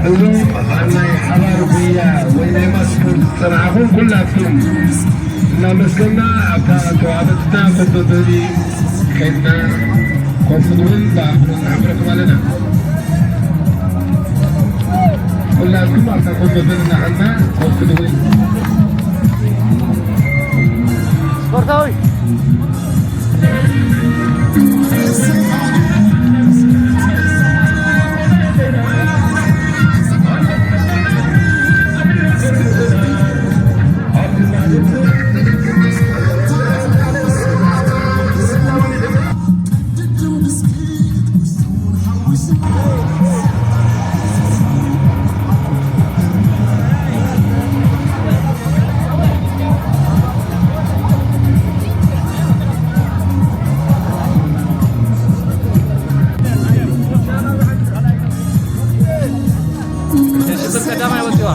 እዞም ኣብ ናይ ሓባር ጉያ ወይ ናይ ማስፖርት ዝጸናሕኹም ኩላትኩም እናመስገና፣ ኣብታ ተዋህበትና ኮፍ መበሊ ከይድና ኮፍ ንብል ብኣኽብሮት ንሓብረኩም ኣለና። ኩላትኩም ኣብታ ኮፍ መበሊ እናኸድና ኮፍ ንብል። ስፖርታዊ ሽግር ቀዳማይ ወፂዋ።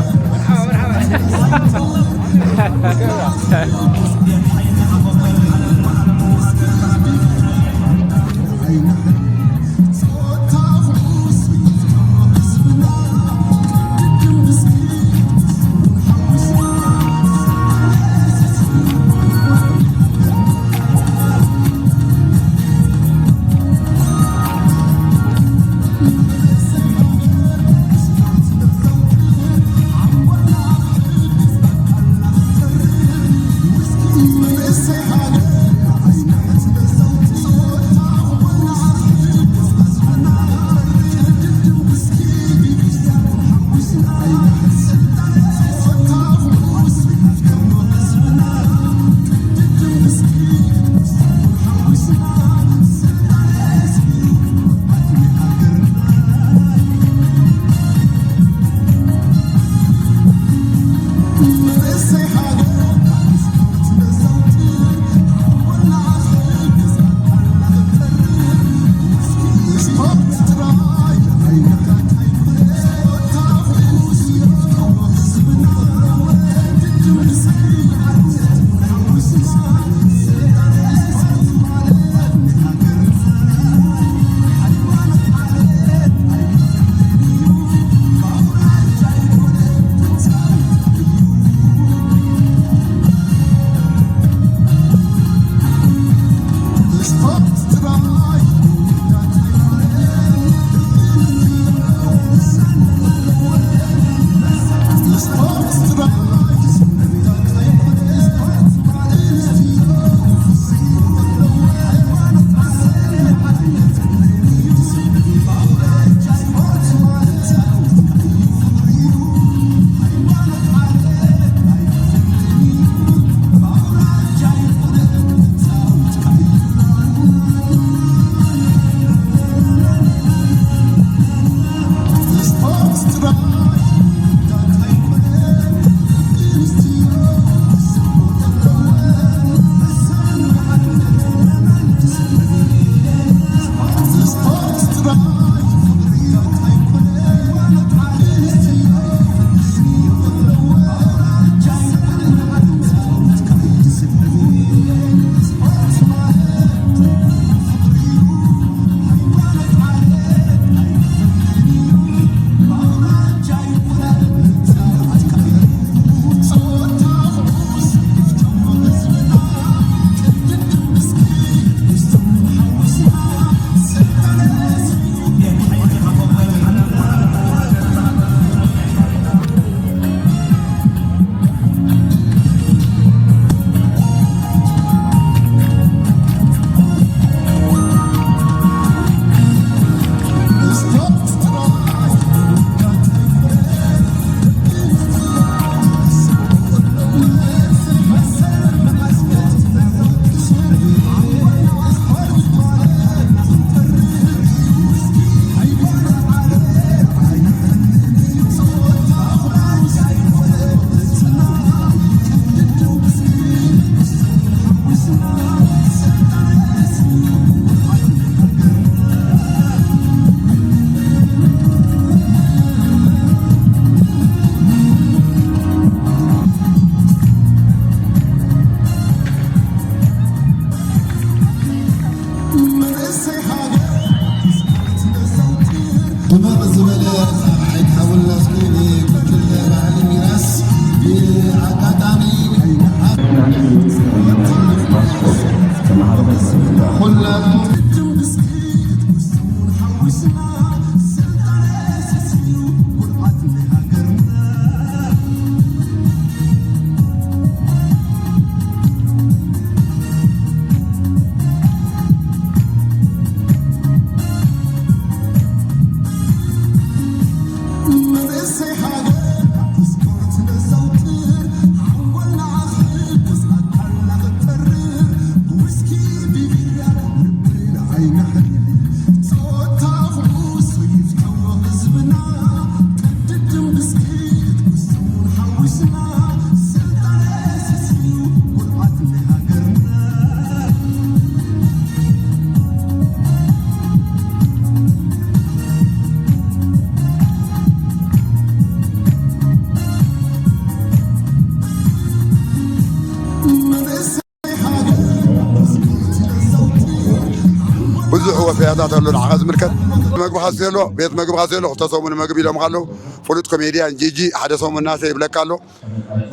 ብዙሕ ወፈያታት ኣሎ። ንዓኻ ዝምልከት መግቢ ካስዮ ኣሎ፣ ቤት መግቢ ካስዮ ኣሎ። ክልተ ሰሙን መግቢ ኢሎም ኣለዉ። ፍሉጥ ኮሜድያን ጂጂ ሓደ ሰሙን ናተ ይብለካ ኣሎ።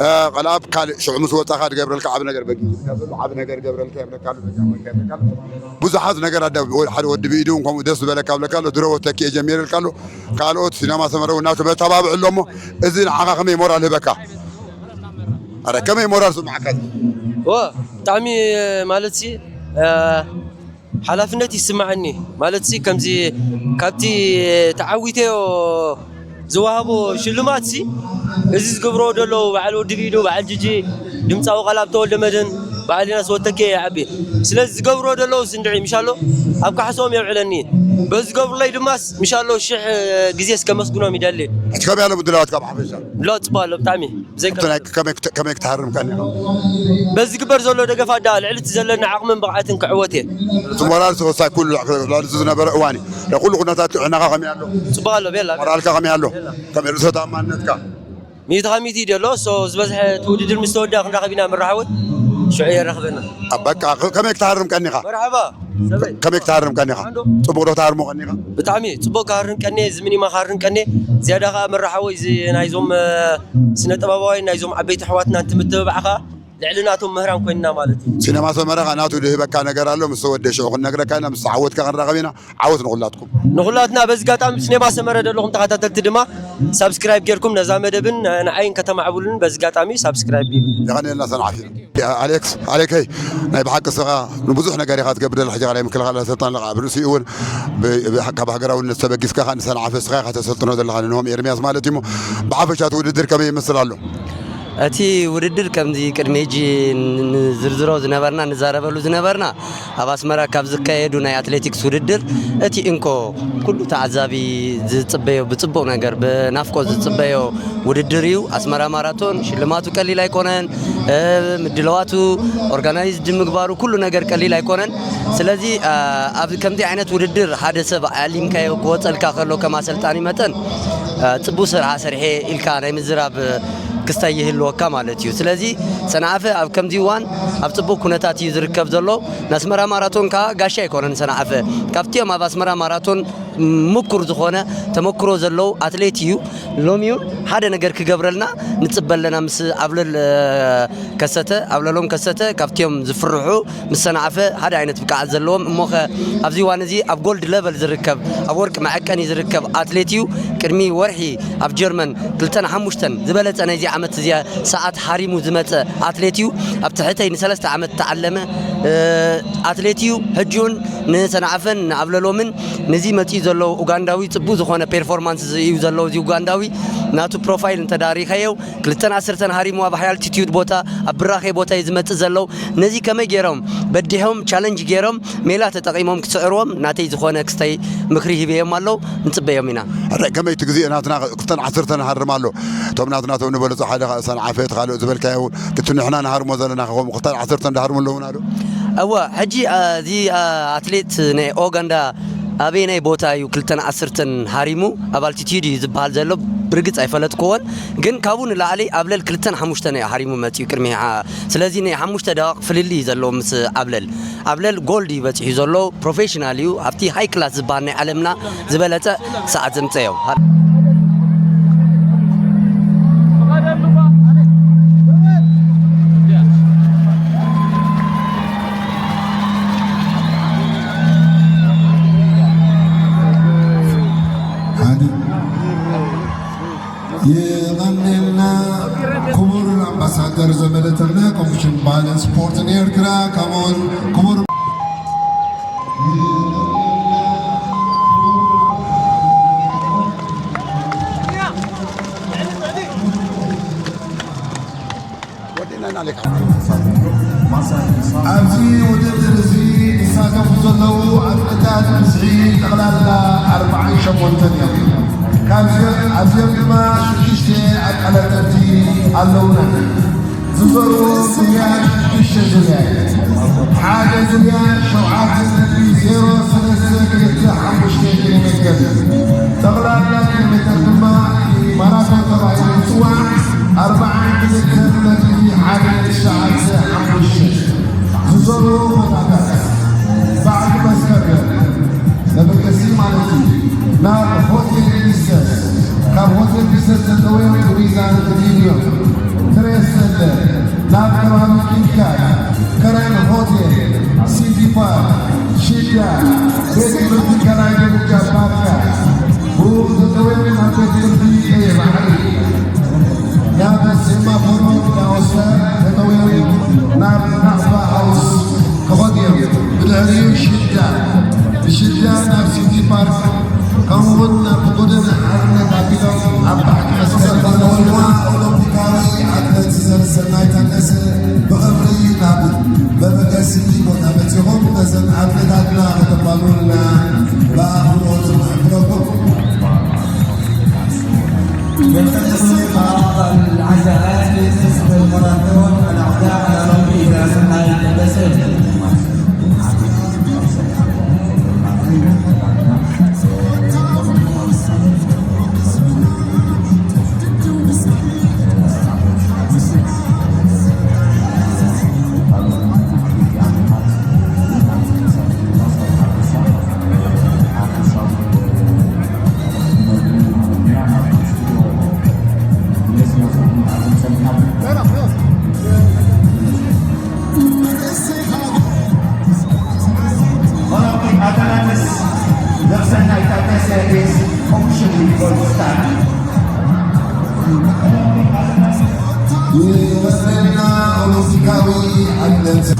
እ፣ ቀልኣብ ካልእ ሽዑ ምስ ወጻኻ ድገብረልካ ዓቢ ነገር በጊ ይብለካ ዘሎ፣ ዓቢ ነገር ገብረልካ ይብለካ ኣሎ፣ በጊ ይብለካ ኣሎ። ብዙሓት ነገር ኣዳ-፣ ወ-፣ ሓደ ወዲ ብኢዱ እውን ከምኡ ደስ ዝበለካ ይብለካ ኣሎ። ድሮ ወተኪ እየ ጀሚረልካ ኣሎ። ካልኦት ሲነማ ሰመረ እውን ናቱ መተባብዕ ኣሎ እሞ፣ እዚ ንዓኻ ከመይ ሞራል ህበካ? ኣረ፣ ከመይ ሞራል ስምዓካ? ዎ፣ ብጣዕሚ ማለት ሲ፣ እ፣ ሓላፍነት ይስምዓኒ። ማለትሲ ከምዚ ካብቲ ተዓዊተዮ ዝወሃቦ ሽልማትሲ፣ እዚ ዝገብርዎ ዘለዉ በዓል ወዲ ብኢዱ፣ በዓል ጂጂ፣ ድምፃዊ ቃልኣብ ተወልደ መድህን፣ በዓል ዮናስ ወተኬ ይዓቢ። ስለዚ ዝገብርዎ ዘለዉ ስንድዒ ምሻሎ ኣብ ካሕሶም የውዕለኒ። በዚ ዝገብሩለይ ድማስ ምሻሎ ሽሕ ግዜስ ከመስግኖም ይደሊ። ሕጂ ከመይ ኣሎ ምድላዋትካ ብሓፈሻ? ሎ ጽቡቕ ኣሎ ብጣዕሚ። ብዘይካ እቲ ናይ ከመይ ክተ-፣ ከመይ ክትሃርም ቀኒኻ? በዚ ግበር ዘሎ ደገፍ ኣዳ ልዕሊ እቲ ዘለና ዓቕምን ብቕዓትን ክዕወት እየ። እቲ ሞራል ተወሳኪ ኩሉ ልዕሊ ዝነበረ እዋን እዩ። ናይ ኩሉ ኩነታት ጥዕናኻ ከመይ ኣሎ? ጽቡቕ ኣሎ፣ ቤላ። ሞራልካ ከመይ ኣሎ? ቤላ። ከመይ ርእሰ ተኣማንነትካ? ሚእቲ ካብ ሚእቲ እዩ ዘሎ። ሶ ዝበዝሐ እቲ ውድድር ምስ ተወድኣ ክንራኸብ ኢና መራሓወይ። ሽዑ የራኽበና። ኣብ በቃ ከ-፣ ከመይ ክትሃርም ቀኒኻ? መርሓባ። ሰበይ። ከመይ ክትሃርም ቀኒኻ? ጽቡቕ ዶ ትሃርሞ ቀኒኻ? ብጣዕሚ ጽቡቕ ክሃርም ቀንየ፣ እዚ ምኒማ ክሃርም ቀንየ። ዝያዳ ከኣ መራሓወይ እዚ ናይዞም፣ እ፣ ስነ ጥበባውያን ናይዞም ዓበይቲ ኣሕዋትና እንትምትብባዕ ከኣ ልዕሊ ናቶም ምህራም ኮይንና ማለት እዩ። ሲነማ ሰመረ ከኣ ናቱ ዝህበካ ነገር ኣሎ፣ ምስ ተወደ ሽዑ ክንነግረካ ኢና፣ ምስ ተዓወትካ ክንራኸብ ኢና። ዓወት ንኹላትኩም። ንኹላትና በዚ ኣጋጣሚ ሲነማ ሰመረ ዘለኹም ተኸታተልቲ ድማ ሳብስክራይብ ጌርኩም ነዛ መደብን ንዓይን ከተማዕብሉን በዚ ኣጋጣሚ ሳብስክራይብ ጌርኩም። የቐንየልና ሰንዓፊ። ኣሌክስ፣ ኣሌከይ፣ ናይ ብሓቂ እስኻ ንብዙሕ ነገር ኢኻ ትገብር ዘለኻ። ሕጂ ካልኣይ ምክልኻል ሰልጣን ኣለኻ። ኣብ ርእሲኡ እውን ብ-፣ ብ-፣ ካብ ሃገራውነት ተበጊስካ ኸኣ ንሰንዓፈ እስኻ ኢኻ ተሰልጥኖ ዘለኻ፣ ንንሆም ኤርምያስ ማለት እዩ። እሞ ብሓፈሻ እቲ ውድድር ከመይ ይመስል ኣሎ? እቲ ውድድር ከምዚ ቅድሚ ሕጂ ን-፣ ንዝርዝሮ ዝነበርና፣ ንዛረበሉ ዝነበርና፣ ኣብ ኣስመራ ካብ ዝካየዱ ናይ ኣትሌቲክስ ውድድር እቲ እንኮ ኩሉ ተዓዛቢ ዝጽበዮ፣ ብጽቡቕ ነገር ብናፍቆት ዝጽበዮ ውድድር እዩ። ኣስመራ ማራቶን ሽልማቱ ቀሊል ኣይኮነን። እ፣ ምድላዋቱ፣ ኦርጋናይዝድ ምግባሩ፣ ኩሉ ነገር ቀሊል ኣይኮነን። ስለዚ፣ እ፣ ኣብ ከምዚ ዓይነት ውድድር ሓደ ሰብ ኣሊምካዮ ክወጸልካ ከሎ ከም ኣሰልጣኒ መጠን፣ እ፣ ጽቡቕ ስራሕ ሰሪሐ ኢልካ ናይ ምዝራብ ክስታይ ይህልወካ ማለት እዩ። ስለዚ ሰንዓፈ ኣብ ከምዚ እዋን ኣብ ጽቡቕ ኩነታት እዩ ዝርከብ ዘሎ። ንኣስመራ ማራቶን ከኣ ጋሻ ኣይኮነን ሰንዓፈ። ካብቲኦም ኣብ ኣስመራ ማራቶን ምኩር ዝኾነ ተመክሮ ዘለዉ ኣትሌት እዩ። ሎሚ እውን ሓደ ነገር ክገብረልና ንጽበ ኣለና። ምስ ኣብለል፣ እ፣ ከሰተ፣ ኣብለሎም ከሰተ ካብቲኦም ዝፍርሑ፣ ምስ ሰንዓፈ ሓደ ዓይነት ብቅዓት ዘለዎም፣ እሞኸ ኣብዚ እዋን እዚ ኣብ ጎልድ ለቨል ዝርከብ፣ ኣብ ወርቂ መዐቀኒ ዝርከብ ኣትሌት እዩ። ቅድሚ ወርሒ ኣብ ጀርመን ክልተን ሓሙሽተን ዝበለጸ ናይዚ ዓመት እዚ ሰዓት ሓሪሙ ዝመጸ ኣትሌት እዩ። ኣብ ትሕተይ ንሰለስተ ዓመት ተዓለመ፣ እ፣ ኣትሌት እዩ። ሕጂ እውን ንሰንዓፈን ንኣብለሎምን ነዚ መጺኡ ዘሎ ኡጋንዳዊ ጽቡቕ ዝኾነ ፔርፎርማንስ እዩ ዘለዎ። እዚ ኡጋንዳዊ ናቱ ፕሮፋይል እንተዳሪኸዮ ክልተን ዓሰርተን ሃሪሙ ኣብ ሃይ ኣልቲቲዩድ ቦታ፣ ኣብ ብራኸ ቦታ እዩ ዝመጽእ ዘሎ። ነዚ ከመይ ገይሮም በዲሖም፣ ቻለንጅ ገይሮም፣ ሜላ ተጠቒሞም ክስዕርዎም ናተይ ዝኾነ ክስታይ ምኽሪ ሂበዮም ኣለዉ። ንጽበዮም ኢና። ሕራይ፣ ከመይ እቲ ግዜ ናትና ክልተን ዓሰርተን ንሃርም ኣሎ። እቶም ናትና፣ እቶም ንበለጹ፣ ሓደ ኸኣ ሰንዓፈ፣ እቲ ካልእ ዝበልካዮ እውን፣ እቲ ንሕና ንሃርሞ ዘለና፣ ከምኡ ክልተን ዓሰርተን ዝሃርሙ ኣለዉና ዶ? እወ፣ ሕጂ፣ አ፣ እዚ፣ አ፣ ኣትሌት ናይ ኡጋንዳ ኣበየናይ ቦታ እዩ ክልተን ዓሰርተን ሃሪሙ? ኣብ ኣልቲቲዩድ እዩ ዝበሃል ዘሎ፣ ብርግጽ ኣይፈለጥክዎን። ግን ካብኡ ንላዕሊ ኣብ ለል ክልተን ሓሙሽተን እዩ ሃሪሙ መጺኡ ቅድሚ፣ አ፣ ስለዚ ናይ ሓሙሽተ ደቂቕ ፍልልይ እዩ ዘለዎ ምስ ኣብለል። ኣብለል ጎልድ እዩ በጺሑ ዘሎ፣ ፕሮፌሽናል እዩ። ኣብቲ ሃይ ክላስ ዝበሃል ናይ ዓለምና ዝበለጸ ሰዓት ዘምጸዮ። የቐንየልና ክቡር ኣምባሳደር ዘመደ ተኽለ፣ ኮሚሽን ባህልን ስፖርትን ኤርትራ፣ ከምኡውን ክቡር ኣብዚ ውድድር እዚ ዝሳተፉ ዘለዉ ኣትሌታት ብዝሒ ጠቕላላ ኣርብዓን ሸሞንተን እዮም። ካብዚኦም ኣብዚኦም ድማ ሽዱሽተ ኣቀላጠፍቲ ኣለዉና። ዝዞርዎ ዙርያ ሽዱሽተ ዙርያ እዩ። ሓደ ዙርያ ሸውዓተ ነጥቢ ዜሮ ሰለስተ ክልተ ሓሙሽተ ኪሎ ሜትር እዩ። ጠቕላላ ኪሎ ሜትር ድማ ማራቶን ተባሂሉ ይፅዋዕ። ኣርብዓን ክልተን ነጥቢ ሓደ ትሽዓተ ሓሙሽተ። ዝዞርዎ ቦታታት በዓል መስከረም መበገሲ ማለት እዩ። ናብ ሆቴል ቢዝነስ፣ ካብ ሆቴል ቢዝነስ ዘለዉ ጉሪዛን ቪድዮ ትሬስ ዘለ ናብ ከባቢ ኪትካት፣ ከረን ሆቴል፣ ሲቲ ፓርክ፣ ሽዳ፣ ቤት ትምህርቲ ካልኣይ ደረጃ ባርካ፣ ብኡ ዘለዉ ናብ ቤት ትምህርቲ ቀይሕ ባሕሪ፣ ናብ ሴማፎሮ እንዳወስደ ተጠዊቑ ናብ ናቕፋ ሃውስ ክኸዱ እዮም። ብድሕሪኡ ሽዳ፣ ብሽዳ ናብ ሲቲ ፓርክ፣ ከምኡውን ናብ ጎደና ሓርነት ኣቢሎም ኣብ ባሕሪ መስቀል ዘለውዋ ኦሎምፒካዊ ኣትሌት ዘርሰናይ ታደሰ ብኽብሪ ናብ መበገሲ ቦታ በፂሖም ነዘን ኣትሌታትና ከተባሉልና ብኣኽብሮት ንሕብረኩም። يلتقي بعض العزاءات في المرافق الأعداء على ربي إذا سمعت التسليم.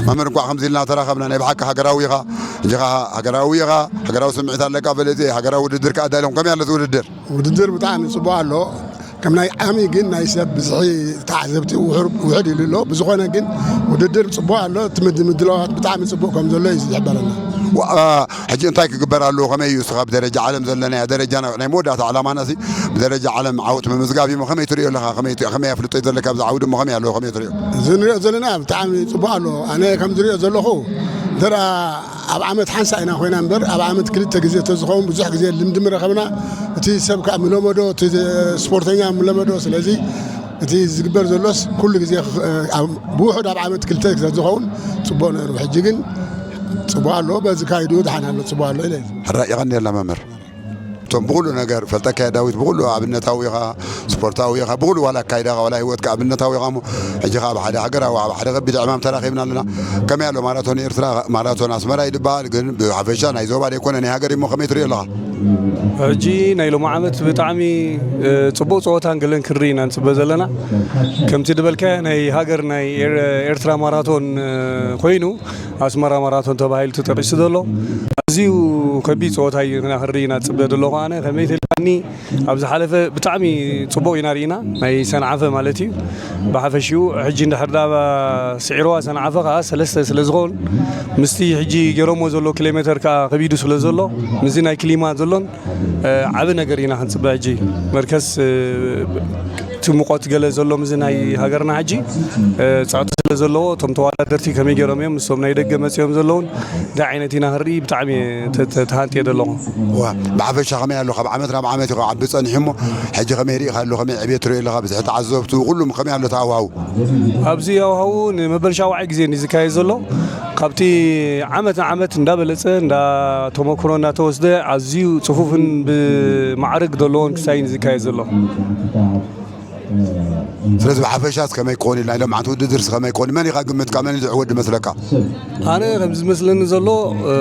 መምህር፣ እንኳዕ ከምዚ ኢልና ተራኸብና። ናይ ብሓቂ ሃገራዊ ኢኻ። ሕጂ ኸዓ ሃገራዊ ኢኻ፣ ሃገራዊ ስምዒት ኣለካ። ፈለጢ፣ ሃገራዊ ውድድር ከኣ ኣዳሊኹም። ከመይ ኣሎ እቲ ውድድር? ውድድር ብጣዕሚ ጽቡቕ ኣሎ። ከም ናይ ዓሚ ግን ናይ ሰብ ብዝሒ ተዓዘብቲ ውሑር-፣ ውሑድ ኢሉ ኣሎ። ብዝኾነ ግን ውድድር ጽቡቕ ኣሎ። እቲ ምድ-፣ ምድላዋት ብጣዕሚ ጽቡቕ ከም ዘሎ እዩ ዝሕበረና። ዋ-፣ ሕጂ እንታይ ክግበር ኣለዎ? ከመይ እዩ እስኻ ብደረጃ ዓለም ዘለናዮ ደረጃ፣ ናይ መወዳእታ ዕላማና ሲ ብደረጃ ዓለም ዓወት ምምዝጋብ እዩ። ከመይ ትርእዮ ኣለኻ? ከመይ ት-፣ ከመይ ኣፍልጦ እዩ ዘለካ ኣብዚ ዓውዲ እሞ ከመይ ኣለዎ? ከመይ ትርእዮ? እዚ ንሪኦ ዘለና ብጣዕሚ ጽቡቕ ኣሎ። ኣነ ከም ዝሪኦ ዘለኹ እንተ ደኣ ኣብ ዓመት ሓንሳ ኢና ኮይና እምበር፣ ኣብ ዓመት ክልተ ግዜ ተዝኸውን ብዙሕ ግዜ ልምዲ ምረኸብና። እቲ ሰብ ከኣ ምለመዶ፣ እቲ ስፖርተኛ ምለመዶ። ስለዚ እቲ ዝግበር ዘሎስ ኩሉ ግዜ ክኽ-፣ ኣብ፣ ብውሑድ ኣብ ዓመት ክልተ ግዜ ዝኸውን ጽቡቕ ነይሩ። ሕጂ ግን ጽቡቕ ኣሎ፣ በዚ ካይዱ ደሓን ኣሎ፣ ጽቡቕ ኣሎ ኢለ። ሕራይ የቐንየልና መምህር። እቶም ብኹሉ ነገር ፈልጠካዮ ዳዊት፣ ብኹሉ ኣብነታዊ ኢኻ፣ ስፖርታዊ ኢኻ፣ ብኹሉ ዋላ ኣካይዳኻ ዋላ ህይወትካ ኣብነታዊ ኢኻ እሞ፣ ሕጂ ኸኣ ኣብ ሓደ ሃገራዊ፣ ኣብ ሓደ ከቢድ ዕማም ተራኺብና ኣለና። ከመይ ኣሎ ማራቶን ኤርትራ፣ ማራቶን ኣስመራ እዩ ዝበሃል፣ ግን ብሓፈሻ ናይ ዞባ ዘይኮነ ናይ ሃገር እዩ እሞ ከመይ ትርእዮ ኣለኻ? ሕጂ ናይ ሎሚ ዓመት ብጣዕሚ፣ እ፣ ጽቡቕ ጸወታን ገለን ክንርኢ ኢና ንጽበ ዘለና። ከምቲ ዝበልካዮ ናይ ሃገር ናይ ኤር-፣ ኤርትራ ማራቶን፣ እ፣ ኮይኑ ኣስመራ ማራቶን ተባሂሉ ተጠቂሱ ዘሎ ኣዝዩ ከቢድ ጸወታ እዩ ኢና ክንርኢ ኢና ዝጽበ ዘለኹ። ኣነ ከመይ ተልካኒ ኣብ ዝሓለፈ ብጣዕሚ ጽቡቕ ኢና ርኢና፣ ናይ ሰንዓፈ ማለት እዩ። ብሓፈሽኡ ሕጂ እንድሕር ዳ ስዒርዋ ሰንዓፈ ከኣ ሰለስተ ስለ ዝኾን ምስቲ ሕጂ ገይሮሞ ዘሎ ኪሎ ሜተር ከኣ ከቢዱ ስለ ዘሎ ምስዚ ናይ ክሊማ ዘሎን እ፣ ዓቢ ነገር ኢና ክንጽበ። ሕጂ መርከስ፣ እ፣ እቲ ሙቐት ገለ ዘሎ ምስዚ ናይ ሃገርና ሕጂ፣ እ፣ ጸቕጢ ስለ ዘለዎ እቶም ተወዳደርቲ ከመይ ገይሮም እዮም ምስቶም ናይ ደገ መጺኦም ዘለውን እንታይ ዓይነት ኢና ክንርኢ ብጣዕሚ ተ-፣ ተ-፣ ተሃንጥየ ዘለኹ። ዋ፣ ብሓፈሻ ከመይ ኣሎ? ካብ ዓመት ናብ ዓመት እዩ ክዓቢ ጸኒሑ እሞ፣ ሕጂ ከመይ ርኢኻ ኣሎ? ከመይ ዕብየት ትርእዮ ኣለኻ? ብዝሒ ተዓዘብቱ፣ ኩሉ ከመይ ኣሎ እቲ ሃዋህው? ኣብዚ ሃዋህው ንመበል ሻውዓይ ግዜ እዩ ዝካየድ ዘሎ። ካብቲ ዓመት ንዓመት እንዳበለጸ፣ እንዳ ተመክሮ እንዳተወስደ፣ ኣዝዩ ጽፉፍን ብማዕርግ ዘለዎን ክሳይን ዝካየድ ዘሎ። ስለዚ ብሓፈሻስ ከመይ ክኾን ኢልና፣ ኢሎም ዓንተ ውድድርስ ከመይ ክኾን፣ መን ኢኻ ግምትካ፣ መን እዩ ዝዕወት ዝመስለካ? ኣነ ከም ዝመስለኒ ዘሎ፣ እ፣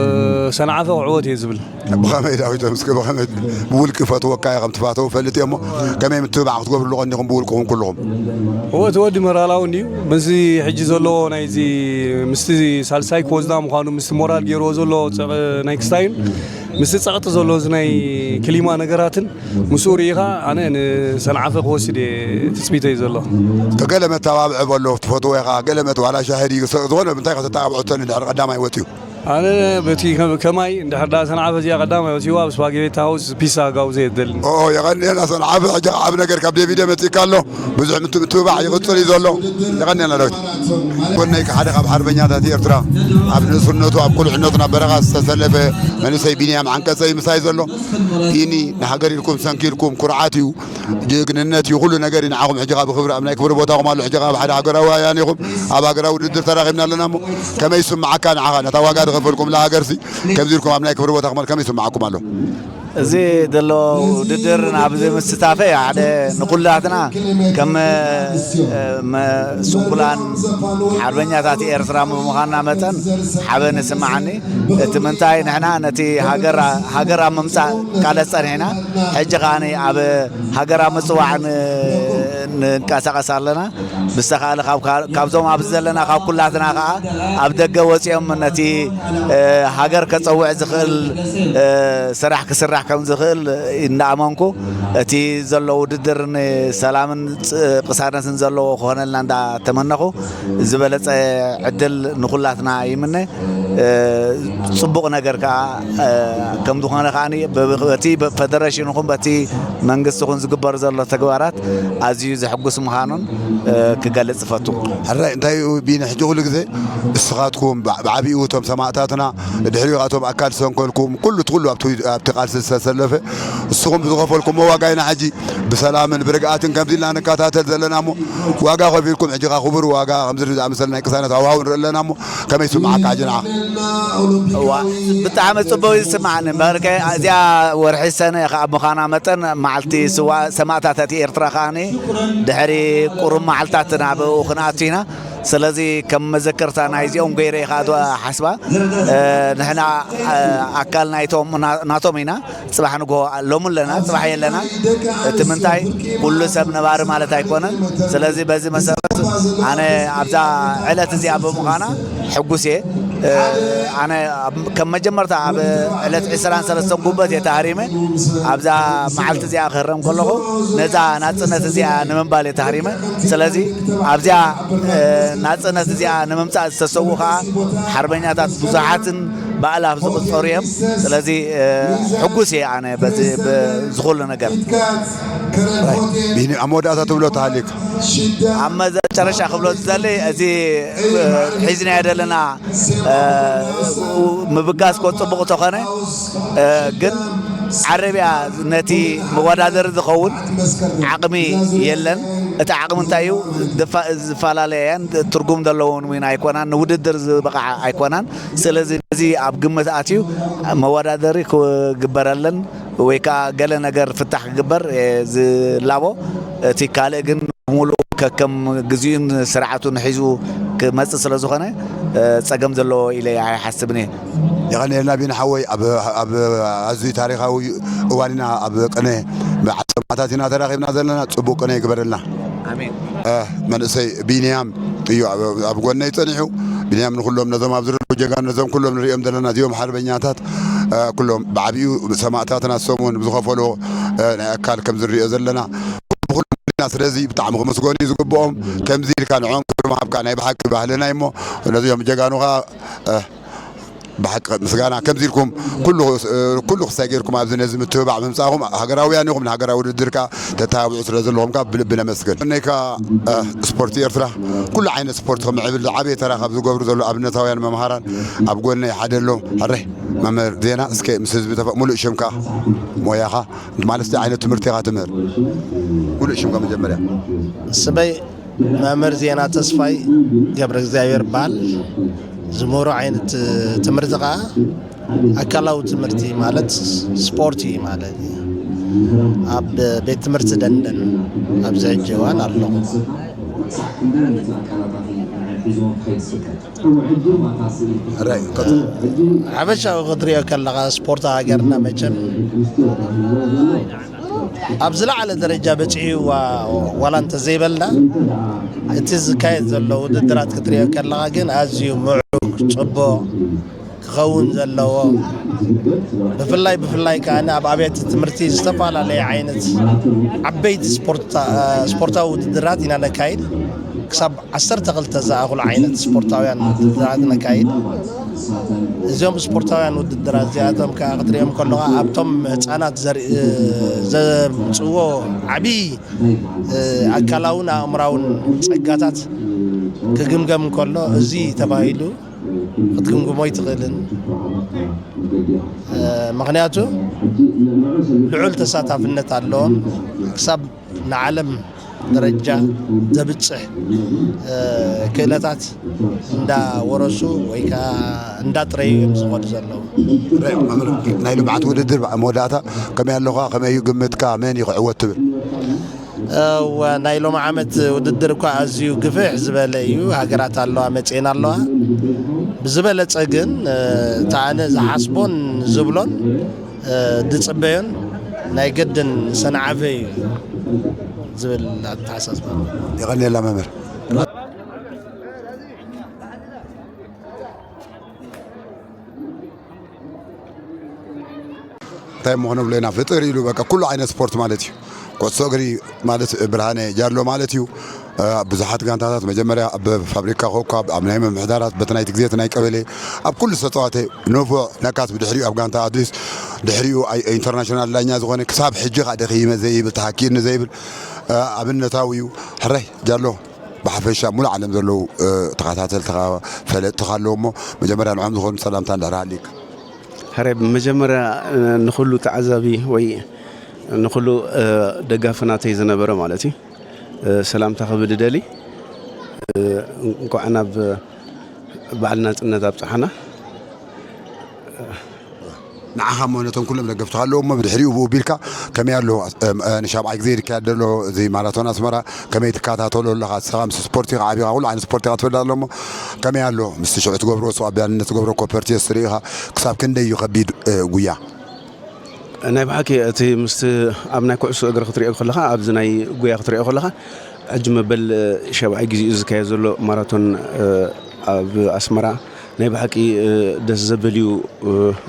ሰንዓፈ ክዕወት እየ ዝብል። ብኸመይ ዳዊቶም፣ እስከ ብኸመይ? ብውልቂ ፈትወካ እየ፣ ከም ትፋተው ፈልጥ እየ እሞ፣ ከመይ ምትብባዕ ክትገብርሉ ቀኒኹም ብውልቅኹም ኩልኹም? እወ፣ እቲ ወዲ መራላዊ እንድዩ። ምስዚ ሕጂ ዘለዎ ናይዚ፣ ምስቲ ሳልሳይ ክወዝና ምዃኑ፣ ምስቲ ሞራል ገይርዎ ዘሎ ጸ-፣ ናይ ክስታዩን፣ ምስ ጸቕጢ ዘሎ እዚ ናይ ክሊማ ነገራትን ምስኡ ርኢኻ ኣነ ንሰንዓፈ ክወስድ እየ ትጽቢተይ ዘሎ። ገለ መተባብዒ በሎ ትፈትዎ ኢኻ፣ ገለ መት ዋላ ሻሂ ድዩ፣ ዝኾነ እንታይ ከተተባብዖ ትኽእል፣ እንድሕር ቀዳማይ ወጺኡ። ኣነ በቲ ከም- ከማይ እንድሕር ዳ ሰንዓፈ እዚኣ ቀዳማይ ወሲዋ ኣብ ስፓጌታ ሃውስ ፒሳ ጋውዘ የደልን። ኦ የቐንየና ሰንዓፈ፣ ሕጂ ዓብ ነገር ካብ ዴቪደ መጺእካ ኣሎ። ብዙሕ ምት- ምትብባዕ ይቕጽል እዩ ዘሎ። የቐንየና ዳዊት። ጎነይ ሓደ ካብ ሓርበኛታት ኤርትራ ኣብ ንእስነቱ ኣብ ቁልዕነቱ ናብ በረኻ ዝተሰለፈ መንእሰይ ቢንያም ዓንቀጸይ ምሳይ ዘሎ። ኢኒ ንሃገር ኢልኩም ሰንኪልኩም ኩርዓት እዩ፣ ጅግንነት እዩ፣ ኩሉ ነገር እዩ ንዓኹም። ሕጂ ካብ ክብሪ ኣብ ናይ ክብሪ ቦታኹም ኣሎ። ሕጂ ካብ ሓደ ሃገራውያን ኢኹም ኣብ ሃገራዊ ውድድር ተራኺብና ኣለና እሞ ከመይ ይስምዓካ ንዓኻ ነታ ዋጋ ዝኸፈልኩምላ ሃገርሲ ከምዚ ኢልኩም ኣብ ናይ ክብሪ ቦታኹም ኣሎ ከመይ ይስምዓኩም ኣሎ? እዚ ዘሎ ውድድር ኣብዚ ምስታፈይ ሓደ ንኩላትና ከም ስንኩላን ሓርበኛታት ኤርትራ ብምዃንና መጠን ሓበን ይስምዓኒ። እቲ ምንታይ ንሕና ነቲ ሃገር ኣብ ምምፃእ ቃለስ ፀኒሕና፣ ሕጂ ከኣ ኣብ ሃገር ኣብ ምፅዋዕ ንንቀሳቐስ ኣለና። ብዝተኻእለ ካብዞም ኣብዚ ዘለና ካብ ኩላትና ከዓ ኣብ ደገ ወፂኦም ነቲ ሃገር ከፀውዕ ዝኽእል ስራሕ ክስራሕ ከም ዝኽእል እናኣመንኩ እቲ ዘሎ ውድድር ንሰላምን ቅሳነትን ዘለዎ ክኾነልና እንዳተመነኹ ዝበለፀ ዕድል ንኩላትና ይምነ። ፅቡቕ ነገር ከዓ ከም ዝኾነ ከዓ በቲ ፈደረሽን ይኹን በቲ መንግስቲ ይኹን ዝግበር ዘሎ ተግባራት ኣዝዩ ዘሕጉስ ምዃኑን ክገልፅ እፈቱ። ሕራይ እንታይ እዩ ቢኒ፣ ሕጂ ኩሉ ግዜ እስኻትኩም ብዓቢኡ እቶም ሰማእታትና ድሕሪኡ እቶም ኣካል ዝሰንከልኩም ኩሉ እቲ ኩሉ ኣብቲ ቃልሲ ዝተሰለፈ እስኹም ብዝኸፈልኩሞ ዋጋ ኢና ሕጂ ብሰላምን ብርግኣትን ከምዚ ኢልና ንከታተል ዘለና እሞ ዋጋ ከፊልኩም ሕጂ ከዓ ክቡር ዋጋ ከምዚ ዝኣመሰለ ናይ ቅሳነት ሃዋህው ንርኢ ኣለና እሞ ከመይ ይስምዓካ ሕጂ ንዓኻ? ብጣዕሚ ፅቡቅ ይስማዓኒ እምበርከ እዚኣ ወርሒ ሰነ ካብ ምዃና መጠን መዓልቲ ስዋ ሰማእታታት ኤርትራ ከዓኒ ድሕሪ ቁሩብ መዓልታት ናብኡ ክንኣቱ ኢና። ስለዚ ከም መዘከርታ ናይዚኦም ገይረ ኢኻ ሓስባ ንሕና ኣካል ናይቶም ናቶም ኢና። ፅባሕ ንግሆ ሎሚ ኣለና፣ ፅባሕ የለና። እቲ ምንታይ ኩሉ ሰብ ነባሪ ማለት ኣይኮነን። ስለዚ በዚ መሰረት ኣነ ኣብዛ ዕለት እዚኣ ብምዃና ሕጉስ እየ። ኣነ ከም መጀመርታ ኣብ ዕለት ዕስራን ሰለስተን ጉበት እየ ተሃሪመ። ኣብዛ መዓልቲ እዚኣ ክህረም ከለኹ ነዛ ናፅነት እዚኣ ንምንባል እየ ተሃሪመ። ስለዚ ኣብዚኣ ናፅነት እዚኣ ንምምፃእ ዝተሰዉ ከዓ ሓርበኛታት ብዙሓትን ብኣላፍ ዝቕፀሩ እዮም። ስለዚ ሕጉስ እየ ኣነ በዚ ዝኹሉ ነገር። ኣብ መወዳእታ ትብሎ ተሃሊክ ኣብ መጨረሻ ክብሎ ዝደሊ እዚ ሒዝናዮ ዘለና ምብጋስ ኮ ፅቡቕ ተኾነ ግን ዓረብያ ነቲ መወዳደሪ ዝኸውን ዓቕሚ የለን። እቲ ዓቕሚ እንታይ እዩ? ዝፈላለያ እየን፣ ትርጉም ዘለዎን እውን ኣይኮናን፣ ንውድድር ዝበቕዓ ኣይኮናን። ስለዚ ነዚ ኣብ ግምት ኣትዩ መወዳደሪ ክግበረለን ወይ ከዓ ገለ ነገር ፍታሕ ክግበር ዝላቦ እቲ ካልእ ግን ሙሉእ ከከም ግዜኡን ስርዓቱን ሒዙ ክመፅእ ስለ ዝኾነ ፀገም ዘለዎ ኢለ ኣይሓስብን እየ። የቐንየልና ቢኒ ሓወይ፣ ኣብ ኣዝዩ ታሪኻዊ እዋን ኢና ኣብ ቅነ በዓል ሰማእታት ኢና ተራኺብና ዘለና። ፅቡቕ ቅነ ይግበረልና። ኣሜን። መንእሰይ ቢንያም እዩ ኣብ ጎነይ ፀኒሑ። ቢንያም ንኩሎም ነዞም ኣብዚ ዘለዉ ጀጋኑ ነዞም ኩሎም ንሪኦም ዘለና እዚኦም ሓርበኛታት ኩሎም ብዓቢኡ ሰማእታትና ሰሙን ብዝኸፈሎ ናይ ኣካል ከም ዝሪኦ ዘለና ኩልና ስለዚ ብጣዕሚ ክምስገኑ እዩ ዝግብኦም። ከምዚ ኢልካ ንዕኦም ክብሪ ምሃብካ ናይ ብሓቂ ባህልና እሞ ነዚኦም ጀጋኑ ከዓ ብሓቂ ምስጋና ከምዚ ኢልኩም ኩሉ ክሳይ ገይርኩም ኣብዚ ነዚ ምትብባዕ ምምፃእኹም ሃገራውያን ኢኹም ንሃገራዊ ውድድር ከዓ ተተባብዑ ስለ ዘለኹም ከዓ ብልቢ ነመስግን። ነይካ ስፖርት ኤርትራ ኩሉ ዓይነት ስፖርት ክምዕብል ዝዓበየ ተራ ካብ ዝገብሩ ዘሎ ኣብነታውያን መምሃራን ኣብ ጎነይ ሓደ ኣሎ። ሕራይ መምህር ዜና እስከ ምስ ህዝቢ ተፈ- ሙሉእ ሽምካ ሞያኻ ማለት እንታይ ዓይነት ትምህርቲ ኢኻ ትምህር? ሙሉእ ሽምካ መጀመርያ። ስበይ መምህር ዜና ተስፋይ ገብረ እግዚኣብሔር በሃል። ዝምህሮ ዓይነት ትምህርቲ ከዓ ኣካላዊ ትምህርቲ ማለት ስፖርት እዩ ማለት እዩ። ኣብ ቤት ትምህርቲ ደንደን ኣብዚ ሕጂ እዋን ኣለኹ። ሓበሻዊ ክትሪኦ ከለኻ ስፖርት ሃገርና መቸም ኣብ ዝለዓለ ደረጃ በፂሑ ዋላ እንተዘይበልና እቲ ዝካየድ ዘሎ ውድድራት ክትሪኦ ከለኻ ግን ኣዝዩ ምዑግ ፅቡቕ ክኸውን ዘለዎ፣ ብፍላይ ብፍላይ ከኣ ኣብ ኣብያተ ትምህርቲ ዝተፈላለየ ዓይነት ዓበይቲ ስፖርታ- ስፖርታዊ ውድድራት ኢና ነካይድ። ክሳብ ዓሰርተ ክልተ ዝኣኽሉ ዓይነት ስፖርታውያን ውድድራት ነካይድ። እዚኦም ስፖርታውያን ውድድራት እዚኣቶም ከኣ ክትሪኦም ከለኻ ኣብቶም ህፃናት ዘርኢ- ዘምፅዎ ዓብዪ ኣካላውን ኣእምራውን ጸጋታት ክግምገም እንከሎ፣ እዚ ተባሂሉ ክትግምግሞ ኣይትኽእልን። ምኽንያቱ ልዑል ተሳታፍነት ኣለዎም። ክሳብ ንዓለም ደረጃ ዘብጽሕ ክእለታት እንዳወረሱ ወይ ከዓ እንዳጥረዩ እዮም ዝኸዱ ዘለዉ። ናይ ልምዓት ውድድር መወዳእታ ከመይ ኣለኻ? ከመይ እዩ ግምትካ? መን እዩ ክዕወት ትብል? እወ፣ ናይ ሎሚ ዓመት ውድድር እኳ ኣዝዩ ግፍሕ ዝበለ እዩ። ሃገራት ኣለዋ፣ መፅኤን ኣለዋ። ብዝበለፀ ግን እታ ኣነ ዝሓስቦን ዝብሎን ዝፅበዮን ናይ ገድን ሰንዓፈ እዩ ዝብል ኣተሓሳስባ። የቐንየላ መምህር። እንታይ እሞ ክነብሎ ኢና? ፍጥር ኢሉ በቃ ኩሉ ዓይነት ስፖርት ማለት እዩ። ኩዕሶ እግሪ ማለት ብርሃነ ጃሎ ማለት እዩ። ብዙሓት ጋንታታት መጀመርያ ኣብ ፋብሪካ ኮኳብ ኣብ ናይ ምምሕዳራት በቲ ናይቲ ግዜ እቲ ናይ ቀበሌ ኣብ ኩሉ ዝተፃወተ ንፉዕ ነካስ ብድሕሪኡ ኣብ ጋንታ ኣድሊስ ድሕሪኡ ኢንተርናሽናል ዳኛ ዝኾነ ክሳብ ሕጂ ከዓ ደኺመ ዘይብል ተሃኪኒ ዘይብል ኣብነታዊ እዩ። ሕራይ ጃሎ ብሓፈሻ ሙሉ ዓለም ዘለዉ ተኸታተልትኻ ፈለጥትኻ ኣለዎ እሞ መጀመርያ ንዖም ዝኾኑ ሰላምታ እንድሕር ሃሊክ። ሕራይ ብመጀመርያ ንኹሉ ተዓዛቢ ወይ ንኹሉ ደጋፊ ናተይ ዝነበረ ማለት እዩ ሰላምታ ክብል እደሊ። እንኳዕ ናብ በዓል ናፅነት ኣብፅሓና። ንዓኻ እሞ ነቶም ኩሎም ደገፍትኻ ኣለዎ እሞ ብድሕሪኡ ብኡ ቢልካ ከመይ ኣሎ ንሻብዓይ ግዜ ይካየድ ዘሎ እዚ ማራቶን ኣስመራ ከመይ ትከታተሎ ኣለኻ ንስኻ ምስ ስፖርት ኢኻ ዓቢኻ ኩሉ ዓይነት ስፖርት ኢኻ ትፈልጥ ኣሎ እሞ ከመይ ኣሎ ምስቲ ሽዑ ትገብሮ ስቕ ኣቢያንነት ትገብሮ ኮፐርቲየስ ትርኢ ኢኻ ክሳብ ክንደይ እዩ ከቢድ ጉያ ናይ ብሓቂ እቲ ምስቲ ኣብ ናይ ኩዕሶ እግሪ ክትሪኦ ከለኻ ኣብዚ ናይ ጉያ ክትሪኦ ከለኻ ሕጂ መበል ሸብዓይ ግዜኡ ዝካየድ ዘሎ ማራቶን ኣብ ኣስመራ ናይ ብሓቂ ደስ ዘብል እዩ።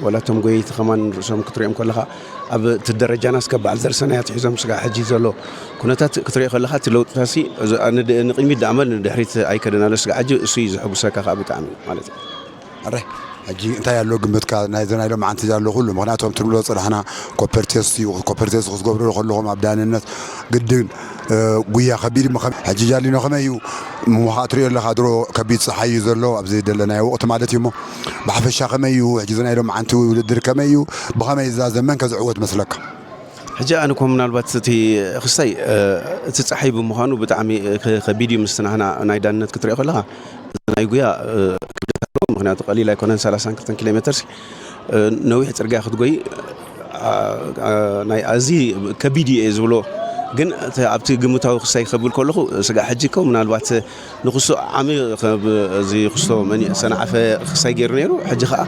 ዋላ እቶም ጎየይቲ ከማን ርእሶም ክትሪኦም ከለኻ ኣብ እቲ ደረጃና እስከ በዓል ዘርሰናይ ኣትሒዞም ስጋዕ ሕጂ ዘሎ ኩነታት ክትሪኦ ከለኻ እቲ ለውጥታሲ ንቕድሚት ደኣ እምበር ንድሕሪት ኣይከደን ኣሎ ስጋዕ ሕጂ እሱ እዩ ዘሐጉሰካ ከዓ ብጣዕሚ ማለት እዩ። ኣረ ሕጂ እንታይ ኣሎ ግምትካ ናይዚ ናይ ሎማዓንቲ ዘሎ ኩሉ ምክንያቱ ከምቲ ንብሎ ፅናሕና ኮፐርቴስ እዩ ኮፐርቴስ ክትገብሩ ከለኹም ኣብ ዳንነት ግድን ጉያ ከቢድ እሞ ሕጂ ጃሊኖ ከመይ እዩ ምዃ ትሪኦ ኣለኻ ድሮ ከቢድ ፀሓይ እዩ ዘሎ ኣብዚ ደለናዮ ወቅቲ ማለት እዩ እሞ ብሓፈሻ ከመይ እዩ ሕጂ እዚ ናይ ሎማዓንቲ ውድድር ከመይ እዩ ብኸመይ እዛ ዘመን ከዝዕወት መስለካ ሕጂ ኣነ ኮ ምናልባት እቲ ክስታይ እቲ ፀሓይ ብምዃኑ ብጣዕሚ ከቢድ እዩ ምስቲ ናሕና ናይ ዳንነት ክትሪኦ ከለኻ ናይ ጉያ ክብደት ኣለዎ ምክንያቱ ቀሊል ኣይኮነን ሰላሳን ክልተን ኪሎ ሜተር ነዊሕ ፅርግያ ክትጎይ ናይ ኣዚ ከቢድ እዩ ዝብሎ ግን ኣብቲ ግምታዊ ክሳይ ክብል ከለኹ ስጋዕ ሕጂ ኮ ምናልባት ንክሱ ዓሚ እዚ ክስቶ መን ሰናዓፈ ክሳይ ገይሩ ነይሩ ሕጂ ከዓ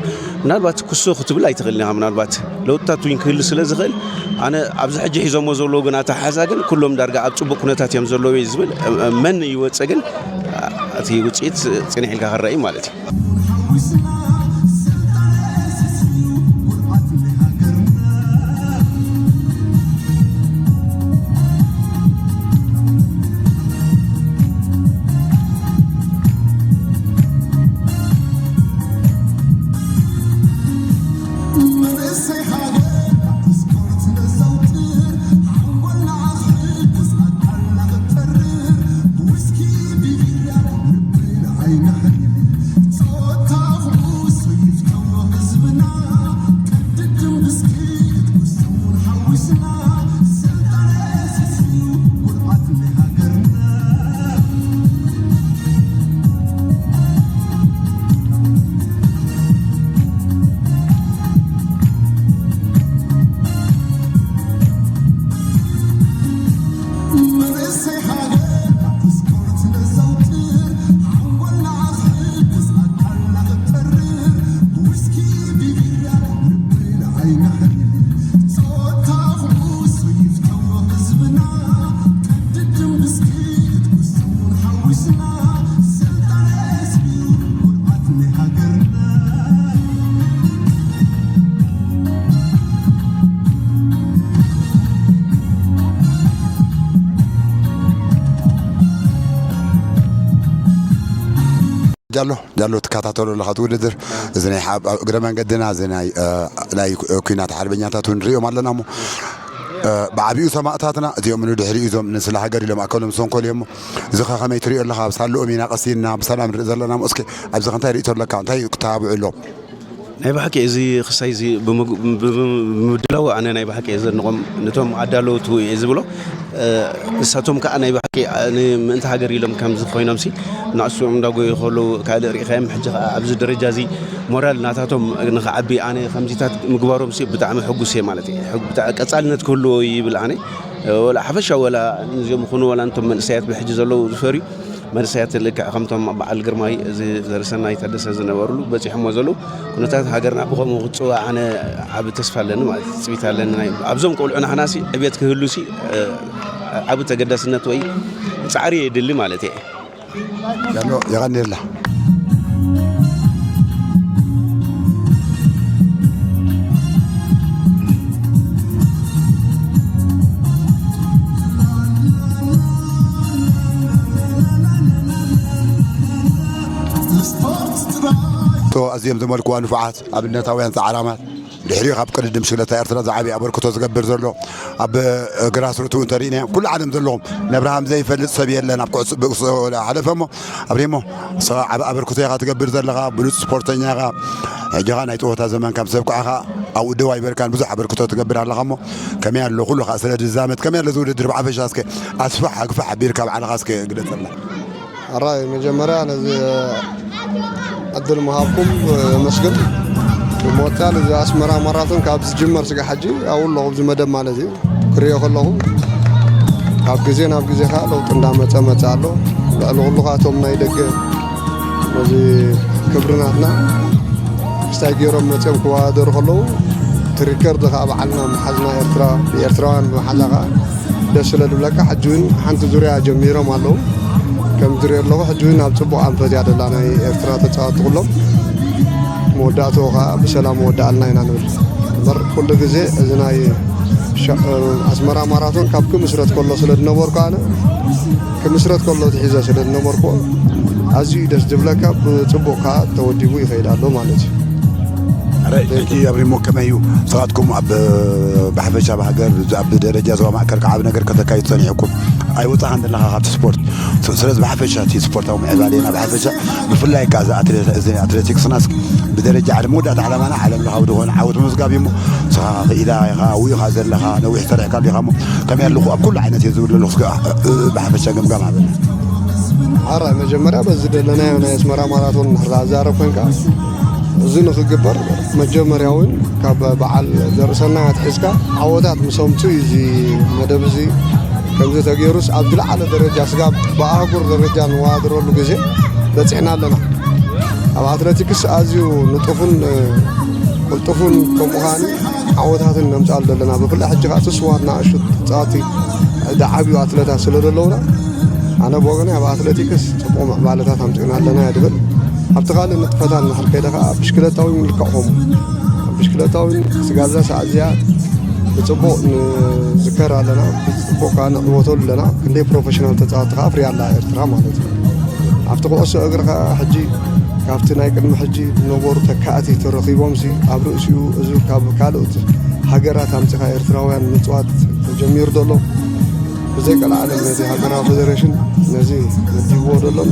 ምናልባት ክሱ ክትብል ኣይትኽእል ኢኻ ምናልባት ለውጥታት እውን ክህሉ ስለ ዝኽእል ኣነ ኣብዚ ሕጂ ሒዞሞ ዘለዉ ግን ኣተሓሓዛ ግን ኩሎም ዳርጋ ኣብ ፅቡቅ ኩነታት እዮም ዘለዉ ዝብል መን ይወፀ ግን እቲ ውፅኢት ፅንሕ ኢልካ ክረአ ማለት እዩ ጃሎ ጃሎ ትከታተሎ ኣለኻ እቲ ውድድር። እዚ ናይ ሓ- እግረ መንገድና እዚ ናይ እ፣ ናይ ኩናት ሓርበኛታት እውን ንሪኦም ኣለና እሞ እ፣ ብዓቢኡ ሰማእታትና እዚኦም ንድሕሪኡ እዞም ንስለ ሃገር ኢሎም ኣካሎም ዝሰንከሉ እዮም። እዚ ኸ ከመይ ትሪኦ ኣለኻ? ኣብ ሳልኦም ኢና ቀሲንና ብሰላም ንርኢ ዘለና እሞ እስኪ ኣብዚ ኸ እንታይ ርእቶ ኣለካ? እንታይ ክተባብዑ ኣለዎም? ናይ ብሓቂ እዚ ክሳይ እዚ ብምግ- ብምድላው ኣነ ናይ ብሓቂ እየ ዘድንቖም። ነቶም ኣዳለውቱ እየ ዝብሎ። ንሳቶም ከዓ ናይ ብሓቂ ንምእንቲ ሃገር ኢሎም ከምዚ ኮይኖምሲ ንዕሶም እንዳጎዩ ከለዉ ካልእ ርኢኻዮም። ሕጂ ከዓ ኣብዚ ደረጃ እዚ ሞራል ናታቶም ንክዓቢ ኣነ ከምዚታት ምግባሮምሲ ብጣዕሚ ሕጉስ እየ ማለት እየ። ሕጉ- ብጣ- ቀጻልነት ክህልዎ ይብል ኣነ። ወላ ሓፈሻ ወላ ንዚኦም ይኹኑ ወላ ንቶም መንእሰያት ብሕጂ ዘለዉ ዝፈርዩ መንእሰያት ልክዕ ከምቶም በዓል ግርማይ እዚ ዘርሰናይ ታደሰ ዝነበሩሉ በፂሖሞ ዘለዉ ኩነታት ሃገርና ብኸምኡ ክትፅዋዕ ኣነ ዓብ ተስፋ ኣለኒ ማለት እዩ። ትፅቢት ኣለኒ ናይ ኣብዞም ቆልዑ ናሕናሲ ዕብየት ክህሉሲ ዓብ ተገዳስነት ወይ ፃዕሪ የድሊ ማለት እየ። ያሎ የቐንየላ። ኣዝዮም ዝመልክዋ ንፉዓት ኣብነታውያን ፃዕራማት ድሕሪኡ ካብ ቅድድም ሽግለታ ኤርትራ ዝዓብየ ኣበርክቶ ዝገብር ዘሎ ኣብ ግራስ ርትኡ እንተርኢና ኩሉ ዓለም ዘለኹም ነብርሃም ዘይፈልጥ ሰብ የለን ኣብ ኩዕሶ ብእግሪ ሓለፈ እሞ ኣብሪሞ ዓብ ኣበርክቶ ኢኻ ትገብር ዘለኻ ብሉፅ ስፖርተኛ ኢኻ ሕጂኻ ናይ ፀወታ ዘመንካ ምስ ኣብቅዕኻ ኣብኡ ደው ኣይበልካን ብዙሕ ኣበርክቶ ትገብር ኣለኻ እሞ ከመይ ኣሎ ኩሉ ከዓ ስለ ዝዛመት ከመይ ኣሎ ዝውድድር ብዓፈሻ እስከ ኣስፋሕ ኣግፋሕ ኣቢልካ ባዕልኻ እስከ ግለፀልና። ኣራይ መጀመርያ ነዚ ዕድል ምሃብኩም የመስግን። ብመወዳእታ እዚ ኣስመራ ማራቶን ካብ ዝጅመር ስጋ ሕጂ ኣብኡ ኣለኹ ኣብዚ መደብ ማለት እዩ ክሪኦ ከለኹ ካብ ግዜ ናብ ግዜ ከዓ ለውጢ እንዳመፀ መፀ ኣሎ። ልዕሊ ኩሉ ከዓ እቶም ናይ ደገ ነዚ ክብሪ ናትና ክስታይ ገይሮም መፅኦም ክወዳደሩ ከለዉ እቲ ሪከርድ ከዓ በዓልና መሓዝና ኤርትራ ብኤርትራውያን ብመሓዛ ከዓ ደስ ስለ ዝብለካ ሕጂ እውን ሓንቲ ዙርያ ጀሚሮም ኣለዉ ከም ዝሪኦ ኣለኹ ሕጂ እውን ኣብ ፅቡቕ ኣንፈት እያ ደላ ናይ ኤርትራ ተፃወቲ ኩሎም መወዳእትኡ ከዓ ብሰላም ወዳኣልና ኢና ንብል እምበር ኩሉ ግዜ እዚ ናይ ኣስመራ ማራቶን ካብ ክምስረት ከሎ ስለ ዝነበርኩ ኣነ ክምስረት ከሎ ትሒዘ ስለ ዝነበርኩ ኣዝዩ ደስ ዝብለካ ብፅቡቅ ከዓ ተወዲቡ ይኸይድ ኣሎ ማለት እዩ። ሕጂ ኣብሪሞ ከመይ እዩ ንስኻትኩም ኣብ ብሓፈሻ ኣብ ሃገር ኣብ ደረጃ ዞባ ማእከል ከዓ ዓብ ነገር ከተካይዱ ፀኒሕኩም ኣይወፃኻን ዘለኻ ካብቲ ስፖርት ስለዚ ብሓፈሻ እቲ ስፖርታዊ ምዕባሌና ብሓፈሻ ብፍላይ ከዓ እዚ ኣትሌቲክስና ብደረጃ ዓለም መወዳእታ ዓላማና ዓለም ለኻዊ ዝኾነ ዓወት ምምዝጋብ እዩ እሞ ንስኻ ክኢላ ኢኻ ኣብኡ ኢኻ ዘለኻ ነዊሕ ሰሪሕካሉ ኢኻ እሞ ከመይ ኣለኹ ኣብ ኩሉ ዓይነት እየ ዝብል ዘለኹ እስከ ብሓፈሻ ገምጋም ሃበና። ሓራይ መጀመርያ በዚ ደለናዮ ናይ ኣስመራ ማራቶን እንድሕር ዝዛረብ ኮንካ እዚ ንክግበር መጀመርያ እውን ካብ በዓል ዘርእሰናይ ኣትሒዝካ ዓወታት ምስ ኣምፅኡ እዩ እዚ መደብ እዚ ከምዚ ተገይሩስ ኣብ ዝለዓለ ደረጃ ስጋብ ብኣህጉር ደረጃ ንወዳደረሉ ግዜ በፂሕና ኣለና። ኣብ ኣትለቲክስ ኣዝዩ ንጡፍን ቅልጡፍን ከምኡ ከዓኒ ዓወታትን ነምፅኣሉ ዘለና ብፍላይ ሕጂ ከዓ ስስዋት ንኣሽቱ ተፃወቲ ዝዓብዩ ኣትለታት ስለ ዘለውና ኣነ ብወገነይ ኣብ ኣትለቲክስ ፅቡቕ ምዕባለታት ኣምፂእና ኣለና እየ ድብል። ኣብቲ ካልእ ንጥፈታት እንድሕር ከይደ ከዓ ብሽክለታ እውን ልክዕ ከምኡ ብሽክለታ እውን ስጋብ እዛ ሰዓት እዚኣ ብፅቡቕ ንዝከር ኣለና ብፅቡቕ ከዓ ንዕወተሉ ኣለና ክንደይ ፕሮፌሽናል ተፃወቲ ከዓ ኣፍርያ ኣላ ኤርትራ ማለት እዩ ኣብቲ ኩዕሶ እግሪ ከዓ ሕጂ ካብቲ ናይ ቅድሚ ሕጂ ዝነበሩ ተካእቲ ተረኺቦምሲ ኣብ ርእሲኡ እዚ ካብ ካልኦት ሃገራት ኣምፂኻ ኤርትራውያን ምፅዋት ተጀሚሩ ዘሎ ብዘይቀልዓለም ነዚ ሃገራዊ ፌደሬሽን ነዚ መዲብዎ ዘሎን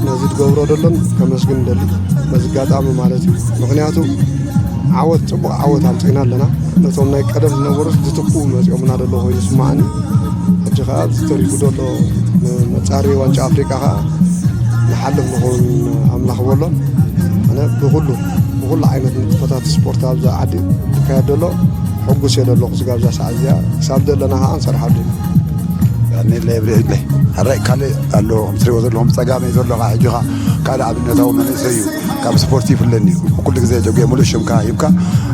ነዚ ዝገብሮ ዘሎን ከመስግን ደሊ በዚ ኣጋጣሚ ማለት እዩ ምክንያቱ ዓወት ፅቡቕ ዓወት ኣምፂእና ኣለና ነቶም ናይ ቀደም ዝነበሩስ ዝትክኡ መፂኦምና ዘሎ ኮይኑ ይስማዓኒ ሕጂ ከዓ ኣብዚ ተሪፉ ዘሎ መፃሪ ዋንጫ ኣፍሪቃ ከዓ ንሓልፍ ንኸውን ኣምላኽ በሎ ኣነ ብኩሉ ብኩሉ ዓይነት ንጥፈታት ስፖርት ኣብዛ ዓዲ ዝካየድ ዘሎ ሕጉስ እየ ዘለኹ ስጋብ እዛ ሰዓት እዚኣ ክሳብ ዘለና ከዓ ንሰርሓሉ ኢና። ያኔ ለይ ብልዒ ብለይ ሕራይ ካልእ ኣሎ ከም ትሪእዎ ዘለኹም ፀጋመይ ዘሎ ከዓ ሕጂ ከዓ ካልእ ኣብነታዊ መንእሰይ እዩ ካብ ስፖርት ይፍለኒ እዩ ኩሉ ግዜ ጀጉ ሙሉእ ሽምካ ሂብካ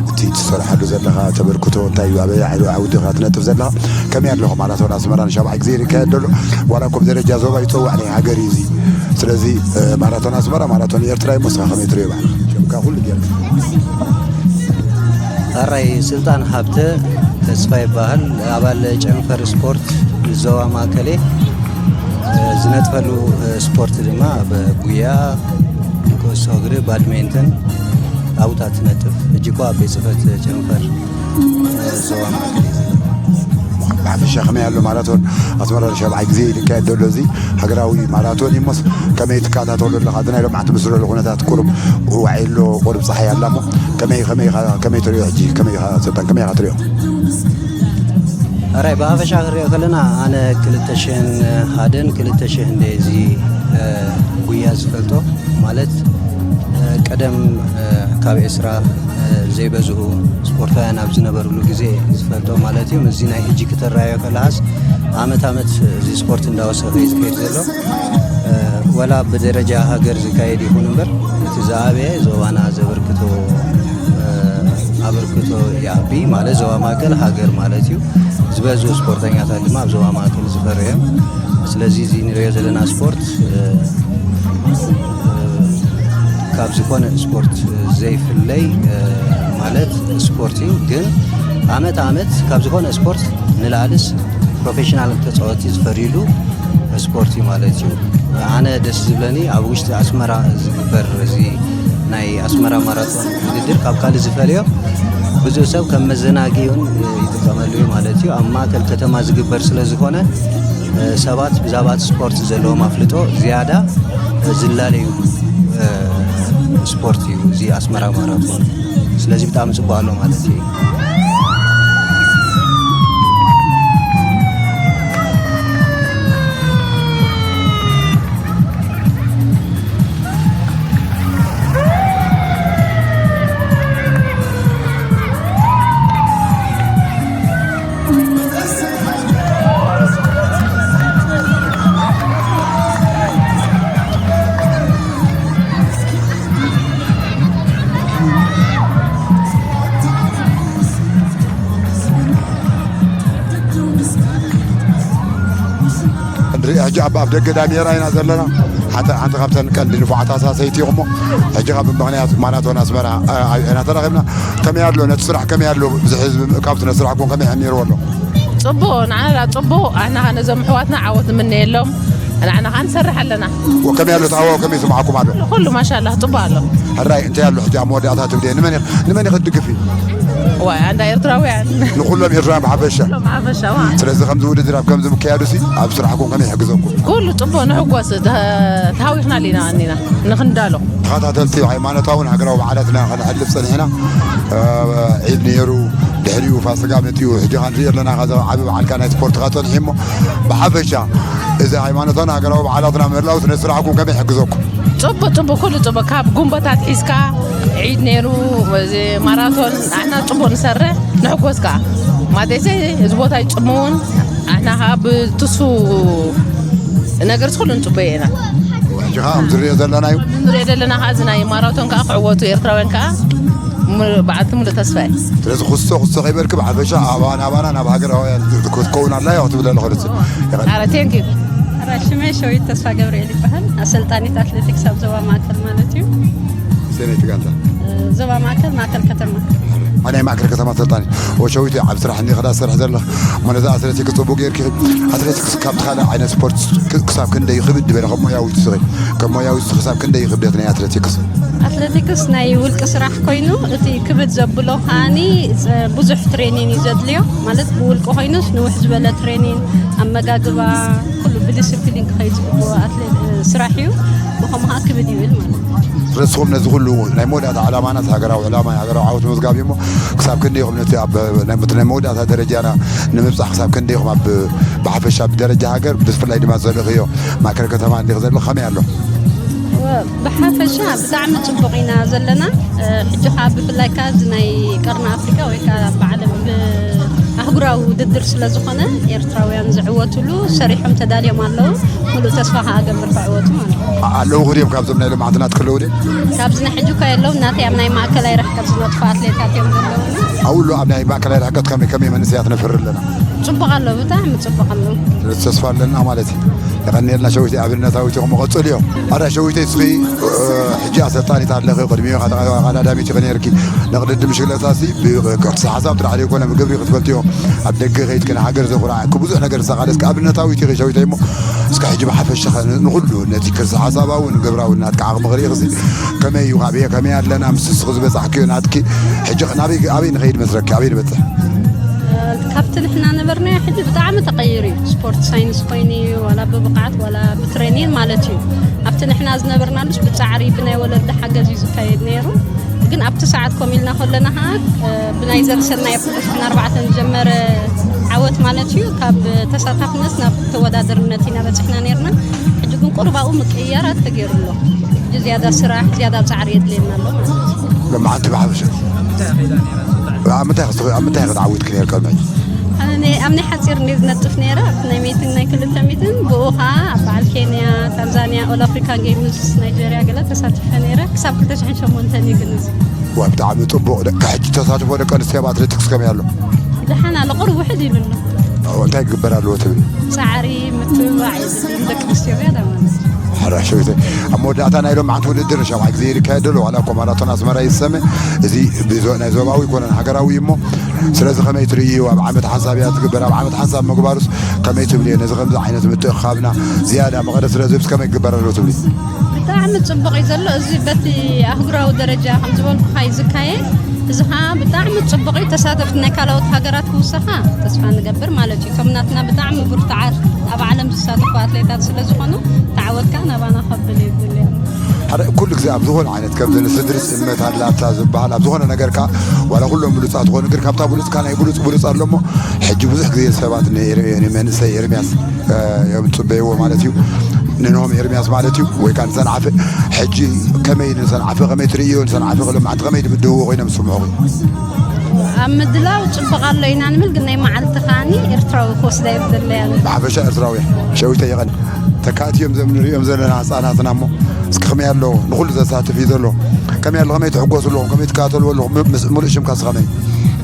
እቲ ትሰርሓሉ ዘለኻ ተበርክቶ እንታይ እዩ ኣበይ ዓውዲ ኢኻ ትነጥፍ ዘለኻ ከመይ ኣለኹ ማራቶን ኣስመራ ንሻብዓይ ግዜ ይካየድ ዘሎ ዋላ ኮም ደረጃ ዞባ ይፀዋዕ ናይ ሃገር እዩ እዚ ስለዚ ማራቶን ኣስመራ ማራቶን ኤርትራ እዩ መስኻ ከመይ ትሪኦ ባዕልኻ ጀምካ ኩሉ ጌርካ ኣራይ ስልጣን ሃብተ ተስፋ ይበሃል ኣባል ጨንፈር ስፖርት ዞባ ማእከሌ ዝነጥፈሉ ስፖርት ድማ ኣብ ጉያ፣ ኩዕሶ እግሪ፣ ባድሜንተን ኣብኡ ትነጥፍ። ሕጂ እኳ ኣብ ቤት ጽሕፈት ጨንፈር ዞባ ማእከል እዩ ዘሎ። ብሓፈሻ ከመይ ኣሎ ማራቶን ኣስመራ ሻብዓይ ግዜ እዩ ዝካየድ ዘሎ። እዚ ሃገራዊ ማራቶን እዩ እሞስ ከመይ ትከታተሎ ኣለኻ? እዚ ናይ ሎማዕቲ ምስ ዘሎ ኩነታት ቁሩብ ዋዒ ኣሎ፣ ቁሩብ ጸሓይ ኣላ እሞ ከመይ፣ ከመይ ኢኻ፣ ከመይ ትሪኦ ሕጂ? ከመይ ኢኻ ሰልጣን፣ ከመይ ኢኻ ትሪኦ? ሕራይ ብሓፈሻ ክንሪኦ ከለና ኣነ ክልተ ሽሕን ሓደን ክልተ ሽሕን እንደ እዚ ጉያ ዝፈልጦ ማለት ቀደም ካብ ዕስራ ዘይበዝሑ ስፖርታውያን ኣብ ዝነበርሉ ግዜ ዝፈልጦ ማለት እዩ። እዚ ናይ ሕጂ ክተራዮ ከለሃስ ዓመት ዓመት እዚ ስፖርት እንዳወሰኸ እዩ ዝኸይድ ዘሎ። ወላ ብደረጃ ሃገር ዝካየድ ይኹን እምበር እቲ ዝዓበየ ዞባና ዘበርክቶ ኣበርክቶ ይዓቢ ማለት ዞባ ማእከል ሃገር ማለት እዩ። ዝበዝሑ ስፖርተኛታት ድማ ኣብ ዞባ ማእከል ዝፈርዩ እዮም። ስለዚ እዚ ንሪኦ ዘለና ስፖርት ካብ ዝኾነ ስፖርት ዘይፍለይ ማለት ስፖርት እዩ። ግን ዓመት ዓመት ካብ ዝኾነ ስፖርት ንላዕልስ ፕሮፌሽናል ተፃወቲ ዝፈርዩሉ ስፖርት እዩ ማለት እዩ። ኣነ ደስ ዝብለኒ ኣብ ውሽጢ ኣስመራ ዝግበር እዚ ናይ ኣስመራ ማራቶን ውድድር ካብ ካልእ ዝፈልዮ ብዙሕ ሰብ ከም መዘናጊ እውን ይጥቀመሉ እዩ ማለት እዩ። ኣብ ማእከል ከተማ ዝግበር ስለ ዝኾነ ሰባት ብዛዕባ እቲ ስፖርት ዘለዎም ኣፍልጦ ዝያዳ ዝላለዩ ስፖርት እዩ እዚ ኣስመራ ማራቶን። ስለዚ ብጣዕሚ ጽቡቅ ኣሎ ማለት እዩ። ሕጂ ኣብ ኣፍ ደገ ዳሜራ ኢና ዘለና። ሓንቲ ሓንቲ ካብተን ቀንዲ ንፉዓት ኣሳሰይቲ ኢኹሞ። ሕጂ ካብ ምኽንያት ማራቶን ኣስመራ ኣብና ተራኺብና። ከመይ ኣሎ ነቲ ስራሕ ከመይ ኣሎ? ብዙሕ ህዝቢ ምእካብ ስነ ስራሕኩም ከመይ ሕሚርዎ ኣሎ? ጽቡቕ፣ ንዓና ጽቡቕ። ኣና ነዞም ኣሕዋትና ዓወት ንምነየሎም። ንዓና ኸኣ ንሰርሕ ኣለና። ወከመይ ኣሎ ተሃዋው ከመይ ስምዓኩም ኣሎ? ኩሉ ማሻላ ጽቡቕ ኣሎ። ሕራይ እንታይ ኣሎ ሕጂ ኣብ መወዳእታ ትብልየ? ንመን ኢኽ-፣ ንመን ኢኽ ትድግፊ? ዋይ ኣንዳ ኤርትራውያን። ንኹሎም ኤርትራውያን ብሓፈሻ። ኩሎም ብሓፈሻ ዋ። ስለዚ ከምዚ ውድድር ኣብ ከምዚ ምክያዱ ሲ ኣብ ስራሕኩም ከመይ ይሕግዘኩም? ኩሉ ጽቡቕ ንሕጎስ ተ-፣ ተሃዊኽና ሊና ኣኒና ንኽንዳሎ። ተኸታተልቲ ሃይማኖታውን ሃገራዊ በዓላትና ከነሕልፍ ጸኒሕና። ዒድ ነይሩ፣ ድሕሪኡ ፋሲጋ መጺኡ፣ ሕጂ ኸኣ ንሪኦ ኣለና፣ ከዛ ዓቢ በዓልካ ናይ ስፖርትካ ጸኒሑ እሞ፣ ብሓፈሻ እዚ ሃይማኖታውን ሃገራዊ በዓላትና ምህላው ስነ ስርዓኩም ከመይ ይሕግዘኩም? ጽቡቅ፣ ጽቡቅ፣ ኩሉ ጽቡቅ። ካብ ጉንበታት ሒዝካ ዒድ ነይሩ፣ እዚ ማራቶን፣ ንሕና ጽቡቅ ንሰርሕ፣ ንሕጎስ ከኣ። ማለተይ፣ እዚ ቦታ ይጽምውን፣ ንሕና ከኣ ብትሱ ነገር ኩሉ ንጽበዮ ኢና። ሕጂ ከኣ ከም ዝሪኦ ዘለና እዩ። ንሪኦ ዘለና ከኣ እዚ ናይ ማራቶን ከኣ ክዕወቱ ኤርትራውያን ከኣ ም-፣ በዓልቲ ሙሉእ ተስፋ እየ። ስለዚ ክስቶ ክስቶ ከይበልኪ ብሓፈሻ ኣባና ኣባና ናብ ሃገራውያን ክትከውን ኣላ እያ ክትብል ኣለኹ ንስ። ኣረ፣ ቴንክ ዩ። ኣረ፣ ሽመይ ሸዊት ተስፋ ገብርኤል ይበሃል። ኣሰልጣኒት ኣትሌቲክስ ኣብ ዞባ ማእከል ማለት እዩ። ሰነይቲ ጋንታ? ዞባ ማእከል፣ ማእከል ከተማ። ናይ ማእከል ከተማ ኣሰልጣኒት። ወሸዊት ኣብ ስራሕ እንዲኺ ዳ ትሰርሒ ዘለኺ። እሞ ነዚ ኣትሌቲክስ ጽቡቅ ጌርኪ። ኣትሌቲክስ ካብቲ ካልእ ዓይነት ስፖርት ክ-፣ ክሳብ ክንደይ ይኽብድ ዝበለ ከም ሞያዊት ስኺ? ከም ሞያዊት ስኺ ክሳብ ክንደይ ይኽብደት ናይ ኣትሌቲክስ? ኣትሌቲክስ ናይ ውልቂ ስራሕ ኮይኑ፣ እቲ ክብድ ዘብሎ ከኣኒ፣ ጸ-፣ ብዙሕ ትሬኒን እዩ ዘድልዮ። ማለት፣ ብውልቂ ኮይኑስ፣ ንውሕ ዝበለ ትሬኒን፣ ኣመጋግባ፣ ኩሉ ብዲስፕሊን ክኸይድ ዝግብኦ ኣትሌት፣ ስራሕ እዩ። ብኸምኡ ከኣ ክብድ ይብል ማለት እዩ። ንስኹም ነዚ ኩሉ ናይ መወዳእታ ዕላማና፣ ሃገራዊ ዕላማ፣ ሃገራዊ ዓወት ምምዝጋብ እዩ እሞ፣ ክሳብ ክንደይ ኢኹም ነቲ ኣብ ናይ፣ ናይ መወዳእታ ደረጃና ንምብጻሕ ክሳብ ክንደይ ኢኹም ኣብ፣ ብሓፈሻ ብደረጃ ሃገር፣ ብፍላይ ድማ ዘለኽዮ ማእከል ከተማ እንዲኺ ዘለኺ ከመይ ኣሎ? ብሓፈሻ ብጣዕሚ ጽቡቕ ኢና ዘለና። እ፣ ሕጂ ኸኣ ብፍላይ ከኣ እዚ ናይ ቀርኒ ኣፍሪቃ ወይ ከኣ ብዓለም ብኣህጉራዊ ውድድር ስለ ዝኾነ ኤርትራውያን ዝዕወትሉ ሰሪሖም ተዳልዮም ኣለዉ። ሙሉእ ተስፋ ከኣ እገብር ክዕወቱ ማለት እዩ። ኣ-፣ ኣለዉ ድዮም ካብዞም ናይ ሎማዕቲ ናትኪ ኣለዉ ድዮም? ካብዚ ናይ ሕጂ እኳ የለዉን፣ ናተይ ኣብ ናይ ማእከላይ ርሕቀት ዝነጥፉ ኣትሌታት እዮም ዘለዉና። ኣብኡ ኣሎ ኣብ ናይ ማእከላይ ርሕቀት ከመይ ከመይ መንእሰያት ነፍሪ ኣለና? ጽቡቕ ኣሎ፣ ብጣዕሚ ጽቡቕ ኣሎ። ስለዚ ተስፋ ኣለና ማለት እዩ። የቐንየልና ሸዊተይ፣ ኣብነታዊት ኢኹም፣ ቀጽልዮ። ኣረ ሸዊተይ፣ እስኺ፣ እ፣ ሕጂ ኣሰልጣኒት ኣለኺ፣ ቅድሚኡ ተቐዳዳሚት ኢኺ ነይርኪ። ንቕድድም ብሽክለታሲ ብቅርሲ ሓሳብ ጥራሕ ዘይኮነ ብግብሪ ክትፈልጥዮ፣ ኣብ ደገ ከይድኪ ንሃገር ዘኹርዓኪ ብዙሕ ነገር ዝሰቓለስኪ ኣብነታዊት ኢኺ ሸዊተይ። እሞ እስከ ሕጂ ብሓፈሻ ኸ ንኹሉ ነቲ ከርሲ ሓሳባዊ ንግብራዊ ናትካ ዓቕሚ ክርኢ ኽሲ ከመይ እዩ? ኣበየ ከመይ ኣለና? ምስ እስኺ ዝበጻሕክዮ ናትኪ ሕጂ ናበይ ኣበይ ንኸይድ መስለኪ? ኣበይ ንበጽሕ? ካብቲ ንሕና ነበርናዮ ሕጂ ብጣዕሚ ተቐይሩ እዩ። ስፖርት ሳይንስ ኮይኑ እዩ፣ ዋላ ብብቕዓት ዋላ ብትሬኒን ማለት እዩ። ኣብቲ ንሕና ዝነበርናሉስ ብጻዕሪ ብናይ ወለዲ ሓገዝ እዩ ዝካየድ ነይሩ። ግን ኣብቲ ሰዓት ኮም ኢልና ከለና ከዓ ብናይ ዘርሰናይ ፕሮጀክት ኣርባዕተ ዝጀመረ ዓወት ማለት እዩ፣ ካብ ተሳታፍነት ናብ ተወዳደርነት ኢና በፂሕና ነርና። ሕጂ ግን ቁርባኡ ምቅያራት ተገይሩ ኣሎ። ሕጂ ዝያዳ ስራሕ ዝያዳ ፃዕሪ የድልየና ኣሎ ማለት እዩ። ለማዓንቲ ብሓፈሻ ኣብ ምንታይ ክስ- ኣብ ምንታይ ክትዓውት ክነር ቀልመይ ኣብ ናይ ሓፂር እንደ ዝነጥፍ ነረ ኣብቲ ናይ ሜትን ናይ ክልተ ሜትን ብኡ ከዓ ኣብ በዓል ኬንያ፣ ታንዛኒያ፣ ኦል ኣፍሪካን ጌምስ፣ ናይጀሪያ ገለ ተሳትፈ ነረ ክሳብ ክልተ ሽሕን ሸሞንተን እዩ ግን እዚ ዋ ብጣዕሚ ፅቡቕ ደቂ ሕጂ ተሳትፎ ደቂ ኣንስትዮ ኣብ ኣትሌቲክስ ከመይ ኣሎ? ደሓን ኣሎ ቁሩብ ውሕድ ኢሉ ኣሎ። እንታይ ክግበር ኣለዎ ትብል? ፃዕሪ ምትብባዕ እዩ ደቂ ኣንስትዮ ዝያዳ ማለት እዩ። ሕራሽ ቤተ ኣብ መወዳእታ ናይ ሎም ዓንት ውድድር ሻብዓይ ግዜ ይካየድ ዘሎ ዋላ እኮ ማራቶን ኣስመራ ይሰመ እዚ ናይ ዞባዊ ይኮነን ሃገራዊ እሞ ስለዚ ከመይ ትርእዩ ኣብ ዓመት ሓንሳብ እያ ትግበር ኣብ ዓመት ሓንሳብ ምግባሩስ ከመይ ትብልዮ ነዚ ከምዚ ዓይነት ምትእኻብና ዝያዳ መቐረ ስለ ዝብስ ከመይ ክግበር ኣለዎ ትብሊ? ብጣዕሚ ፅቡቕ እዩ ዘሎ። እዚ በቲ ኣህጉራዊ ደረጃ ከም ዝበልኩኻ እዩ ዝካየድ። እዚ ከዓ ብጣዕሚ ፅቡቕ እዩ። ተሳተፍቲ ናይ ካልኦት ሃገራት ክውሰኻ ተስፋ ንገብር ማለት እዩ። እቶም ናትና ብጣዕሚ ብርቱዓት ኣብ ዓለም ዝሳተፉ ኣትሌታት ስለ ዝኾኑ ተዓወት ከዓ ናባና ከብል እዩ ዝብል። ሓደ ኩሉ ግዜ ኣብ ዝኾነ ዓይነት ከም ስድሪ ፅልመት ኣላታ ዝበሃል ኣብ ዝኾነ ነገር ከዓ ዋላ ኩሎም ብሉፃት ዝኾኑ ግን ካብታ ብሉፅካ ናይ ብሉፅ ብሉፅ ኣሎ እሞ ሕጂ ብዙሕ ግዜ ሰባት ንመንእሰይ ኤርሚያስ እዮም ዝፅበይዎ ማለት እዩ። ንንሆም ኤርሚያስ ማለት እዩ ወይ ከዓ ንሰንዓፈ ሕጂ ከመይ ንሰንዓፈ ከመይ ትርእዮ ንሰንዓፈ ከሎም ዓንቲ ከመይ ድብድህዎ ኮይኖም ዝስምዑ ኣብ ምድላው ፅቡቕ ኣሎ ኢና ንብል ግን ናይ መዓልቲ ከዓኒ ኤርትራዊ ክወስዳ የብለያን። ብሓፈሻ ኤርትራውያ ሸዊተ የቐን ተካእቲ እዮም ዘም ንሪኦም ዘለና ህፃናትና እሞ እስኪ ከመይ ኣሎ ንኩሉ ዘሳትፍ እዩ ዘሎ ከመይ ኣሎ ከመይ ትሕጎሱ ኣለኹም ከመይ ትከታተልዎ ኣለኹም ምስ- ሙሉእ ሽምካ ስኸመይ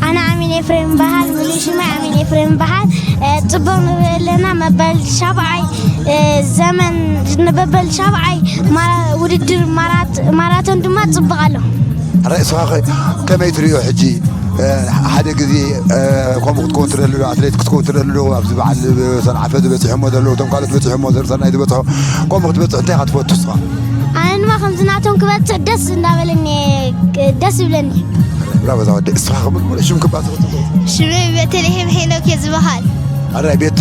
ኣነ ኣሚን ኤፍሬም በሃል፣ ሙሉእ ሽመይ ኣሚን ኤፍሬም በሃል። እ፣ ጽቡቕ ንርኢ ኣለና። መበል ሻብዓይ እ፣ ዘመን ንመበል ሻብዓይ ማ- ውድድር ማራት- ማራቶን ድማ ጽቡቕ ኣሎ። ኣረ እስኻ ኸ ከመይ ትሪኦ ሕጂ እ፣ ሓደ ግዜ እ፣ ከምኡ ክትከውን ትደሊ ዶ ኣትሌት ክትከውን ትደሊ ዶ ኣብዚ በዓል ሰንዓፈ ዝበፅሖሞ ዘለዉ እቶም ካልኦት በፂሖሞ ዘርሰናይ ዝበፅሖ ከምኡ ክትበፅሕ እንታይ ኢኻ ትፈቱ እስኻ ኣነ ድማ ከምዚ ናቶም ክበፅሕ ደስ እንዳበለኒ ደስ ይብለኒ ብራበዛ ወደ እስኻ ከምኡ ሽም ክባፅሕ ሽመይ ቤተልሔም ሄኖክ እየ ዝበሃል። ኣራይ ቤቲ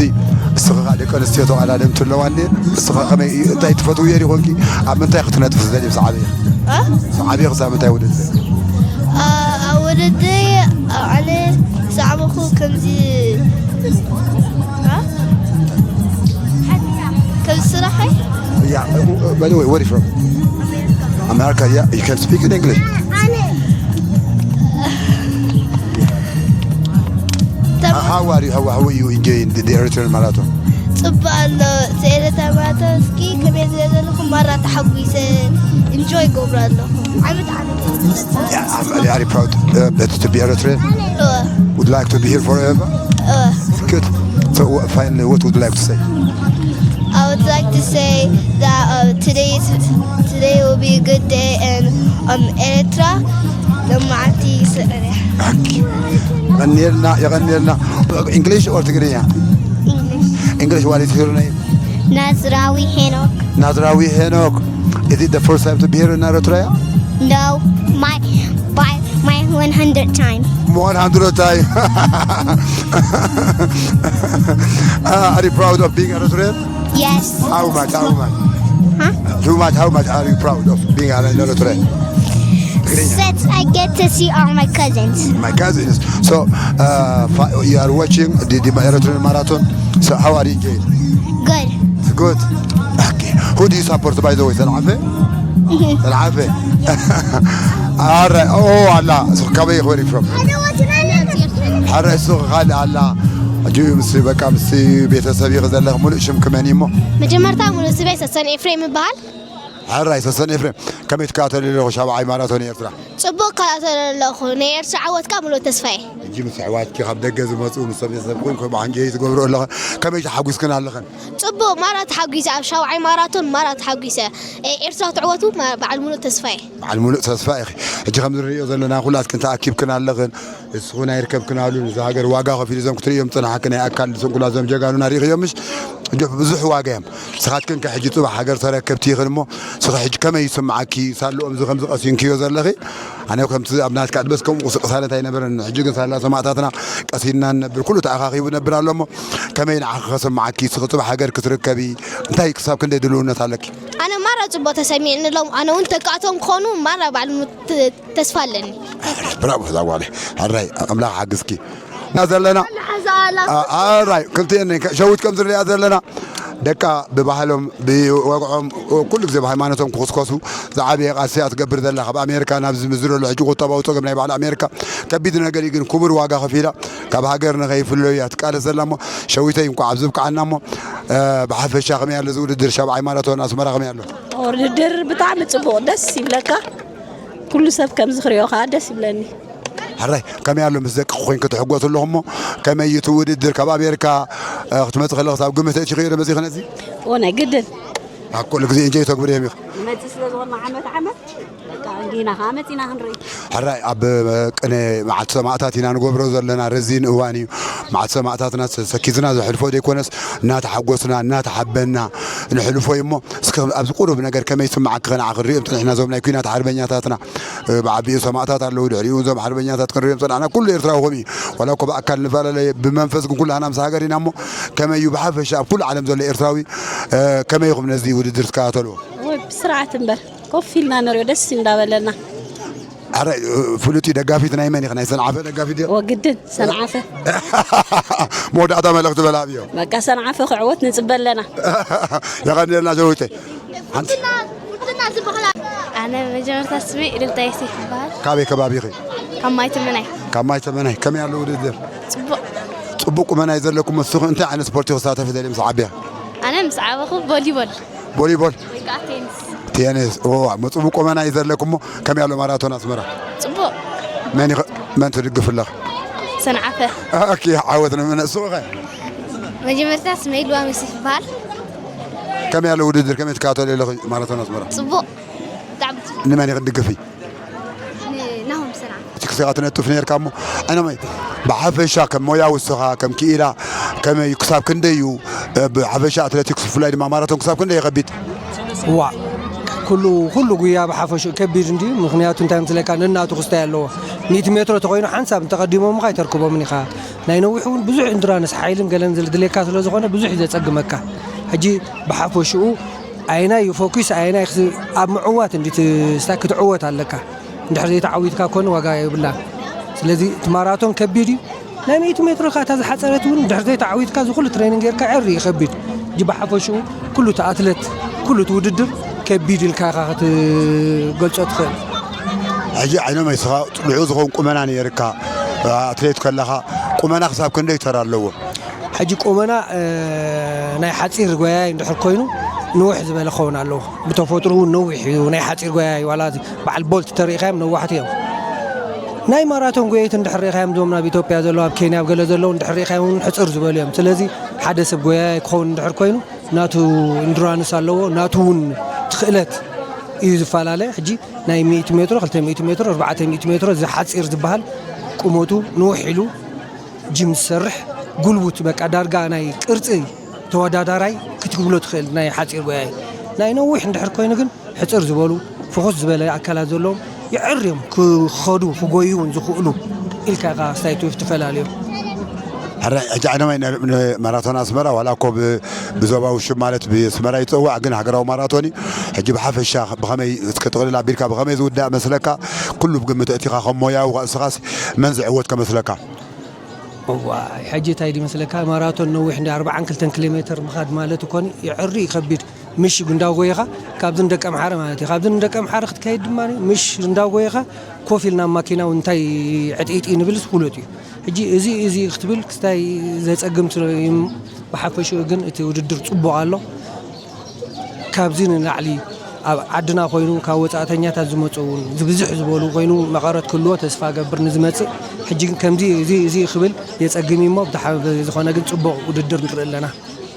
እስኻ ከዓ ደቂ ኣንስትዮ ተቐዳደምቲ ኣለዋ እንዴ? እስኻ ከመይ እንታይ ትፈትውዮ ዲኾንኪ? ኣብ ምንታይ ክትነጥፍ ትደልዩ ምስ ዓበየ? እ? ምስ ዓበየ ክሳብ ምንታይ ውድድር? እ፣ ኣብ ውድድር ኣነ ዝዓበኹ ከምዚ እ? ከምዚ ስራሐይ Yeah, uh, uh, by the way, where are you from? America, yeah. You can speak in English. Uh, how are you? How, how are you enjoying the, the Eritrean marathon? ጽቡቅ ኣሎ። እቲ ኤርትራ ማራቶን እስኪ ከመይ ዝለ ዘለኹ ማራ ተሓጒሰ ኢንጆይ ገብሮ ኣለኹ። ዓመት ዓመት Yeah, I'm very, very proud uh, to be Eritrean. እወ Would like to be here forever. እወ Good. So what, finally, what would you like to say? I would like to say that uh, today is today will be a good day and um Eritrea the Mati Okay. የቐንየልና የቐንየልና English or ትግርኛ? English. What is your name? Nazrawi Henok. Nazrawi Henok. Is it the first time to be here in Eritrea? No, my by my one hundred time. One hundred time. uh, are you proud of being Eritrean? Yes. How much? How much? Huh? Too much. How much are you proud of being an Eritrean? Since I get to see all my cousins. My cousins. So, uh, you are watching the, the Eritrean marathon. So, how are you doing? Good. Good. Okay. Who do you support, by the way? Salafi? Salafi. All right. Oh, Allah. So, where are you from? All right. So, Allah. Juiu, Msi, Baka, Msi, ቤተሰብ ይኽዘለኽ ሙሉእ ሽምኪ መን እዩ እሞ? መጀመርታ ሙሉእ ስመይ ሰሰን ኤፍሬም ይበሃል። ሕራይ ሰሰን ኤፍሬም፣ ከመይ ትከታተሊ ኣለኹ ሻብዓይ ማራቶን ኤርትራ? ጽቡቕ እከታተሎ ኣለኹ። ናይ ኤርትራ ዓወት ከኣ ሙሉእ ተስፋ እየ። ሕጂ ምስ ኣሕዋትኪ ካብ ደገ ዝመጹ ንሶም ቤተሰብ ኮይንኩም ብሓንጎ ትገብርኦ ኣለኹ። ከመይ ተሓጒስክን ኣለኽን? ጽቡቕ ማራ ተሓጒሰ። ኣብ ሻብዓይ ማራቶን ማራ ተሓጒሰ። ኤርትራ ትዕወቱ በዓል ሙሉእ ተስፋ እየ። በዓል ሙሉእ ተስፋ ኢኺ። ሕጂ ከም ንርእዮ ዘለና ኩላትክን ተኣኪብክን ኣለኽን። እስኹን ኣይርከብክናሉን። እዛ ሃገር ዋጋ ከፊሉ እዞም ክትርእዮም ዝጸናሕኪ ናይ ኣካል ስንኩላን እዞም ጀጋኑና ርኢኽዮም ምሽ? እንጆ ብዙሕ ዋጋ እዮም። ንስኻትክን ከ ሕጂ ጽባሕ ሃገር ተረከብቲ ኢኽን እሞ፣ ንስኺ ሕጂ ከመይ ይስምዓኪ? ሳልኦም እዚ ከምዚ ቀሲንክዮ ዘለኺ፣ ኣነ ከምቲ ኣብ ናትካ ዕድመስ ከምኡ ቅስ-፣ ቅሳነት ኣይነበረን። ሕጂ ግን ሳላ ሰማእታትና ቀሲንና ንነብር፣ ኩሉ ተኣኻኺቡ ነብር ኣሎ እሞ፣ ከመይ ንዓኺ ከስምዓኪ? ንስኺ ጽባሕ ሃገር ክትርከቢ እንታይ ክሳብ ክንደይ ድልውነት ኣለኪ? ኣነ ማራ ጽቡቕ ተሰሚዕኒ ኣሎም። ኣነ እውን ተካእቶም ክኾኑ ማራ ባዕሉ ምት-፣ ተስፋ ኣለኒ። ብራቮ እዛ ጓለይ። ሕራይ ኣምላኽ ሓግዝኪ። እና ዘለና ሓዛ ኣላ። ኣ-፣ ኣራይ ክልቲኤን ነን ሸዊት ከም ዝርያ ዘለና ደቃ ብባህሎም ብወግዖም ኩሉ ግዜ ብሃይማኖቶም ክኹስኮሱ ዝዓበየ ቃልሲ እያ ትገብር ዘላ። ካብ ኣሜሪካ ናብዚ ምዝረሉ ሕጂ ቁጠባዊ ጸገም ናይ ባዕሉ ኣሜሪካ ከቢድ ነገር እዩ፣ ግን ክቡር ዋጋ ከፊላ ካብ ሃገር ንኸይፍለዩ እያ ትቃለስ ዘላ። እሞ ሸዊተይ እንኳዕ ኣብዚ ብቅዓና። እሞ እ፣ ብሓፈሻ ከመይ ኣሎ እዚ ውድድር ሻብዓይ ማራቶን ኣስመራ ከመይ ኣሎ? ውድድር ብጣዕሚ ጽቡቕ፣ ደስ ይብለካ። ኩሉ ሰብ ከምዚ ክሪኦ ከዓ ደስ ይብለኒ። ሕራይ ከመይ ኣሎ ምስ ደቂ ኮይንኪ ትሕጎሱ ኣለኹም እሞ ከመይ እዩ እቲ ውድድር? ካብ ኣሜሪካ እ፣ ክትመጽእ ከለኺ ኣብ ግምት እቲኺ ዶ መጺኺ ነዚ? ኦ ናይ ግድን። ኣብ ኩሉ ግዜ እንጆይ ተግብሪ እዮም ኢኺ። ንመጽእ ስለ ዝኾንና ዓመት ዓመት በቃ እንዲና ከዓ መጺና ክንርኢ። ሕራይ ኣብ ቅነ መዓልቲ ሰማእታት ኢና ንገብሮ ዘለና ረዚን እዋን እዩ። መዓልቲ ሰማእታትና ሰኪዝና ዘሕልፎ ዘይኮነስ እናተሓጎስና እናተሓበና ንሕልፎ እዩ እሞ እስከ ኣብዚ ቁሩብ ነገር ከመይ ይስምዓኪ ንዓኺ ክንሪኦም ጸኒሕና እዞም ናይ ኲናት ሓርበኛታትና እ፣ ብዓቢኡ ሰማእታት ኣለዉ። ድሕሪኡ እዞም ሓርበኛታት ክንሪኦም ጸናሕና። ኩሉ ኤርትራዊ ከምኡ እዩ። ዋላ እኮ ብኣካል ንፈላለ፣ ብመንፈስ ግን ኩላህና ምስ ሃገር ኢና እሞ፣ ከመይ እዩ ብሓፈሻ ኣብ ኩሉ ዓለም ዘሎ ኤርትራዊ፣ እ፣ ከመይ ኢኹም ነዚ ውድድር ትከታተልዎ? ወይ ብስርዓት እምበር፣ ኮፍ ኢልና ንሪኦ ደስ እንዳበለና። ኣረ፣ እ፣ ፍሉጥ እዩ። ደጋፊት ናይ መን ኢኺ? ናይ ሰንዓፈ ደጋፊት ዲኺ? ወግድን ሰንዓፈ። መወዳእታ መልእኽቲ በል ኣብዮ። በቃ ሰንዓፈ ክዕወት ንጽበ ኣለና። የቐንየልና ሸዊተይ። ሓንቲ ኣነ መጀመርታ ስመይ እልልታ ዮሴፍ ይበሃል። ካበይ ከባቢ ኢኺ? ካብ ማይ ተመናይ። ካብ ማይ ተመናይ። ከመይ ኣሎ ውድድር? ጽቡቕ። ጽቡቕ ቁመና እዩ ዘለኩም። ንስኺ እንታይ ዓይነት ስፖርት ኢኺ ክሳተፊ ደልዩ ምስ ዓብያ? ኣነ ምስ ዓበኹ ቮሊቦል። ቮሊቦል? ወይ ከዓ ቴኒስ። ቴኒስ። ኦ፣ እሞ ጽቡቕ ቁመና እዩ ዘለኩም። እሞ ከመይ ኣሎ ማራቶን ኣስመራ? ጽቡቕ። መን ኢኺ፣ መን ትድግፍ ኣለኺ? ሰንዓፈ። ኦኬ፣ ዓወት ንምነ። ንስኺ ኸ? መጀመርታ ስመይ ልዋም ዮሴፍ ይበሃል። ከመይ ኣሎ ውድድር? ከመይ ትከታተልዮ ኣለኺ ማራቶን ኣስመራ? ጽቡቕ። ብጣዕሚ ጽቡቕ። ንመን ኢኺ ትድግፊ? ንናሆም ሰላም። እቲ ክስኻ ትነጥፍ ነርካ እሞ፣ ዕነመይ ብሓፈሻ ከም ሞያዊ ንስኻ ከም ክኢላ ከመይ ክሳብ ክንደይ እዩ፣ እ፣ ብሓፈሻ ኣትሌቲክስ ብፍላይ ድማ ማራቶን ክሳብ ክንደይ ይኸቢድ? እዋ፣ ኩሉ ኩሉ ጉያ ብሓፈሽኡ ከቢድ እንድዩ። ምኽንያቱ እንታይ ምስለካ ነናቱ ክስታይ ኣለዎ። ሚእቲ ሜትሮ ተኾይኑ ሓንሳብ እንተቐዲሞምኻ ኣይተርክቦምን ኢኻ። ናይ ነዊሕ እውን ብዙሕ ኢንዱራንስ ሓይልን ገለን ዝድልየካ ስለ ዝኾነ ብዙሕ እዩ ዘጸግመካ። ሕጂ ብሓፈሽኡ ኣየናይ እዩ ፎኪስ ኣየናይ ክስ-፣ ኣብ ምዕዋት እንዲ ት-፣ ስታ ክትዕወት ኣለካ። እንድሕር ዘይተዓዊትካ ኮነ ዋጋ የብላን። ስለዚ እቲ ማራቶን ከቢድ እዩ። ናይ ሚእቲ ሜትሮ ከኣ እታ ዝሓጸረት እውን እንድሕር ዘይተዓዊትካ እዚ ኩሉ ትሬኒንግ ጌርካ ዕር እዩ ከቢድ። ሕጂ ብሓፈሽኡ ኩሉ እቲ ኣትለት ኩሉ እቲ ውድድር ከቢድ ኢልካ ኢኻ ክትገልጾ ትኽእል። ሕጂ ዓይኖም ኣይስኻ ልዑል ዝኸውን ቁመና ነይርካ ኣትሌት ከለኻ ቁመና ክሳብ ክንደይ ተራ ኣለዎ? ሕጂ ቁመና፣ እ፣ ናይ ሓጺር ጎያይ እንድሕር ኮይኑ ንውሕ ዝበለ ክኸውን ኣለዎ። ብተፈጥሮኡ እውን ነዊሕ እዩ፣ ናይ ሓጺር ጎያይ ዋላ እዚ በዓል ቦልት ተሪኢኻዮም ነዋሕቲ እዮም። ናይ ማራቶን ጎየይቲ እንድሕር ርኢኻዮም እዞም ናብ ኢትዮጵያ ዘለዉ፣ ኣብ ኬንያ ኣብ ገለ ዘለዉ እንድሕር ርኢኻዮም እውን ሕጽር ዝበሉ እዮም። ስለዚ ሓደ ሰብ ጎያይ ክኸውን እንድሕር ኮይኑ ናቱ ኢንዱራንስ ኣለዎ፣ ናቱ እውን እቲ ክእለት እዩ ዝፈላለ። ሕጂ ናይ ሚእቲ ሜትሮ፣ ክልተ ሚእቲ ሜትሮ፣ ኣርባዕተ ሚእቲ ሜትሮ እዚ ሓጺር ዝበሃል ቁመቱ ንውሕ ኢሉ ጅም ዝሰርሕ ጉልቡት በቃ ዳርጋ ናይ ቅርጺ ተወዳዳራይ ክትብሎ ትኽእል ናይ ሓጺር ጎያይ። ናይ ነዊሕ እንድሕር ኮይኑ ግን ሕጽር ዝበሉ ፍኹስ ዝበለ ኣካላት ዘለዎም የዕር እዮም ክኸዱ ክጎዩ እውን ዝኽእሉ ኢልካ ኢኻ ስታይት ዌፍ ትፈላልዮም። ሕራይ ሕጂ ዓለማይ ነ-፣ ነ-፣ ማራቶን ኣስመራ ዋላ እኮ ብ-፣ ብዞባዊ ሽም ማለት ብስመራ ይጸዋዕ፣ ግን ሃገራዊ ማራቶን እዩ። ሕጂ ብሓፈሻ ብኸመይ እስከ ጥቕልል ኣቢልካ ብኸመይ ዝውዳእ መስለካ? ኩሉ ብግምት እቲኻ ከም ሞያዊ ንስኻስ መን ዝዕወት ከመስለካ? እዋይ፣ ሕጂ እንታይ ድዩ መስለካ? ማራቶን ነዊሕ እንዲ ኣርብዓን ክልተን ኪሎ ሜትር ምኻድ ማለት እኮ የዕሪ እዩ ከቢድ። ምሽ እንዳጎየኻ ካብዚ ንደቀምሓረ ማለት እዩ። ካብዚ ንደቀምሓረ ክትከይድ ድማ ምሽ እንዳጎየኻ ኮፍ ኢልና ኣብ ማኪና እውን እንታይ ዕጥይጥይ ንብልስ ፍሉጥ እዩ። ሕጂ እዚ፣ እዚ ክትብል ክስታይ ዘጸግም ስለ እዩ። ብሓፈሽኡ ግን እቲ ውድድር ጽቡቕ ኣሎ። ካብዚ ንላዕሊ ኣብ ዓድና ኮይኑ ካብ ወጻእተኛታት ዝመጹ እውን ዝብዝሕ ዝበሉ ኮይኑ መቐረት ክህልዎ ተስፋ እገብር ንዝመጽእ። ሕጂ ግን ከምዚ እዚ፣ እዚ ክብል የጸግም እዩ እሞ ብዝሓ-፣ ዝኾነ ግን ጽቡቕ ውድድር ንርኢ ኣለና።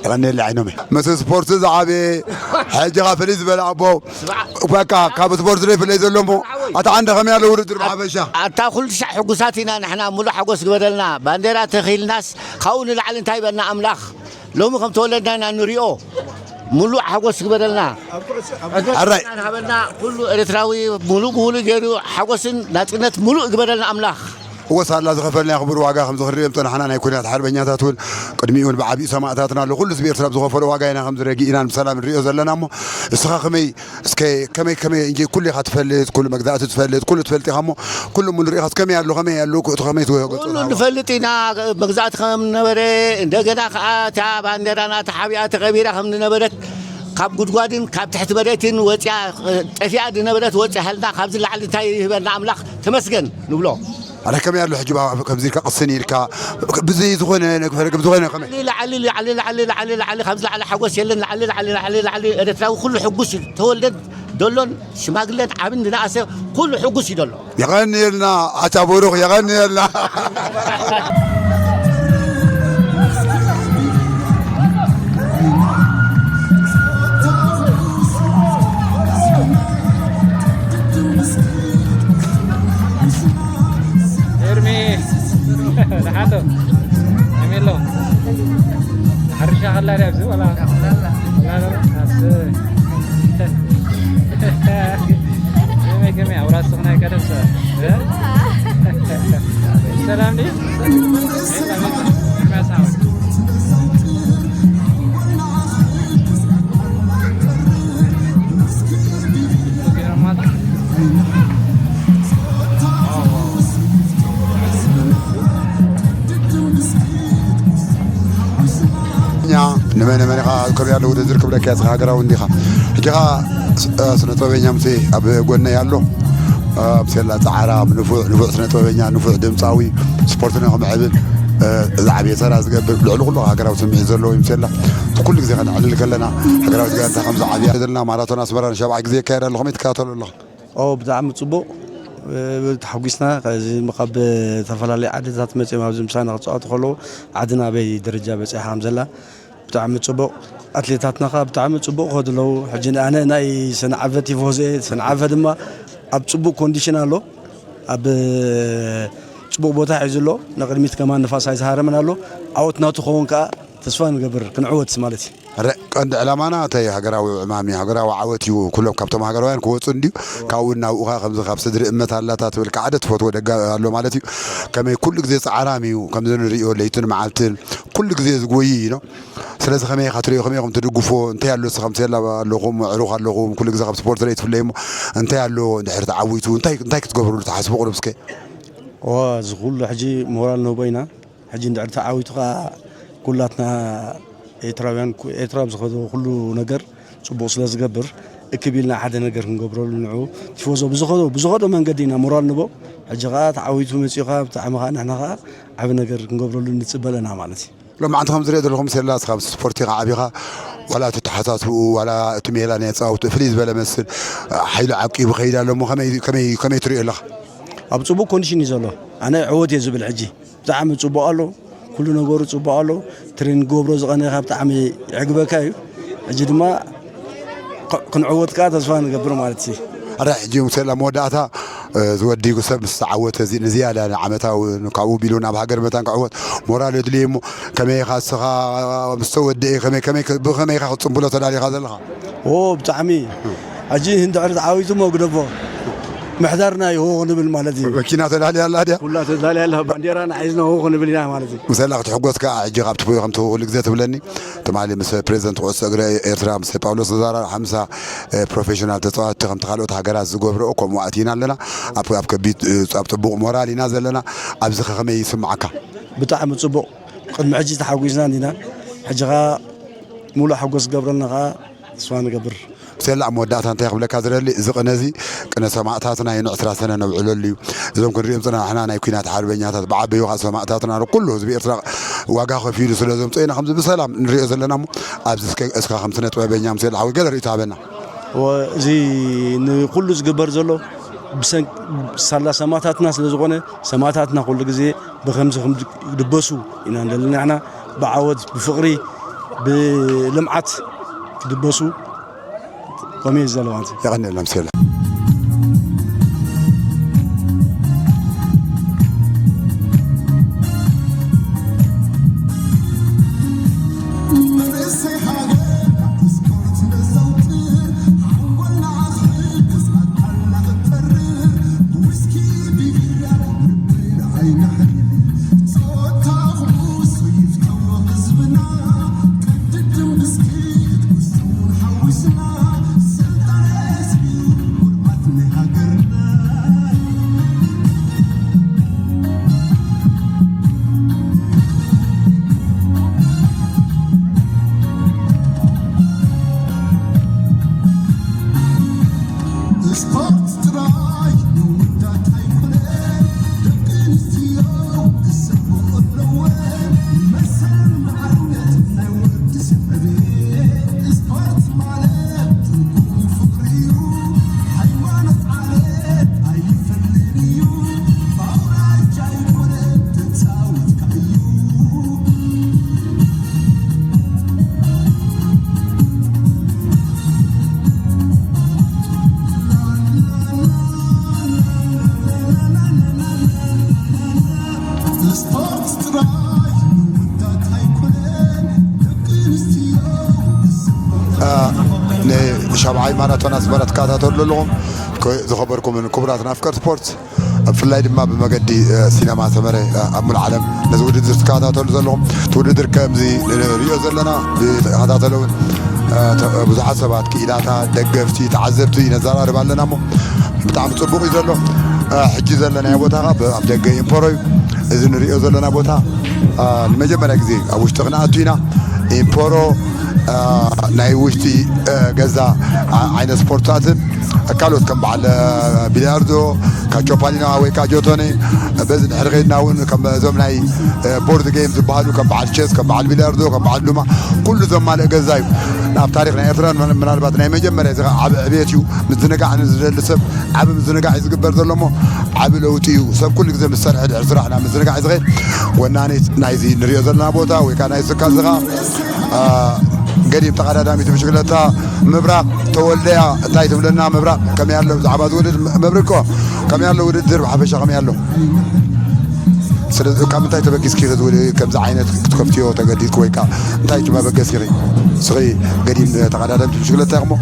የቐንየለይ ዓይኖመይ። ምስ ስፖርት ዝዓበየ ሕጂ ኸዓ ፍልይ ዝበለ ኣቦ በቃ ካብ ስፖርት ዘይፍለይ ዘሎ እሞ ኣታ ዓንደ ከመይ ኣሎ ውድድር ብሓፈሻ? ኣታ ኩሉ ሻዕ ሕጉሳት ኢና ንሕና፣ ሙሉእ ሓጎስ ግበረልና። ባንዴራ ተኺልናስ ካብኡ ንላዕሊ እንታይ በልና ኣምላኽ? ሎሚ ከም ተወለድና ኢና ንሪኦ። ሙሉእ ሓጎስ ይግበረልና። ኣራይ። ሃበና ኩሉ ኤርትራዊ ሙሉእ ብሙሉእ ገይሩ ሓጎስን ናጽነት ሙሉእ ይግበረልና ኣምላኽ። እወ ሳላ ዝኸፈልና ክቡር ዋጋ ከም ዝኽሪኦም ጸናሕና ናይ ኩናት ሓርበኛታት እውን ቅድሚኡ እውን ብዓቢኡ ሰማእታትና ኣሎ። ኩሉ ህዝቢ ኤርትራ ብዝኸፈሎ ዋጋ ኢና ከም ዝረጊእናን ብሰላም ንሪኦ ዘለና እሞ እስኻ ከመይ እስከ ከመይ ከመይ እንጂ ኩሉ ኢኻ ትፈልጥ፣ ኩሉ መግዛእቲ ትፈልጥ፣ ኩሉ ትፈልጥ ኢኻ እሞ ኩሉ ሙሉ ርኢኻስ ከመይ ኣሎ፣ ከመይ ኣሎ፣ ኩ-፣ ከመይ ትወ-፣ ኩሉ ንፈልጥ ኢና። መግዛእቲ ከም ነበረ እንደገና ከዓ እታ ባንዴራና ተሓቢኣ ተቐቢራ ከም ዝነበረት ካብ ጉድጓድን ካብ ትሕቲ መሬትን ወፂኣ ጠፊኣ ዝነበረት ወፂኣ ሃልና ካብዚ ላዕሊ እንታይ ይህበና ኣምላኽ ተመስገን ንብሎ። ኣረ ከመይ ኣሎ ሕጂ ባባ ከምዚ ኢልካ ቅስን ኢልካ ብዘይ ዝኾነ ነገር ብዝኾነ ከመይ ላዕሊ ላዕሊ ላዕሊ ላዕሊ ላዕሊ ላዕሊ ካብዚ ላዕሊ ሓጎስ የለን። ላዕሊ ላዕሊ ላዕሊ ላዕሊ ኤርትራዊ ኩሉ ሕጉስ እዩ። ተወልደን ደሎን ሽማግለን ዓብን ዝነኣሰ ኩሉ ሕጉስ እዩ ደሎ። የቐንየልና ኣቻ ብሩኽ የቐንየልና። ኤርሚ ንሓቶ ኤሜሎ ሕርሻ ከላ ድያ ኣብዚ ወላ ወላ ዶ? ኣስ-፣ ከመይ ከመይ ኣውራስኽ ናይ ቀደም ሰብ እ? ሰላም ድዩ? እኛ ንመነ መነ ኸዓ ከመይ ኣለዉ ውድድር ክብለካ እየ፣ ሃገራዊ እንዲኻ። ሕጂ ኸዓ ስ-፣ እ፣ ስነ ጥበበኛ ሙሴ ኣብ ጎነይ ኣሎ። እ፣ ምሴላ ጻዕራም፣ ንፉዕ፣ ንፉዕ ስነ ጥበበኛ፣ ንፉዕ ድምጻዊ፣ ስፖርትና ክምዕብል፣ እ፣ ዝዓበየ ተራ ዝገብር፣ ልዕሊ ኩሉ ሃገራዊ ስምዒት ዘለዎ እዩ። ምሴላ ኩሉ ግዜ ከነዕልል ከለና፣ ሃገራዊት ጋንታ ከም ዝዓብያ ዘለና ማራቶን ኣስመራ ንሻብዓይ ግዜ ይካየድ ኣሎ። ከመይ ትከታተሎ ኣለኻ? ኦ፣ ብጣዕሚ ጽቡቕ። እ፣ ተሓጒስና። እዚ ካብ ዝተፈላለዩ ዓድታት መጺኦም ኣብዚ ምሳና ክጻወቱ ከለዉ፣ ዓድና ኣበይ ደረጃ በጺሓ ከም ዘላ ብጣዕሚ ጽቡቕ። ኣትሌታትና ከኣ ብጣዕሚ ጽቡቕ ከዱ ኣለዉ። ሕጂ ኣነ ናይ ሰንዓፈ ቲፎዞ እየ። ሰንዓፈ ድማ ኣብ ጽቡቕ ኮንዲሽን ኣሎ። ኣብ ጽቡቕ ቦታ ሒዙ ኣሎ። ንቕድሚት ከማን ንፋስ ኣይዝሃረመን ኣሎ። ዓወት ናቱ ክኸውን ከኣ ተስፋ ንገብር፣ ክንዕወት ማለት እዩ። ረ-፣ ቀንዲ ዕላማና እንታይ ሃገራዊ ዕማም እዩ፣ ሃገራዊ ዓወት እዩ። ኩሎም ካብቶም ሃገራውያን ክወፁ እንድዩ። ካብኡ እናብኡ ኸዓ ከምዚ ካብ ስድሪ እመት ኣላታ ትብል ከዓ ሓደ ትፈትዎ ደጋ ኣሎ ማለት እዩ። ከመይ ኩሉ ግዜ ፃዕራም እዩ፣ ከምዚ ንሪኦ ለይትን መዓልትን ኩሉ ግዜ ዝጎይ እዩ ነው። ስለዚ ከመይ ኢኻ ትሪኦ፣ ከመይ ኢኹም ትድግፎ፣ እንታይ ኣሎ እስኻ ከምዚ የላ ኣለኹም፣ ኣዕሩኽ ኣለኹም፣ ኩሉ ግዜ ካብ ስፖርት ለ ትፍለዩ እሞ እንታይ ኣሎ እንድሕር ተዓዊቱ እንታይ፣ እንታይ ክትገብርሉ ትሓስቡ ቅሩብ እስከ? ዋ፣ እዚ ኩሉ ሕጂ ሞራል ንህቦ ኢና። ሕጂ እንድሕር ተዓዊቱ ኸዓ ኩላትና ኤርትራውያን ኩ-፣ ኤርትራ ብዝኸዶ ኩሉ ነገር ጽቡቕ ስለ ዝገብር እክብ ኢልና ሓደ ነገር ክንገብረሉ ንዑ ቲፎዞ ብዝኸዶ፣ ብዝኸዶ መንገዲ ኢና ሞራል ንቦ። ሕጂ ኸዓ ተዓዊቱ መጺኡ ኸዓ ብጣዕሚ ኸዓ ንሕና ኸዓ ዓቢ ነገር ክንገብረሉ ንጽበ ኣለና ማለት እዩ። ሎማዓንቲ ከም ዝሪኦ ዘለኹ ምሴላ እስኻ ኣብ ስፖርቲ ኢኻ ዓቢኻ ዋላ እቲ ተሓሳስብኡ ዋላ እቲ ሜላ ናይ ኣጻውትኡ ፍልይ ዝበለ መስል ሓይሉ ዓቂቡ ኸይድ ኣሎ እሞ ከመይ፣ ከመይ፣ ከመይ ትሪኦ ኣለኻ? ኣብ ጽቡቕ ኮንዲሽን እዩ ዘሎ። ኣነ ዕወት እየ ዝብል ሕጂ። ብጣዕሚ ጽቡቕ ኣሎ። ኩሉ ነገሩ ጽቡቕ ኣሎ። ትሬን ክገብሮ ዝቐነኻ ብጣዕሚ የዕግበካ እዩ። ሕጂ ድማ ክ-፣ ክንዕወት ከኣ ተስፋ ንገብር ማለት እዩ። ኣረ ሕጂ ሙሴላ መወዳእታ፣ እ፣ ዝወዲ ሰብ ምስ ተዓወተ እዚ ንዝያዳ ንዓመታዊ ካብኡ ቢሉ ናብ ሃገር መታን ክዕወት ሞራል የድልዮ እሞ ከመይ ኢኻ እስኻ ምስ ተወደአ ከመይ፣ ከመይ፣ ብኸመይ ኢኻ ክትጽንብሎ ተዳሊኻ ዘለኻ? ኦ፣ ብጣዕሚ። ሕጂ እንድሕር ተዓዊቱ እሞ ግደፎ። ምሕዳርና እዩ፣ ሆ ክንብል ማለት እዩ። መኪና ተዳልያ ኣላ ድያ? ኩላ ተዳልያ ኣላ፣ ባንዴራና ሒዝና ሆ ክንብል ኢና ማለት እዩ። ምሰላ ክትሕጎስ ከኣ ሕጂ ካብቲ ፎ-፣ ከምቲ ኩሉ ግዜ ትብለኒ፣ ትማሊ ምስ ፕሬዚደንት ኩዕሶ እግሪ ኤርትራ፣ ምስ ጳውሎስ ተዛራርብ፣ ሓምሳ፣ እ፣ ፕሮፌሽናል ተጻወትቲ ከምቲ ካልኦት ሃገራት ዝገብርኦ፣ ከምኡ ኣቲና ኣለና። ኣብ፣ ኣብ ከቢድ፣ እ፣ ኣብ ጥቡቕ ሞራል ኢና ዘለና። ኣብዚ ከ ከመይ ይስምዓካ? ብጣዕሚ ጽቡቕ። ቅድሚ ሕጂ ተሓጒስና እንዲና። ሕጂ ከኣ ሙሉእ ሓጎስ ክገብረልና ከኣ ተስፋ ንገብር። ሴላ ኣብ መወዳእታ እንታይ ክብለካ ዝደሊ፣ እዚ ቅነ እዚ ቅነ ሰማእታትና እዩ፣ ንዕስራ ሰነ ነብዕለሉ እዩ። እዞም ክንሪኦም ዝጸናሕና ናይ ኲናት ሓርበኛታት ብዓበዩ ከኣ ሰማእታትና ኩሉ ህዝቢ ኤርትራ ዋጋ ከፊሉ ስለ ዘምጽኦ ኢና ከምዚ ብሰላም ንሪኦ ዘለና እሞ ኣብዚ እስከ እስካ ከም ስነ ጥበበኛ ምሴላ ሓወይ ገለ ርእይቶ ሃበና። ወ-፣ እዚ ንኩሉ ዝግበር ዘሎ ብሰን-፣ ሳላ ሰማእታትና ስለ ዝኾነ ሰማእታትና ኩሉ ግዜ ብኸምዚ ከም ዝድበሱ ኢና እንደለና ንሕና ብዓወት፣ ብፍቕሪ፣ ብልምዓት ክድበሱ ከምኡ እየ ዝደሊ ማለት እዩ። የቐንየልና ምሴላ። ንሻብዓይ ማራቶን ኣስመራ ትከታተሉ ዘለኹም፣ ዝኸበርኩምን ክቡራትን ኣፍቀርቲ ስፖርት፣ ብፍላይ ድማ ብመገዲ ሲነማ ሰመረ ኣብ ሙሉእ ዓለም ነዚ ውድድር ትከታተሉ ዘለኹም፣ እቲ ውድድር ከምዚ ንሪኦ ዘለና ብተኸታተለ እውን ብዙሓት ሰባት፣ ክኢላታት፣ ደገፍቲ፣ ተዓዘብቲ ነዘራርብ ኣለና እሞ ብጣዕሚ ፅቡቕ እዩ ዘሎ። ሕጂ ዘለናዮ ቦታ ከዓ ኣብ ደገ ኢምፖሮ እዩ። እዚ ንሪኦ ዘለና ቦታ ንመጀመርያ ግዜ ኣብ ውሽጢ ክንኣቱ ኢና። ኢምፖሮ ናይ ውሽጢ ገዛ ዓይነት ስፖርትታትን ካልኦት ከም በዓል ቢልያርዶ፣ ካቾፓሊና ወይ ከዓ ጆቶኒ፣ በዚ ድሕሪ ከይድና እውን ከም እዞም ናይ ቦርድ ጌም ዝበሃሉ ከም በዓል ቸስ፣ ከም በዓል ቢልያርዶ፣ ከም በዓል ዱማ፣ ኩሉ ዘማልእ ገዛ እዩ። ኣብ ታሪክ ናይ ኤርትራ ምናልባት ናይ መጀመርያ እዚ ከዓ ዓቢ ዕብየት እዩ። ምዝንጋዕ ንዝደሊ ሰብ ዓቢ ምዝንጋዕ እዩ ዝግበር ዘሎ እሞ ዓቢ ለውጢ እዩ። ሰብ ኩሉ ግዜ ምስ ሰርሐ ድሕሪ ስራሕ ናብ ምዝንጋዕ እዩ ዝኸይድ። ወናኒት ናይዚ ንሪኦ ዘለና ቦታ ወይ ከዓ ናይ ስካ ዝኻ ገዲም ተቐዳዳሚት ብሽክለታ ምብራቕ ተወልደያ እንታይ ትብለና? ምብራቕ ከመይ ኣሎ ብዛዕባ ዝውድድ? መብርቆ ከመይ ኣሎ ውድድር ብሓፈሻ ከመይ ኣሎ? ስለዚ ካብ ምንታይ ተበጊስኪ ኢኺ ዝውል-፣ ከምዚ ዓይነት ክትከፍትዮ ተገዲድኪ ወይ ከዓ እንታይ እዩ መበገሲኺ? ንስኺ ገዲም ተቐዳደምቲ ብሽክለታ ኢኹሞ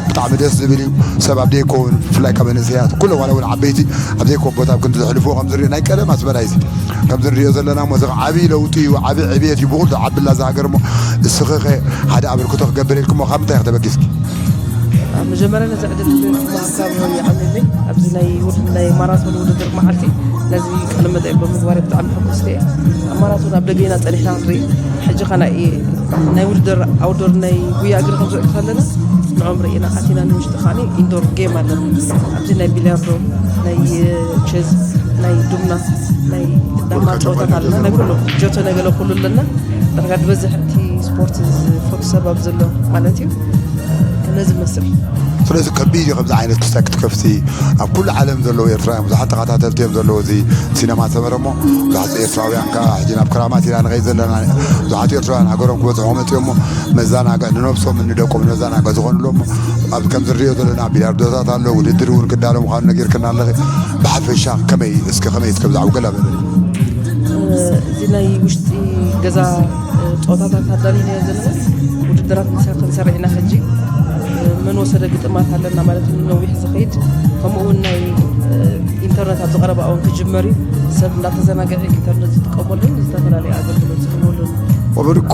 ብጣዕሚ ደስ ዝብል እዩ። ሰብ ኣብ ዘይኮውን ብፍላይ ካብ መንእሰያት ኩሎም ዋላ እውን ዓበይቲ ኣብ ዘይኮን ቦታ ኣብ ክንዲ ዘሕልፍዎ ከም ዝሪኦ ናይ ቀደም ኣስመራ እዩ። ከም ዝንሪኦ ዘለና እሞ እዚ ዓብዪ ለውጢ እዩ፣ ዓብዪ ዕብየት እዩ ብኹሉ ዓብላ እዛ ሃገር እሞ እስኺ ኸ ሓደ ኣበርክቶ ክገብር ኢልክሞ ካብ ምንታይ ኢኺ ተበጊስኪ? ኣብ መጀመርያ ነዚ ዕድል ምሃብካ ብጣዕሚ የቐንየለይ። ኣብዚ ናይ ውድ-፣ ናይ ማራቶን ውድድር መዓልቲ ነዚ ቃለ መጠይቕ ብምግባር ብጣዕሚ ሕጉስቲ እየ። ኣብ ማራቶን ኣብ ደገ ኢና ጸኒሕና ክንርኢ፣ ሕጂ ኸኣ ናይ፣ ናይ ውድድር ኣውትዶር ናይ ጉያ እግሪ ክንርኢ ከለና ንዖም ርኢና ኣቲና። ንውሽጢ ኸኣ ኢንዶር ጌም ኣለና። ኣብዚ ናይ ቢልያርዶ፣ ናይ ቸዝ፣ ናይ ዱምና፣ ናይ ዳማ ጸወታት ኣለና። ናይ ኩሉ ጆቶ ነገለ ኩሉ ኣለና። ዳርጋ ዝበዝሕ እቲ ስፖርት ዝፈቱ ሰብ ኣብ ዘሎ ማለት እዩ። ነዚ መስል። ስለዚ ከቢድ እዩ ከምዚ ዓይነት ክስታይ ክትከፍቲ። ኣብ ኩሉ ዓለም ዘለዉ ኤርትራውያን ብዙሓት ተኸታተልቲ እዮም ዘለዉ እዚ ሲነማ ሰመረ እሞ ብዙሓት ኤርትራውያን ከኣ ሕጂ ናብ ክራማት ኢና ንኸይድ ዘለና። ብዙሓት ኤርትራውያን ሃገሮም ክበጽሑ ክመጽኡ እሞ መዘናግዒ ንነብሶም ንደቆም መዘናግዒ ዝኾኑሎም እሞ ኣብ ከምዚ ንሪኦ ዘለና ቢልያርዶታት ኣሎ፣ ውድድር እውን ክዳሎ ምዃኑ ነጊርክና ኣለኺ። ብሓፈሻ ከመይ እስከ ከመይ እስከ ብዛዕባ ገለ በለኒ። እዚ ናይ ውሽጢ ገዛ ጸወታታት ኣዳሊናዮ ዘለና ውድድራት ንሰ-፣ ክንሰርዕ ኢና ሕጂ። መን ወሰደ ግጥማት ኣለና ማለት እውን ነዊሕ ዝኸይድ፣ ከምኡ እውን ናይ ኢንተርነት ኣብዚ ቀረባ እዋን ክጅመር እዩ። ሰብ እንዳተዘናግዐ ኢንተርነት ዝጥቀመሉን ዝተፈላለዩ ኣገልግሎት ዝህበሉን። ወብርቁ፣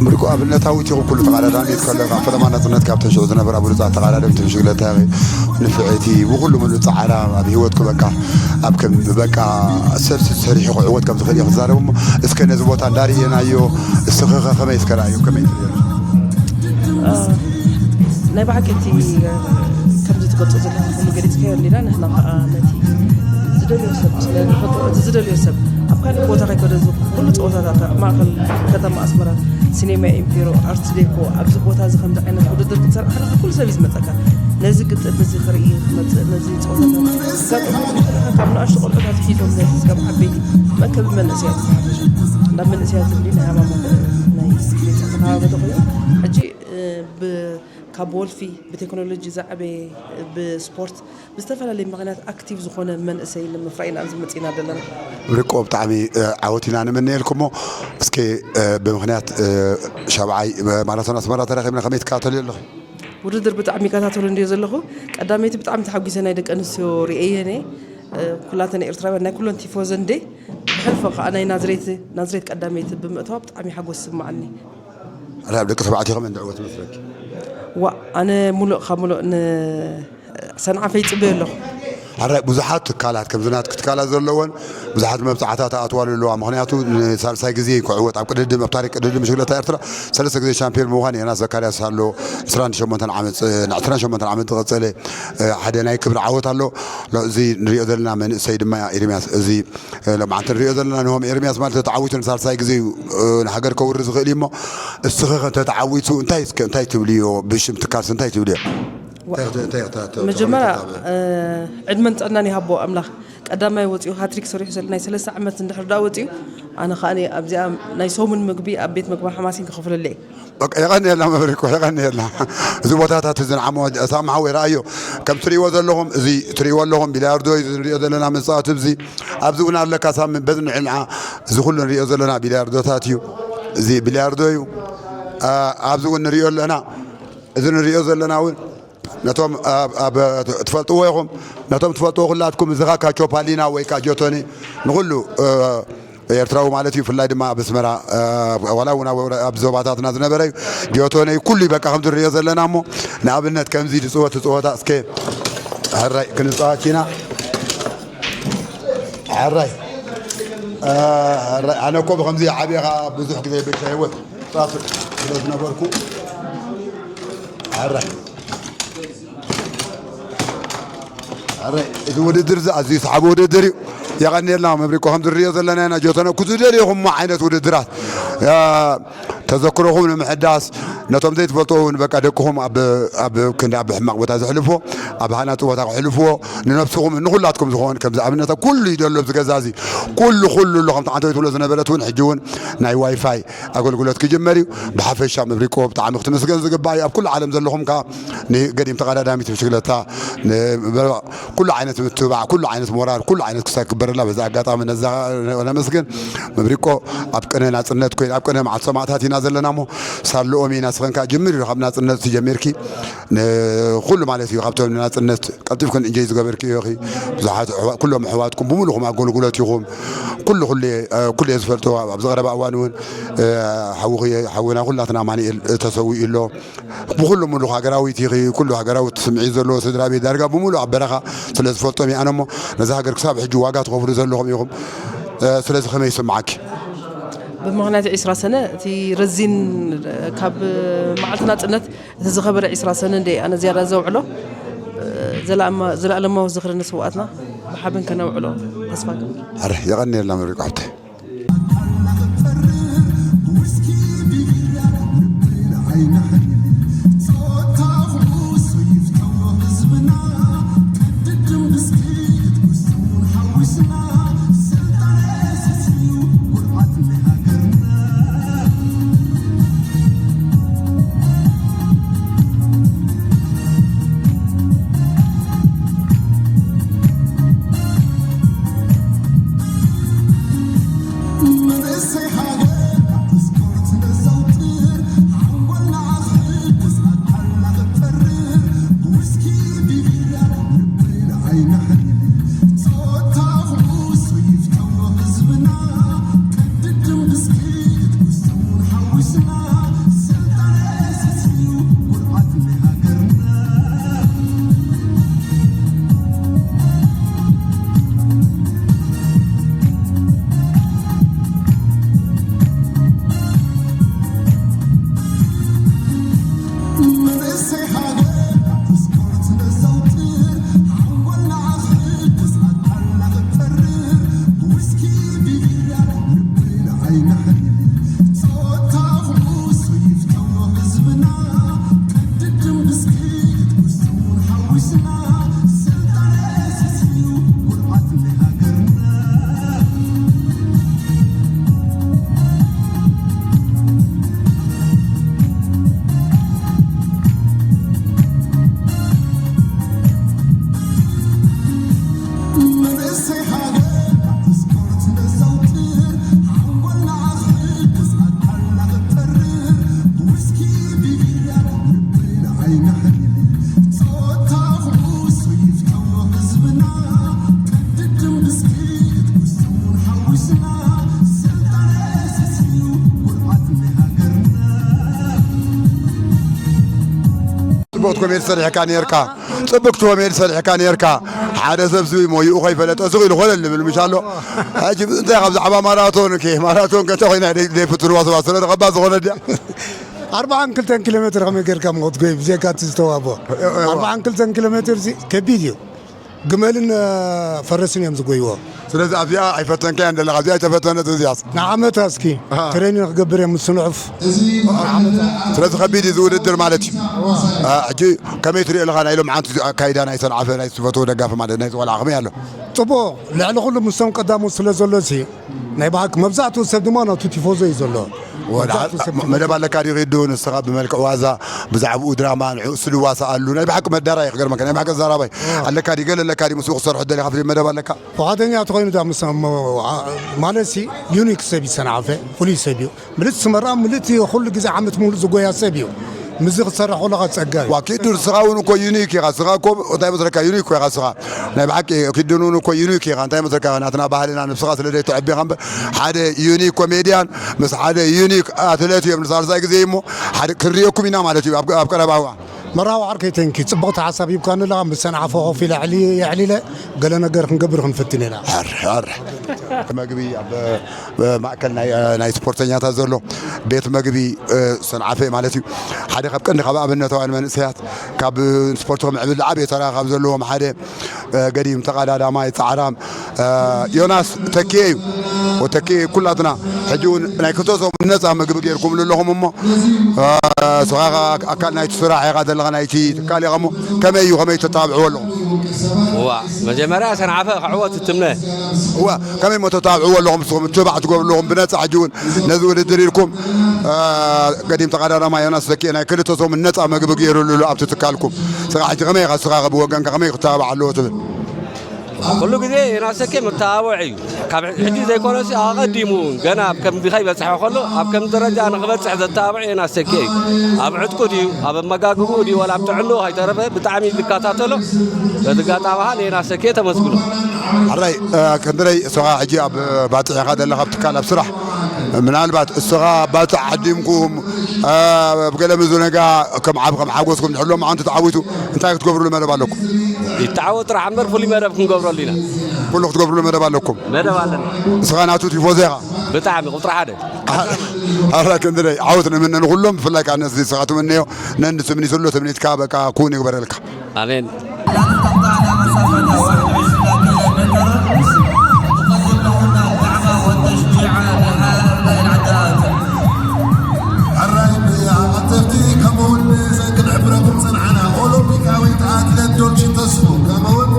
ብርቁ ኣብነታዊት ኢኹም ኩሉ ተቐዳዳሚት ከለኻ ፈለማ ናጽነት ካብተን ሽዑ ዝነበራ ብሉጻት ተቐዳደምቲ ብሽግለታ ኢኺ። ንፍዕቲ ብኹሉ ምሉእ ጻዕራ ኣብ ህይወትኪ በቃ ኣብ ከም በቃ ሰብ ሰሪሑ ክዕወት ከም ዝኽእል እየ ክዛረብ እሞ እስከ ነዚ ቦታ እንዳርእየናዮ እስኺ ኸ ከመይ እስከ ረኣዮ ከመይ ትርእዮ? አ፣ ናይ ብሓቂ እቲ ከምዚ ትገልጾ ዘለኻ ኩሉ ገሊጽካዮ እንዲና ንሕና ኸኣ ነቲ ዝደልዮ ሰብ ስለ ንፈጥሮ እቲ ዝደልዮ ሰብ ኣብ ካልእ ቦታ ከይከደ እዚ ኩሉ ጸወታታት ኣብ ማእከል ከተማ ኣስመራ ሲኔማ ኢምፔሮ ኣርት ዴኮ ኣብዚ ቦታ እዚ ከምዚ ዓይነት ውድድር ክትሰርሕ ከለኻ ኩሉ ሰብ እዩ ዝመጸካ። ነዚ ግጥም እዚ ክርኢ ክመጽእ፣ ነዚ ጸወታታት ክጋጥም ከለኻ ካብ ንኣሽቱ ቆልዑታት ሒዞም ነዚ እስካብ ዓበይቲ መእከቢ መንእሰያት ብሓፈሻ። እንዳ መንእሰያት እንዲ ናይ ሃማማተ ናይ ቤት ጽሕፈት ሃማማተ ኮይኑ፣ ሕጂ፣ እ፣ ብ-፣ ካብ ወልፊ ብቴክኖሎጂ ዝዓበየ ብስፖርት ብዝተፈላለየ ምኽንያት ኣክቲቭ ዝኾነ መንእሰይ ንምፍራይ ኢና ኣብዚ መጺእና ዘለና። ርቆ ብጣዕሚ፣ እ፣ ዓወት ኢና ንምነየልኩሞ። እስከ፣ እ፣ ብምኽንያት፣ እ፣ ሻብዓይ ማራቶን ኣስመራ ተራኺብና ከመይ ትከታተልዮ ኣለኺ? ውድድር ብጣዕሚ ይከታተሎ እንድየ ዘለኹ። ቀዳመይቲ ብጣዕሚ ተሓጒሰ ናይ ደቂ ኣንስትዮ ርእየየ ነየ። እ፣ ኩላተን ኤርትራውያን ናይ ኩለን ቲፎዘ እንዴ። ብሕልፎ ከኣ ናይ ናዝሬት፣ ናዝሬት ቀዳመይቲ ብምእታዋ ብጣዕሚ ሓጎስ ይስምዓኒ። ኣረ ኣብ ደቂ ተባዕትዮ ከመይ እንድዕወት መስለኪ? ዋእ፣ ኣነ ሙሉእ ካብ ሙሉእ ንሰንዓፈ ይጽበዮ ኣለኹ። ሕራይ ብዙሓት ትካላት ከምዚ ናትኪ ትካላት ዘለወን ብዙሓት መብጻዕታት ኣእትዋሉ ኣለዋ። ምኽንያቱ ንሳልሳይ ግዜ ክዕወት ኣብ ቅድድም ኣብ ታሪክ ቅድድም ብሽክለታ ኤርትራ ሰለስተ ግዜ ሻምፒዮን ብምዃን ዮናስ ዘካርያስ ኣሎ። ዕስራን ሸሞንተን ዓመት ዕስራን ሸሞንተን ዓመት ዝቐጸለ ሓደ ናይ ክብሪ ዓወት ኣሎ። እዚ ንሪኦ ዘለና መንእሰይ ድማ ኤርምያስ እዚ ሎማዓንቲ ንሪኦ ዘለና ንሆም ኤርምያስ ማለት ተተዓዊቱ ንሳልሳይ ግዜ እዩ ንሃገር ከውሪ ዝኽእል እዩ እሞ እስኺ ከ እንተተዓዊቱ እንታይ እስከ እንታይ ትብልዮ? ብሽም ትካልስ እንታይ ትብልዮ? መጀመርያ ዕድመን ጥዕናን ይሃቦ ኣምላኽ። ቀዳማይ ወፂኡ ሃትሪክ ሰሪሑ ዘሎ ናይ ሰለስተ ዓመት እንድሕር ዳ ወፂኡ ኣነ ከዓ ኣብዚኣ ናይ ሰሙን ምግቢ ኣብ ቤት ምግቢ ሓማሲን ክኸፍለለ እየ። በቃ የቐንየልና መብሪኮ የቐንየልና። እዚ ቦታታት እዚ ንዓሞ ሳሚ ሓወይ ረኣዮ ከም ትሪእዎ ዘለኹም እዚ ትሪእዎ ኣለኹም ቢልያርዶ እዩ ንሪኦ ዘለና መፃወቲ እዚ ኣብዚ እውን ኣለካ ሳሚ በዚ ንዕልዓ እዚ ኩሉ ንሪኦ ዘለና ቢልያርዶታት እዩ። እዚ ቢልያርዶ እዩ። ኣብዚ እውን ንሪኦ ኣለና። እዚ ንሪኦ ዘለና እውን ነቶም ኣብ ትፈልጥዎ ኢኹም ነቶም ትፈልጥዎ ኩላትኩም እዚ ካ ቻፓሊና ወይ ካ ጆቶኒ ንኩሉ ኤርትራዊ ማለት እዩ። ብፍላይ ድማ ኣብ ኣስመራ ዋላ እውን ኣብ ዞባታትና ዝነበረ እዩ። ጆቶኒ ኩሉ በቃ ከምዚ ንሪኦ ዘለና እሞ ንኣብነት ከምዚ ዝፅወት ጸወታ እስከ ሕራይ ክንፃወት ኢና። ሕራይ ሕራይ ኣነ እኮ ብከምዚ ዓብየ ከዓ ብዙሕ ግዜ ቤሻ ህይወት ፃፍ ስለ ዝነበርኩ ሕራይ ሕራይ እዚ ውድድር እዚ ኣዝዩ ሰሓቢ ውድድር እዩ። የቐንየልና መብሪቆ ከም ዝርዮ ዘለና ኢና ጆተነ ኩ ዝደልየኹሞ ዓይነት ውድድራት ተዘክሮኹም ንምሕዳስ ነቶም ዘይትፈልጥዎ እውን በቃ ደቅኹም ኣብ ክንዲ ኣብ ሕማቕ ቦታ ዘሕልፍዎ ኣብ ሃናፂ ቦታ ክሕልፍዎ ንነብስኹም ንኹላትኩም ዝኾን ከምዚ ኣብነት ኩሉ ይደሎ ኣብዚ ገዛ እዚ ኩሉ ኩሉ ኣሎ ከምቲ ዓንተወይ ትብሎ ዝነበረት እውን ሕጂ እውን ናይ ዋይፋይ ኣገልግሎት ክጅመር እዩ። ብሓፈሻ መብሪቆ ብጣዕሚ ክትምስገን ዝግባእ እዩ። ኣብ ኩሉ ዓለም ዘለኹም ከዓ ንገዲም ተቐዳዳሚት ብሽክለታ ኩሉ ዓይነት ምትብባዕ ኩሉ ዓይነት ሞራል ኩሉ ዓይነት ክሳብ ክበረላ በዚ ኣጋጣሚ ነዛ ነመስግን። መብሪቆ ኣብ ቅነ ናፅነት ኮይኑ ኣብ ቅነ መዓልቲ ሰማእታት ኢና ዘለና እሞ ሳልኦም ኢና ስኸን ከዓ ጅምር ኢሉ ካብ ናፅነት ጀሚርኪ ንኩሉ ማለት እዩ ካብቶም ናፅነት ቀልጢፍክን እንጀይ ዝገበርክዮ ኢኺ። ብዙሓት ኣሕዋ- ኩሎም ኣሕዋትኩም ብምሉኹም ኣገልግሎት ኢኹም። ኩሉ ኩሉ ኩሉ ዝፈልጦ ኣብዚ ቀረባ እዋን እውን ሓውኺ ሓውና ኩላትና ኣማኑኤል ተሰዊኡ ኣሎ። ብኩሉ ሙሉኽ ሃገራዊት ኢኺ። ኩሉ ሃገራዊት ስምዒት ዘለዎ ስድራ ቤት ዳርጋ ብምሉእ ኣብ በረኻ ስለ ዝፈልጦም እየ ኣነ እሞ ነዛ ሃገር ክሳብ ሕጂ ዋጋ ትኸፍሉ ዘለኹም ኢኹም። ስለዚ ከመይ ይስምዓኪ? ብምኽንያት ዒስራ ሰነ እቲ ረዚን ካብ መዓልቲ ናፅነት እቲ ዝኸበረ ዒስራ ሰነ እንደ ኣነ ዝያዳ ዘውዕሎ ዘለኣለማዊ ዝኽሪ ንስውኣትና ብሓበን ከነውዕሎ ተስፋ ገብር። ኣረ የቐንየልና መብሪቆ ሓብተ። ኮሜዲ ሰሪሕካ ነርካ፣ ጽቡቅ ኮሜዲ ሰሪሕካ ነርካ። ሓደ ሰብ ዝብሞ ይኡ ከይፈለጠ ስቕ ኢሉ ኮለል ልብል ምሽ ኣሎ። ሕጂ እንታይ ካብ ዛዕባ ማራቶን ከ፣ ማራቶን ከተ ኮይና ደይ-፣ ደይፍትንዋ ሰባት ስለ ረኸባ ዝኾነ ድያ? ኣርባዓን ክልተን ኪሎ ሜትር ከመይ ጌርካ ምኸት ጎይ ብዘይካ እቲ ዝተዋቦ? ኣርባዓን ክልተን ኪሎ ሜትር እዚ ከቢድ እዩ። ግመልን፣ እ፣ ፈረስን እዮም ዝጎይዎ። ስለዚ ኣብዚኣ ኣይፈተንካያን ዘለኻ፣ ኣብዚኣ ኣይተፈተነት እዚኣስ። ንዓመታ እስኪ ኣሃ። ትሬኒንግ ክገብር እዮም ምስ ንዑፍ። ስለዚ ከቢድ እዩ እዚ ውድድር ማለት እዩ። እ፣ ሕጂ ከመይ ትሪኦ ኣለኻ ናይ ሎምዓንቲ ኣካይዳ ናይ ሰንዓፈ ናይ ዝፈትዎ ደጋፊ ማለት ናይ ዝቆልዓ ከመይ ኣሎ? ጽቡቕ፣ ልዕሊ ኩሉ ምስቶም ቀዳሞት ስለ ዘሎ ሲ ናይ ብሓቂ መብዛሕትኡ ሰብ ድማ ናቱ ቲፎዞ እዩ ዘሎ። ወላ መብዛሕትኡ ሰብ ቲፎዞ። መደብ ኣለካ ድዩ ኺዱ ንስኻ ብመልክዕ ዋዛ ብዛዕባኡ ድራማ ንዕኡ ስድዋሳ ኣሉ ናይ ብሓቂ መዳራይ ክገርመካ ናይ ብሓቂ ዘራባይ ኣለካ ድዩ ገለ ኣለካ ድዩ ምስኡ ክሰርሑ ደሊኻ ፍልም መደብ ኣለካ? ፍቓደኛ ተኾይኑ ዳ ምስ ማለት ሲ ዩኒክ ሰብ ይሰናዕፈ ፍሉይ ሰብ እዩ። ምልእቲ ስመራ ምልእቲ ኩሉ ግዜ ዓመት ሙሉእ ዝጎያ ሰብ እዩ። ምስዚ ክትሰርሕ ከለኻ ጸጋ እዩ። ዋ ኪዱ ንስኻ እውን እኮ ዩኒክ ኢኻ። ስኻ እኮ እንታይ መስለካ ዩኒክ እኮ ኢኻ ስኻ። ናይ ብሓቂ ኪዱን እውን እኮ ዩኒክ ኢኻ። እንታይ መስለካ ናትና ባህልና ንብስኻ ስለ ዘይተዕቢኻ እምበር ሓደ ዩኒክ ኮሜድያን ምስ ሓደ ዩኒክ ኣትለት እዮም ንሳልሳይ ግዜ እሞ ሓደ ክንሪኦኩም ኢና ማለት እዩ ኣብ ኣብ ቀረባ እዋን። መርሃዊ ዓርከይ ተንኪ ጽቡቕቲ ሓሳብ ሂብካኒ ኣለኻ። ምስ ሰንዓፈ ኮፍ ኢለ ኣዕሊ-፣ የዕሊለ ገለ ነገር ክንገብር ክንፍትን ኢና። ሕር ሕር መግቢ ኣብ ማእከል ናይ ናይ ስፖርተኛታት ዘሎ ቤት መግቢ ሰንዓፈ ማለት እዩ። ሓደ ካብ ቀንዲ ካብ ኣብነታውያን መንእሰያት ካብ ስፖርት ክምዕብል ዓብዪ ተራ ካብ ዘለዎም ሓደ ገዲም ተቐዳዳማይ ጻዕራም ዮናስ ተኪኤ እዩ። ወተኪኤ ኩላትና ሕጂ እውን ናይ ክልተ ሰሙን ነጻ ምግቢ ጌርኩምሉ ኣለኹም እሞ ስኻ ኣካል ናይቲ ስራሕ ኢኻ ዘለኻ ናይቲ ትካል ኢኻ እሞ ከመይ እዩ ከመይ ተተባብዕዎ ኣለኹም? እዋ መጀመርያ ሰንዓፈ ክዕወት ትትምነ። እዋ ከመይ እሞ ተተባብዕዎ ኣለኹም ንስኹም ትባዕ ትገብሩ ኣለኹም ብነጻ ሕጂ እውን ነዚ ውድድር ኢልኩም ገዲም ተቐዳዳማይ ዮናስ ተኪኤ ናይ ክልተ ሰሙን ነጻ ምግቢ ገይሩሉ ኣሎ ኣብቲ ትካልኩም። ስኻ ሕጂ ከመይ ኢኻ ስኻ ብወገንካ ከመይ ክተባባዕ ኣለዎ ትብል? ኩሉ ግዜ ዮናስ ተኪኤ መተባብዒ እዩ። ካብ ሕጂ ዘይኮነሲ ኣቐዲሙ እውን ገና ኣብ ከምዚ ከይበጽሐ ከሎ ኣብ ከምዚ ደረጃ ንኽበጽሕ ዘተባብዖ ዮናስ ተኪኤ እዩ። ኣብ ዕጥቁ ድዩ ኣብ ኣመጋግብኡ ድዩ ዋላ ኣብ ጥዕንኡ ከይተረፈ ብጣዕሚ ዝከታተሎ በዚ ኣጋጣሚ ኸኣ ንዮናስ ተኪኤ ተመስግኖ። ሕራይ ክንድረይ እስኻ ሕጂ ኣብ ባጽዕ ኢኻ ዘለኻ ኣብ ትካል ኣብ ስራሕ ምናልባት እስኻ ባጽዕ ዓዲምኩም ኣብ ገለ ምዝነጋ ከም ዓብ ከም ሓጎስኩም ድሕሎም ዓንቱ ተዓዊቱ እንታይ ክትገብርሉ መደብ ኣለኩም? ይተዓወት ጥራሕ እምበር ፍሉይ መደብ ክንገብረሉ ኢና። ኩሉ ክትገብርሉ መደብ ኣለኩም? መደብ ኣለና። እስኻ ናቱ ቲፎዞ ኢኻ? ብጣዕሚ ቁፅሪ ሓደ። ኣላ ክንድረይ ዓወት ንምነ ንኹሎም ብፍላይ ከዓ ነዚ ስኻ ትምነዮ ነንዲ ትምኒት ኣሎ ትምኒትካ በቃ ኩን ይግበረልካ። ኣሜን። ሕራይ ብኣቐተርቲ ከምኡውን ንዘን ክንሕብረኩም ጸንሓና ኦሎምፒካዊት ኣትለት ዶልቺ ተስፉ ከምኡውን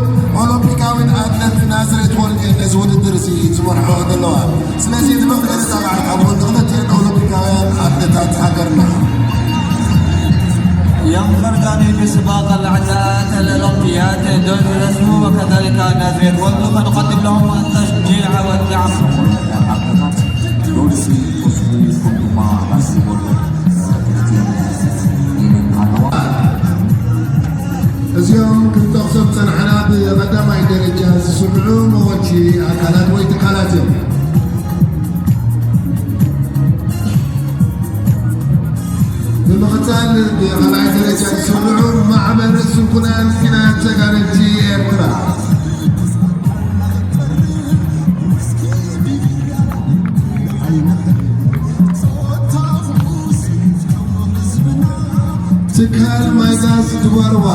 ኦሎምፒካዊት ኣትለት ናዝሬት ወልዴ ነዚ ውድድር እዚ ዝመርሖ ዘለዋ። ስለዚ እቲ መፍለጢ ጸባሕ ካብ ጎኒ ክልቲኤን ኦሎምፒካውያን ኣትሌታት ሃገርና። ينفرد بسباق العداءات الأولمبيات دون رسم وكذلك نازل وقد نقدم لهم التشجيع والدعم. እዚኦም ክንጠቕሶም ዝጸናሕና ብቐዳማይ ደረጃ ዝስምዑ መወልቺ ኣካላት ወይ ትካላት እዮም። ብምቕጻል ብኻልኣይ ደረጃ ዝስምዑ ማሕበር ስንኩላን ኪናት ተጋደልቲ ኤርትራ። ትካል ማይ ጋዝ ድባርዋ።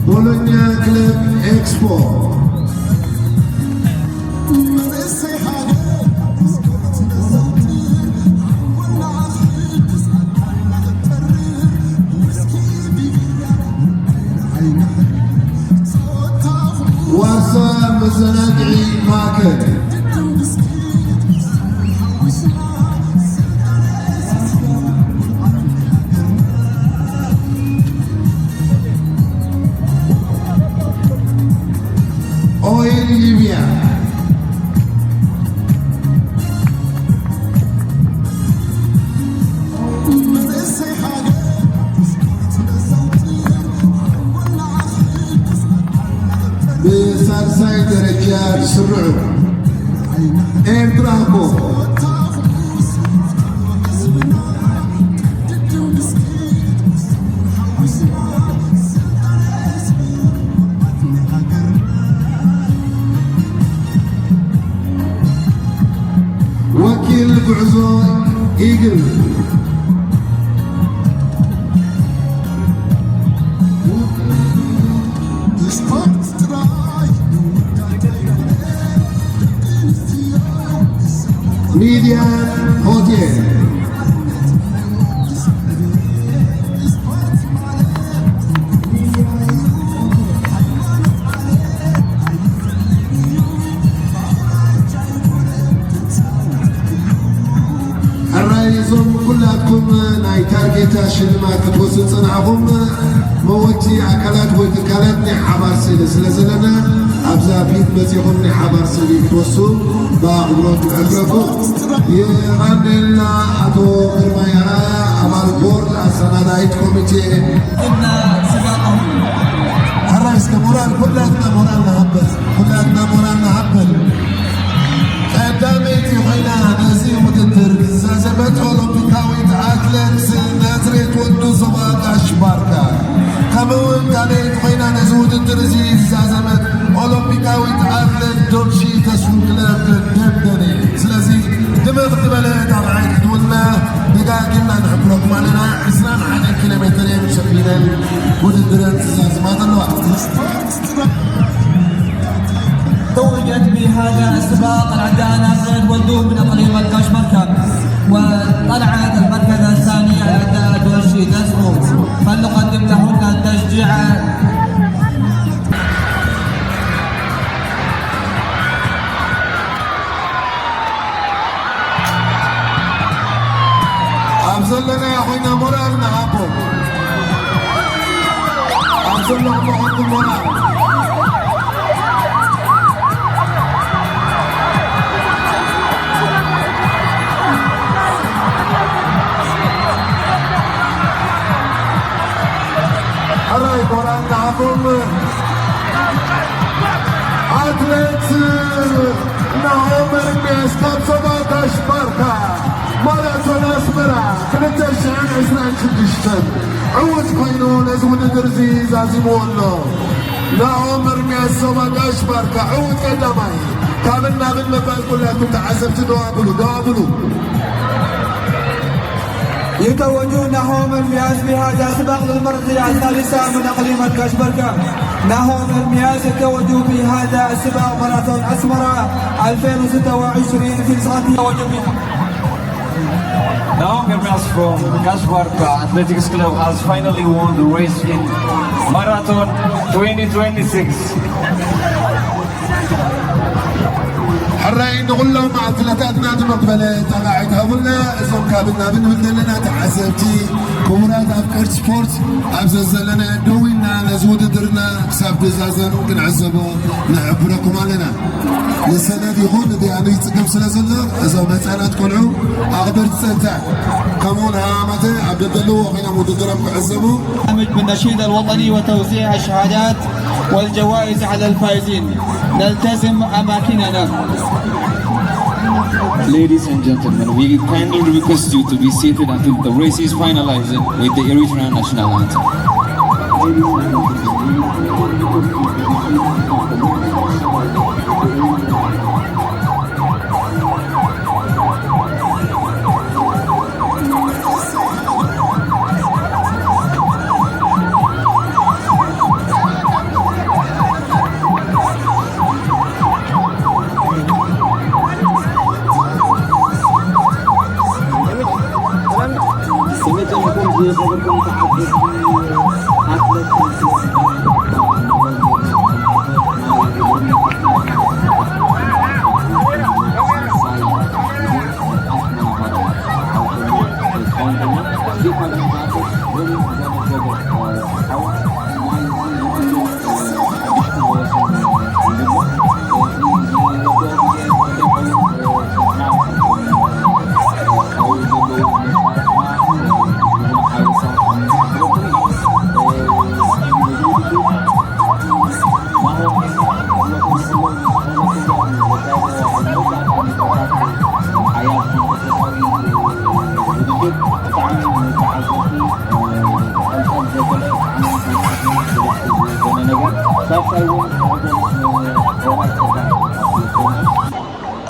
ቦሎኛ ክለብ ኤክስፖ። ዋርሳ መዘናግዒ ማእከል። ኦይል ሊብያ። ሳይ ደረጃ ዝስርዑ ኤርትራ እኮ ወኪል ጉዕዞ ኢግል ሚድያ ሆቴል ሕራይ እዞም ኩላትኩም ናይ ታርጌታ ሽልማት ክትወስዱ ዝጸናሕኹም መወቲ ኣካላት ወይ ትካላት ናይ ሓባር ስእሊ ስለ ዘለና፣ ኣብዛ ፊት መጺኹም ናይ ሓባር ስእሊ ክትወስዱ ብኣኽብሮት ንሕብረኩም። የቐንየልና ኣቶ ግርማይ ኣርኣያ፣ ኣባል ቦርድ ኣሰናዳኢት ኮሚቴ። እና ስጋቶም ሕራይ እስከ ሞራል፣ ኩላትና ሞራል ንሃበል፣ ኩላትና ሞራል ንሃበል። ቀዳመይቲ ኮይና ነዚ ውድድር ዝዛዘመት ኦሎምፒካዊት ኣትሌት ናዝሬት ወዱ ዞባ ጋሽ ባርካ፣ ከምኡ እውን ካልኣይቲ ኮይና ነዚ ውድድር እዚ ዝዛዘመት ኦሎምፒካዊት ኣትሌት ዶልሺ ተስፉ ክለብ ደምደኔ። ስለዚ ድምቕ ዝበለ ጣቕዓይ ክትውና ደጋጊምና ንሕብረኩም ኣለና። ዕስራን ሓደን ኪሎ ሜትር እየን ሸፊነን ውድድረን ዝዛዝማ ዘለዋ። توجت بهذا السباق العداء ناصرة ولدوه من إقليم الكاشمركة، وطلعت المركز الثاني العداء دوشي تسمو، فلنقدم لهن التشجيع. ኣብ ዘለና ኮይና ሞራል ንሃቦ። ኣብ ዘለኹም ኮይንኩም ሞራል። ሕራይ ሞራል ንሃቦም። ኣትሌት ናሆም ኤርምያስ ካብ ዞባ ጋሽ ባርካ ማራቶን ኣስመራ ክልተ ሽሕን ዕስራን ሽዱሽተን ዕዉት ኮይኑ ነዚ ውድድር እዚ ዛዚምዎ ኣሎ። ናሆም ኤርምያስ ዞባ ጋሽ ባርካ ዕዉት ቀዳማይ። ካብን ናብን ምባል ኩላትኩም ተዓዘብቲ ደው ኣብሉ፣ ደው ኣብሉ። يتوج نهوم إرمياس بهذا السباق للمرة الثالثة من إقليم الكاشبركة. نهوم إرمياس يتوج بهذا السباق ماراثون أسمرة ألفين وستة وعشرين في نسخة يتوج بها. Nahoom Ermias from Kashbarka Athletics Club has finally won the race in Marathon twenty twenty-six. ሕራይ ንኹሎም ኣትለታትና ድምቕ ዝበለ ጣቕዓ ይትሃቡልና። እዞም ካብ ናብን ንብል ዘለና ተዓዘብቲ፣ ክቡራት ኣፍቀርቲ ስፖርት፣ ኣብ ዘዘለና ደው ኢልና ነዚ ውድድርና ክሳብ ዝዛዘም ክንዕዘቦ ንሕብረኩም ኣለና። ንሰነድ ይኹን ንደያኑ ይጽገም ስለ ዘሎ፣ እዞም ህጻናት ቆልዑ ኣኽበርቲ ጸጥታ፣ ከምኡውን ሃማማተ ኣብ ደደለዎ ኮይኖም ውድድሮም ክዕዘቡ። برنامج بالنشيد الوطني وتوزيع الشهادات والجوائز على الفائزين. نلتزم أماكننا. Ladies and gentlemen, we kindly request you to be seated until the race is finalized with the Eritrean national anthem.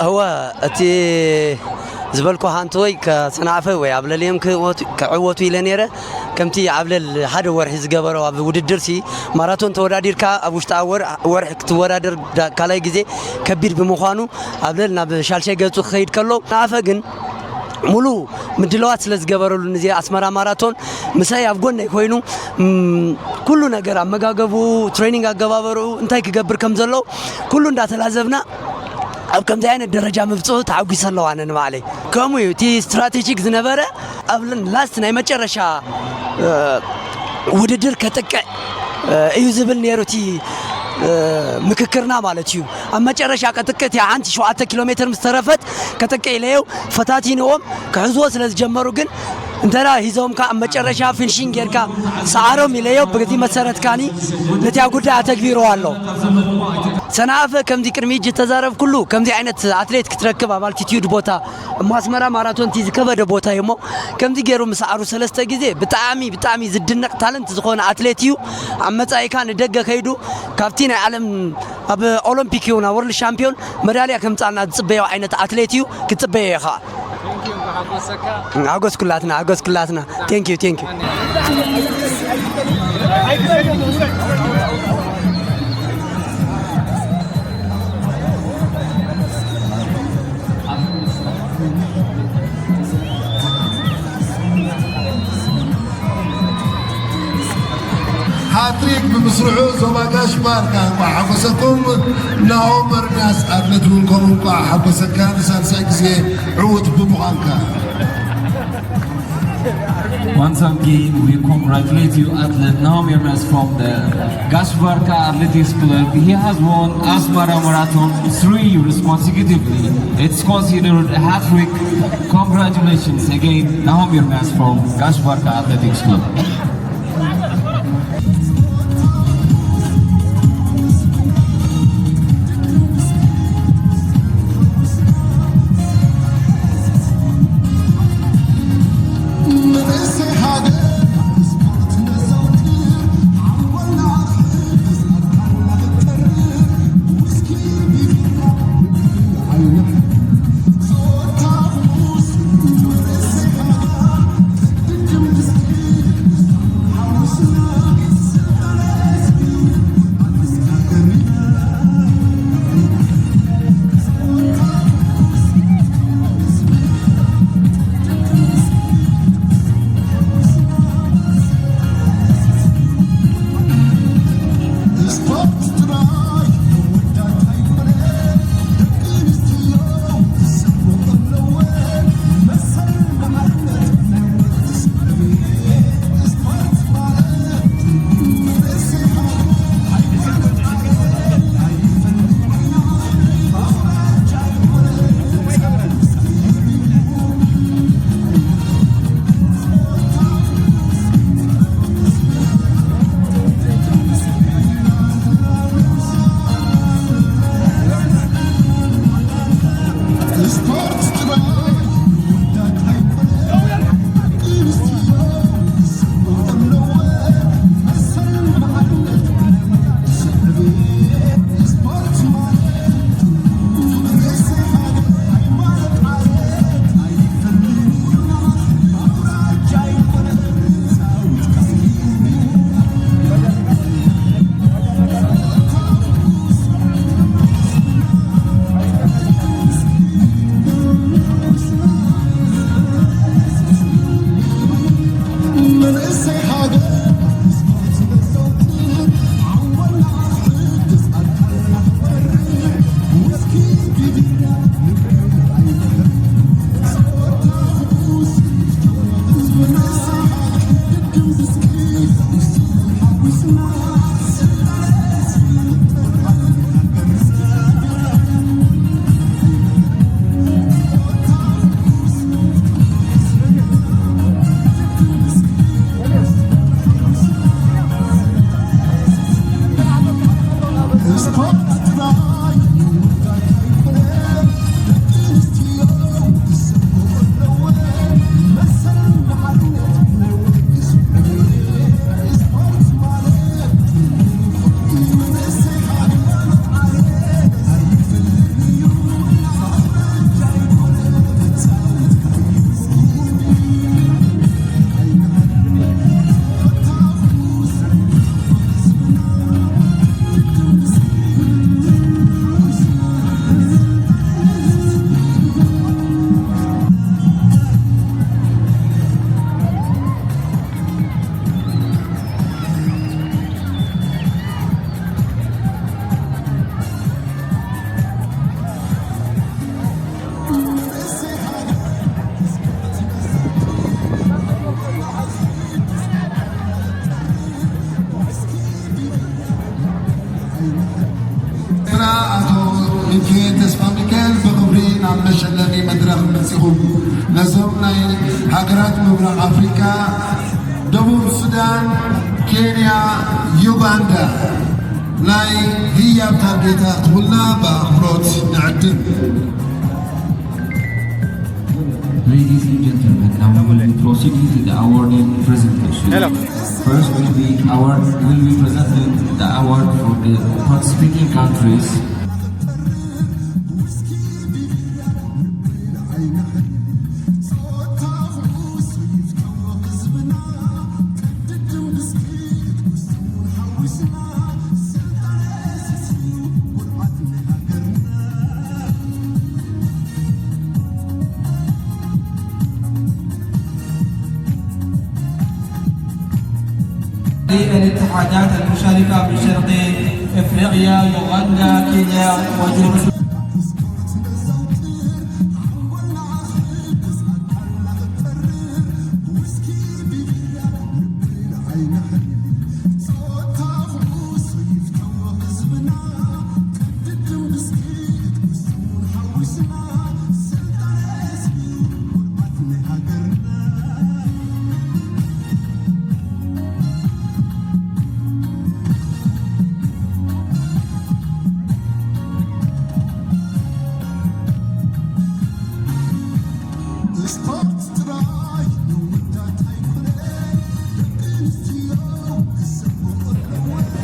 እወ፣ እቲ ዝበልኩ ሃንቶ ወይ ከሰናዕፈ ወይ ኣብ ለልዮም ክእወቱ- ክዕወቱ ኢለ ነይረ። ከምቲ ኣብ ለል ሓደ ወርሒ ዝገበሮ ኣብ ውድድር ሲ ማራቶን ተወዳዲርካ ኣብ ውሽጢ ወር- ወርሒ ክትወዳደር ዳ- ካልኣይ ግዜ ከቢድ ብምዃኑ ኣብ ለል ናብ ሻልሻይ ገጹ ክኸይድ ከሎ ናፈ ግን ሙሉ ምድለዋት ስለ ዝገበረሉ ንዚ ኣስመራ ማራቶን ምሳይ ኣብ ጎነይ ኮይኑ፣ ም፣ ኩሉ ነገር ኣመጋገቡ፣ ትሬኒንግ ኣገባበሩ፣ እንታይ ክገብር ከም ዘለዎ ኩሉ እንዳተላዘብና ኣብ ከምዚ ዓይነት ደረጃ ምብፅኡ ተሓጒሰ ኣለዋ ኣነ ንባዕለይ። ከምኡ እዩ እቲ ስትራቴጂክ ዝነበረ ኣብ ላስት ናይ መጨረሻ ውድድር ከጥቅዕ እዩ ዝብል ነይሩ እቲ ምክክርና ማለት እዩ። ኣብ መጨረሻ ቀጥቅጥ ሓንቲ ሸውዓተ ኪሎ ሜትር ምስ ተረፈት ከጥቅዕ ኢለዮ ፈታቲንዎም ክሕዝዎ ስለ ዝጀመሩ ግን እንተዳ ሂዞምካ ኣብ መጨረሻ ፊኒሽንግ ጌርካ ሰዓሮም ኢለዮ። በዚ መሰረት ካኒ ነቲያ ጉዳይ ኣተግቢርዋ ኣሎ። ሰናፈ ከምዚ ቅድሚ እጅ ተዛረብ ኩሉ ከምዚ ዓይነት ኣትሌት ክትረክብ ኣብ ኣልቲቲዩድ ቦታ እሞ ኣስመራ ማራቶን እቲ ዝከበደ ቦታ እዩ እሞ ከምዚ ገይሩ ምስ ዓሩ ሰለስተ ግዜ ብጣዕሚ ብጣዕሚ ዝድነቕ ታለንት ዝኾነ ኣትሌት እዩ። ኣብ መጻኢካ ንደገ ከይዱ ካብቲ ናይ ዓለም ኣብ ኦሎምፒክ ይሁን ኣብ ወርልድ ሻምፒዮን መዳልያ ከምጻልና ዝጽበዮ ዓይነት ኣትሌት እዩ። ክትጽበዮ ኢኻ። ሓጎስ ኩላትና ሓጎስ ኩላትና። Thank you thank you። ሃትሪክ ብምስርሑ ዞባ ጋሽ ባርካ እንቋዕ ሓጎሰኩም። ናሆም በርዳስ ኣትሌት እውን ከምኡ እንቋዕ ሓጎሰካ ንሳልሳይ ግዜ ዕዉት ብምዃንካ። Once again, we congratulate you, athlete Nahom Ermes from the Gashvarka Athletics Club. He has won Asmara Marathon three years consecutively. It's considered a hat-trick. Congratulations again, Nahom Ermes from Gashvarka Athletics Club. ኤርትራ ኣቶ ሚካኤል ተስፋ ሚካኤል ብኽብሪ ናብ መሸለሚ መድረኽ መጺኹም። ነዞም ናይ ሃገራት ምብራቕ ኣፍሪካ፣ ደቡብ ሱዳን፣ ኬንያ፣ ዩጋንዳ ናይ ህያብ ታርጌታ ክብልና ብኣኽብሮት ንዕድም። Ladies and gentlemen, now we will be proceeding to the awarding presentation. Hello. First will be award will be presented the award for the participating countries. الاتحادات المشاركة من شرق إفريقيا، يوغندا، كينيا، وجنوب السودان.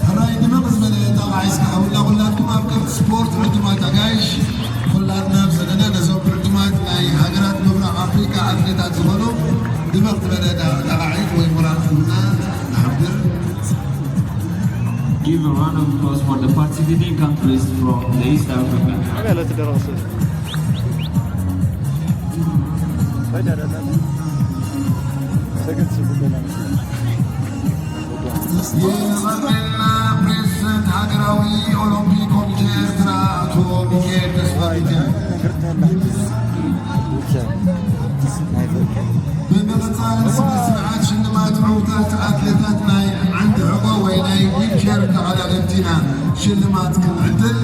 ሕራይ ድምቕ ዝበለ ጠባይ እስከ ሓውላ ኩላትኩም ኣብ ከብቲ ስፖርት ዕዱማት ኣጋይሽ ኩላትና ኣብ ዘለና ነዞም ዕዱማት ናይ ሃገራት ምብራቕ ኣፍሪካ ኣትሌታት ዝኾኑ ድምቕ ዝበለ ጠባዒት ወይ ሞራል ክህቡና ንሓብር። Give a round of applause for the participating countries from the East Africa. የመቀለ ፕሬዝዳንት ሃገራዊ ኦሎምፒክ ኮሚቴ ኤርትራ ኣቶ ሚካኤል ተስፋሚካኤል። ብምቕጻል ስነ ስርዓት ሽልማት ዕውታት ኣትሌታት ናይ ዓንዲ ሕቖ ወይ ናይ ዊልቸር ተቐዳደምቲ ኢና ሽልማት ክንዕድል።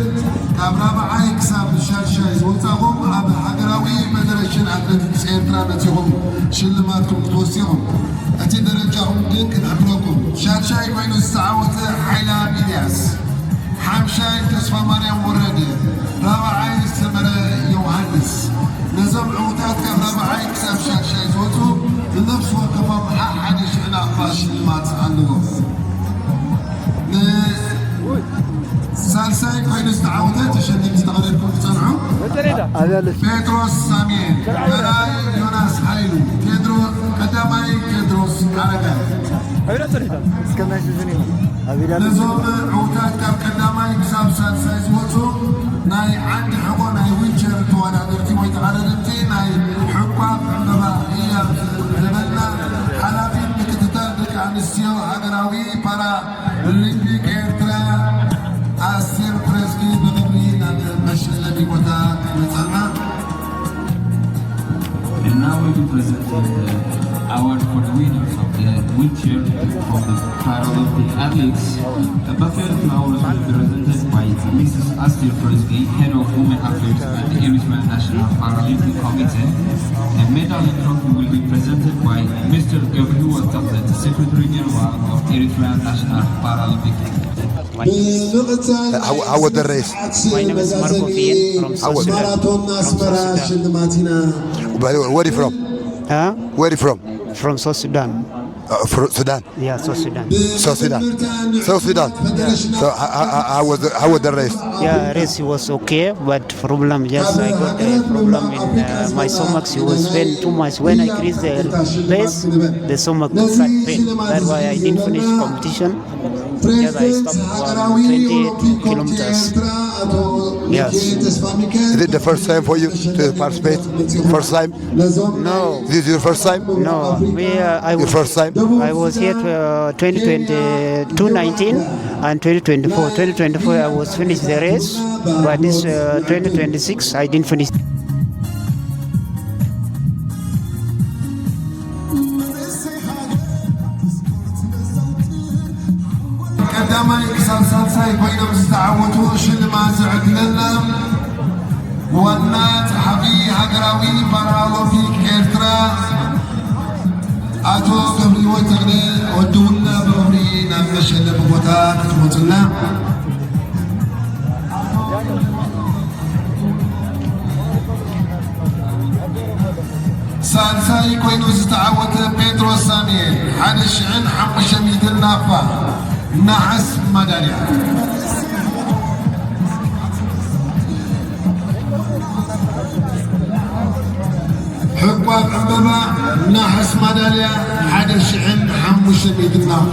ካብ ራብዓይ ክሳብ ሻድሻይ ዝወጻኹም ኣብ ሃገራዊ ፌደሬሽን ኣትሌቲክስ ኤርትራ መጺኹም ሽልማትኩም ክትወስዱ ኢኹም። እቲ ደረጃኹም ግን ክንሕብረኩም። ሻድሻይ ኮይኑ ዝተዓወተ ሓይላ ኢልያስ፣ ሓምሻይ ተስፋ ማርያም ወረደ፣ ራብዓይ ሰመረ ዮሃንስ። ነዞም ዕዉታት ካብ ራብዓይ ክሳብ ሻድሻይ ዝወፁ ንነፍሲ ወከፎም ሓሓደ ሽሕ ናቕፋ ሽልማት ኣለዎም። ንሳልሳይ ኮይኑ ዝተዓወተ ተሸለምቲ ተቐደድኩም ትፀንሑ። ጴጥሮስ ሳሙኤል፣ ካልኣይ ዮናስ ሓይሉ፣ ቴድሮ-፣ ቀዳማይ ቴድሮስ ኣረጋይ። ነዞም ዕዉታት ካብ ቀዳማይ ክሳብ ሳልሳይ ዝወፁ ናይ ዓንዲ ሕቖ ናይ ዊልቸር ተወዳደርቲ ወይ ተቐዳደምቲ ናይ ሕቋፍ ዕምበባ ህያብ ዝህበና ሓላፊት ምክትታል ደቂ ኣንስትዮ ሃገራዊ ፓራ ኦሊምፒክ ኤርትራ ኣስቴር ፕሬዝጊ ብኽብሪ ናብ መሸለሚ ቦታ ክመፀና። And now we will present the award for the winners of the wheelchair from the Paralympic athletes. A bouquet of flowers will be presented by Missus Astir Frisbee, head of Women Affairs at the Eritrean National Paralympic Committee. A medal and trophy will be presented by Mister Gabriel Wastakta, the Secretary General of Eritrean National Paralympic. My name is How, how was the race? My name is Marco Fien from South Sudan. From South Sudan. Where, where are you from? Huh? Where are you from? From South Sudan. Uh, from Sudan. Yeah, South Sudan. South Sudan. South Sudan. So how, how, how was the, how was the race? Yeah, race was okay, but problem just I got a problem in uh, my stomach. It was pain too much. When I reached the race, the stomach started pain. That's why I didn't finish competition. Just I stopped for twenty kilometers. Yes. Is it the first time for you to participate? First time? No. This is your first time? No, me, uh, I Your was, first time? I was here to, uh, twenty twenty-two nineteen and twenty twenty-four. Twenty twenty-four, I was finished the race, but this, uh, twenty twenty-six, I didn't finish. ቀዳማይ ክሳብ ሳልሳይ ኮይኖም ዝተዓወቱ ሽልማት ዝዕድለና ዋና ጸሓፊ ሃገራዊ ፓራኦሎምፒክ ኤርትራ ኣቶ ገብረህይወት ተኽለ ወድውና ብኽብሪ ናብ መሸለሚ ቦታ ክትመጹና። ሳልሳይ ኮይኑ ዝተዓወተ ጴጥሮስ ሳሙኤል ሓደ ሽሕን ሓሙሽተ ሚእትን ናፋ ነሓስ ማዳልያ። ሕቋፍ ዕምበባ ነሓስ ማዳልያ ሓደ ሽሕን ሓሙሽተ ሚእትን ናፋ።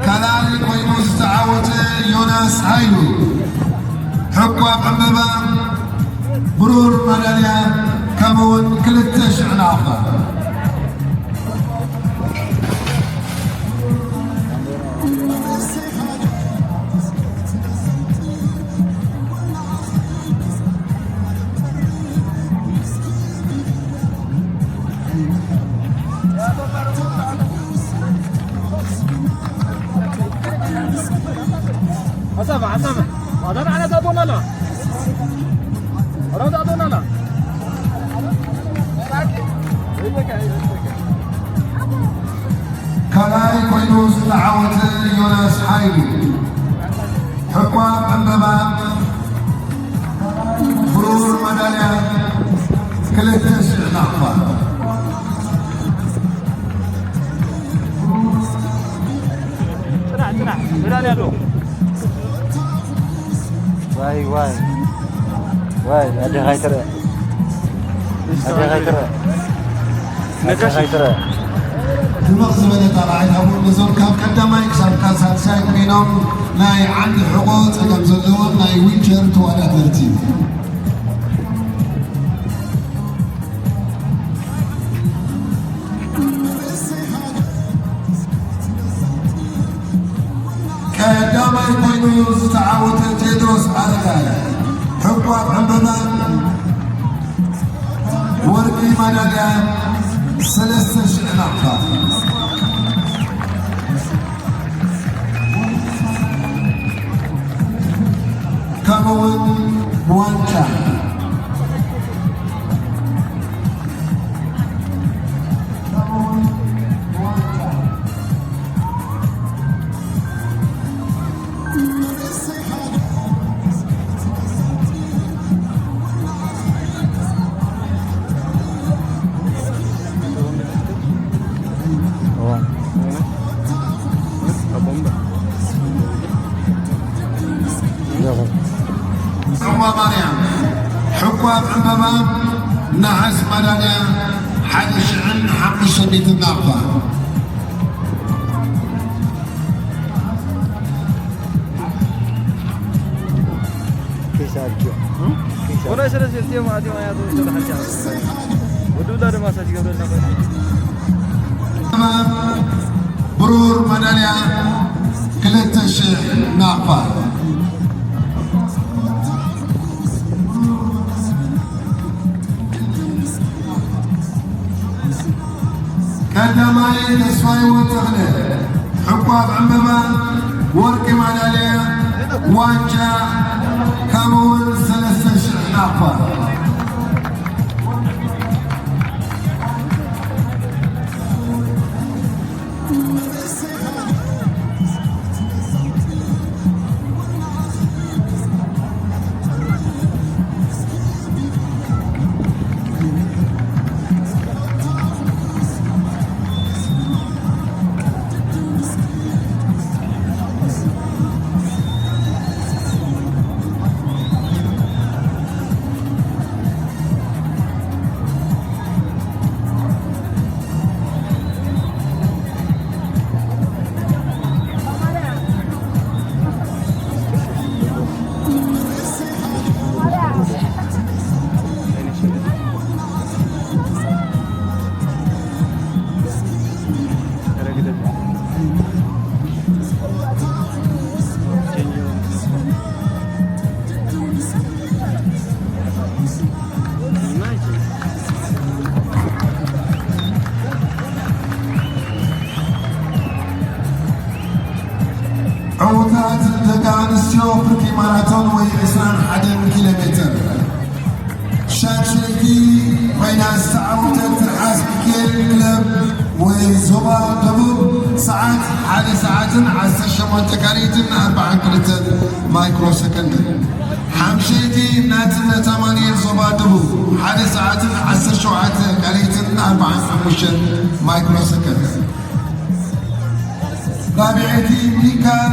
ካልኣይ ኮይኑ ዝተዓወተ ዮናስ ሃይሉ፣ ሕቋፍ ዕምበባ፣ ብሩር ማዳልያ፣ ከምኡውን ክልተ ሽሕ ናቕፋ። ካልኣይ ኮይኑ ዝተዓወተ ዮናስ ሓይሉ፣ ሕቋፍ ዕምበባ፣ ብሩር ማዳልያ፣ ክልተ ሽሕ ናቕፋ። ጽናሕ፣ ጽናሕ፣ ሜዳልያ ኣሎ። ዋይ፣ ዋይ፣ ዋይ፣ ኣደኻ ኣይትረአ። ኣደኻ ኣይትረአ። ኣደኻ ኣይትረአ። ድምቕ ዝበለ ጣልዓይ ሃቡን ነዞም ካብ ቀዳማይ ክሳብ ሳልሳይ ኮይኖም ናይ ዓንዲ ሕቖ ጸገም ዘለዎም ናይ ዊልቸር ተወዳደርቲ። ቀዳማይ ኮይኑ ዝተዓወተ ቴድሮስ ኣረጋይ፣ ሕቋፍ ዕምበባን ወርቂ ማዳልያን ሰለስተ ሽሕ ናቕፋ፣ ከምኡውን ዋንጫ። ጽዋ ማርያም፣ ሕቋፍ ዕምበባ፣ ነሓስ ማዳልያ፣ ሓደ ሽሕን ሓሙሽተ ሚእትን ናቕፋ። ኬሻ ኣልኪዮ። ኬሻ። ወላይ ሰለስተ እዚኦም ኣትዮም ኣያቶ ወደ ሓቂ ወደ ውላድ ማሳጅ ገብረና። ብሩር ማዳልያ ክልተ ሽሕ ናቕፋ። ቀዳማይ ተስፋ ህይወት ተኽለ፣ ሕቋፍ ዕምበባ፣ ወርቂ ማዳልያ፣ ዋንጫ፣ ከምኡውን ሰለስተ ሽሕ ናቕፋ። ደቂ ኣንስትዮ ፍርቂ ማራቶን ወይ ዕስራን ሓደን ኪሎ ሜትር ሻድሸይቲ ኮይና ዝተዓወተት ትርሓስ ሚካኤል ክለብ ወይ ዞባ ደቡብ ሰዓት ሓደ ሰዓትን ዓሰርተ ሸሞንተ ካልኢትን ኣርባዓን ክልተን ማይክሮ ሰከንድን። ሓምሸይቲ ናጽነት ኣማኑኤል ዞባ ደቡብ ሓደ ሰዓትን ዓሰርተ ሸውዓተ ካልኢትን ኣርባዓን ሓሙሽተን ማይክሮ ሰከንድ። ራብዐይቲ ሚካል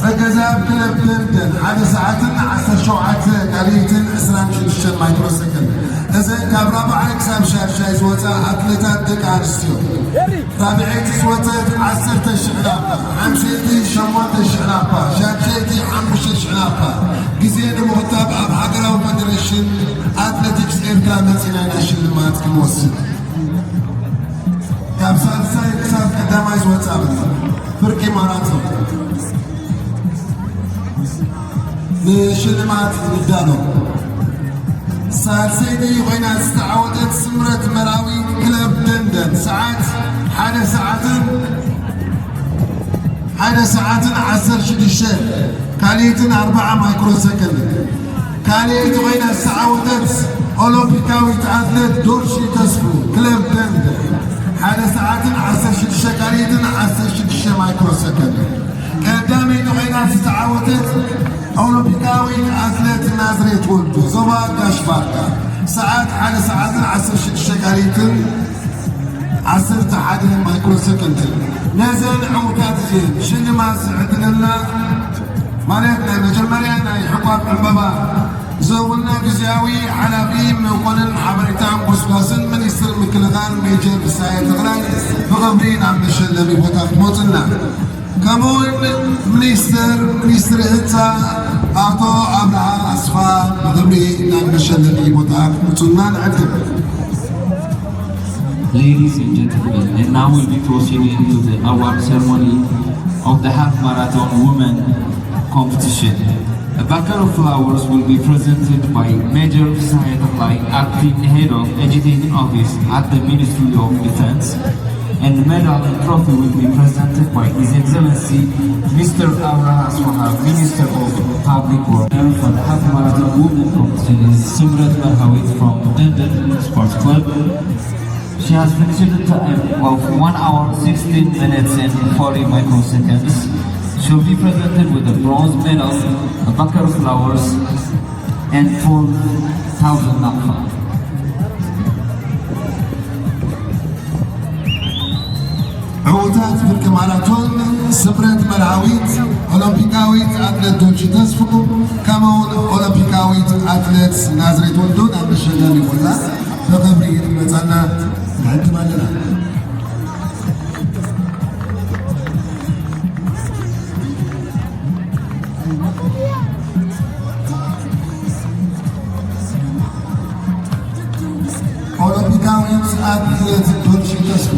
ጸገዛብ ክለብ ደንደን ሓደ ሰዓትን ዓሰርተ ሸውዓተ ካልኢትን ዕስራን ሽዱሽተን ማይክሮ ሰከንድ። እዘን ካብ ራብዓይ ክሳብ ሻድሻይ ዝወጻ ኣትሌታት ደቂ ኣንስትዮ። ራብዐይቲ ዝወጸት ዓሰርተ ሽሕ ናባ፣ ሓምሸይቲ ሸሞንተ ሽሕ ናባ፣ ሻድሸይቲ ሓሙሽተ ሽሕ ናባ። ግዜ ንምቑጣብ ኣብ ሃገራዊ ፈደረሽን ኣትሌቲክስ ኤርትራ መጺና ኢና ሽልማት ክንወስድ። ካብ ሳልሳይ ክሳብ ቀዳማይ ዝወጻ ብርኪ ማራቶን ንሽልማት ንዳሎ። ሳልሰይቲ ኮይና ዝተዓወተት ስምረት መራዊት ክለብ ደንደን ሰዓት ሓደ ሰዓትን ሓደ ሰዓትን ዓሰርተ ሽዱሽተ ካልኢትን ኣርባዓ ማይክሮ ሰከንድ። ካልኣይቲ ኮይና ዝተዓወተት ኦሎምፒካዊት ኣትሌት ዶርሺ ተስፉ ክለብ ደንደን ሓደ ሰዓትን ዓሰርተ ሽዱሽተ ካልኢትን ዓሰርተ ሽዱሽተ ማይክሮ ሰከንድ። ቀዳመይቲ ኮይና ዝተዓወተት ኦሎምፒካዊት ኣትሌት ናዝሬት ወልዱ ዞባ ጋሽ ባርካ ሰዓት ሓደ ሰዓትን ዓሰርተ ሽዱሽተ ካልኢትን ዓሰርተ ሓደ ማይክሮ ሰከንድ። ነዘን ዕውታት እዚአን ሽልማት ዝዕድለና ማለት ናይ መጀመርያ ናይ ሕቋፍ ዕምበባ ዝህቡና ግዝያዊ ሓላፊ መኮንን ሓበሬታን ጎስጓስን ሚኒስትር ምክልኻል ሜጀር ፍስሃየ ተኽላይ ብኽብሪ ናብ መሸለሚ ቦታ ክትመፁና። ከምኡውን ሚኒስትር ሚኒስትሪ ህንፃ ኣቶ ኣብርሃ ኣስፋ ብኽብሪ ናብ መሸለሚ ቦታ ክትመፁና ንዕድም። Ladies and gentlemen, and now we'll be proceeding to the award ceremony of the half marathon women competition. A bucket of flowers will be presented by Major Sahed Lai, acting head of Agitation Office at the Ministry of Defense, and medal and trophy will be presented by His Excellency Mister Abraham Swaha, Minister of Public Works. For the half marathon women competition is Sumrat Marhawit from Denden Sports Club. She has finished the time of one hour, sixteen minutes and forty microseconds. She'll be presented with a bronze medal, a bucket of flowers, and four thousand nakfa. ዕውታት ፍርቂ ማራቶን ስምረት መርሃዊት ኦሎምፒካዊት ኣትሌት ዶልቺ ተስፉ ከምኡውን ኦሎምፒካዊት ኣትሌት ናዝሬት ወልዱ ናብ መሸለሚ ቦታ ብኽብሪ ክትመጻና ንዕድም ኣለና። ኦሎምፒካዊት ኣትሌት ዶልቺ ተስፉ።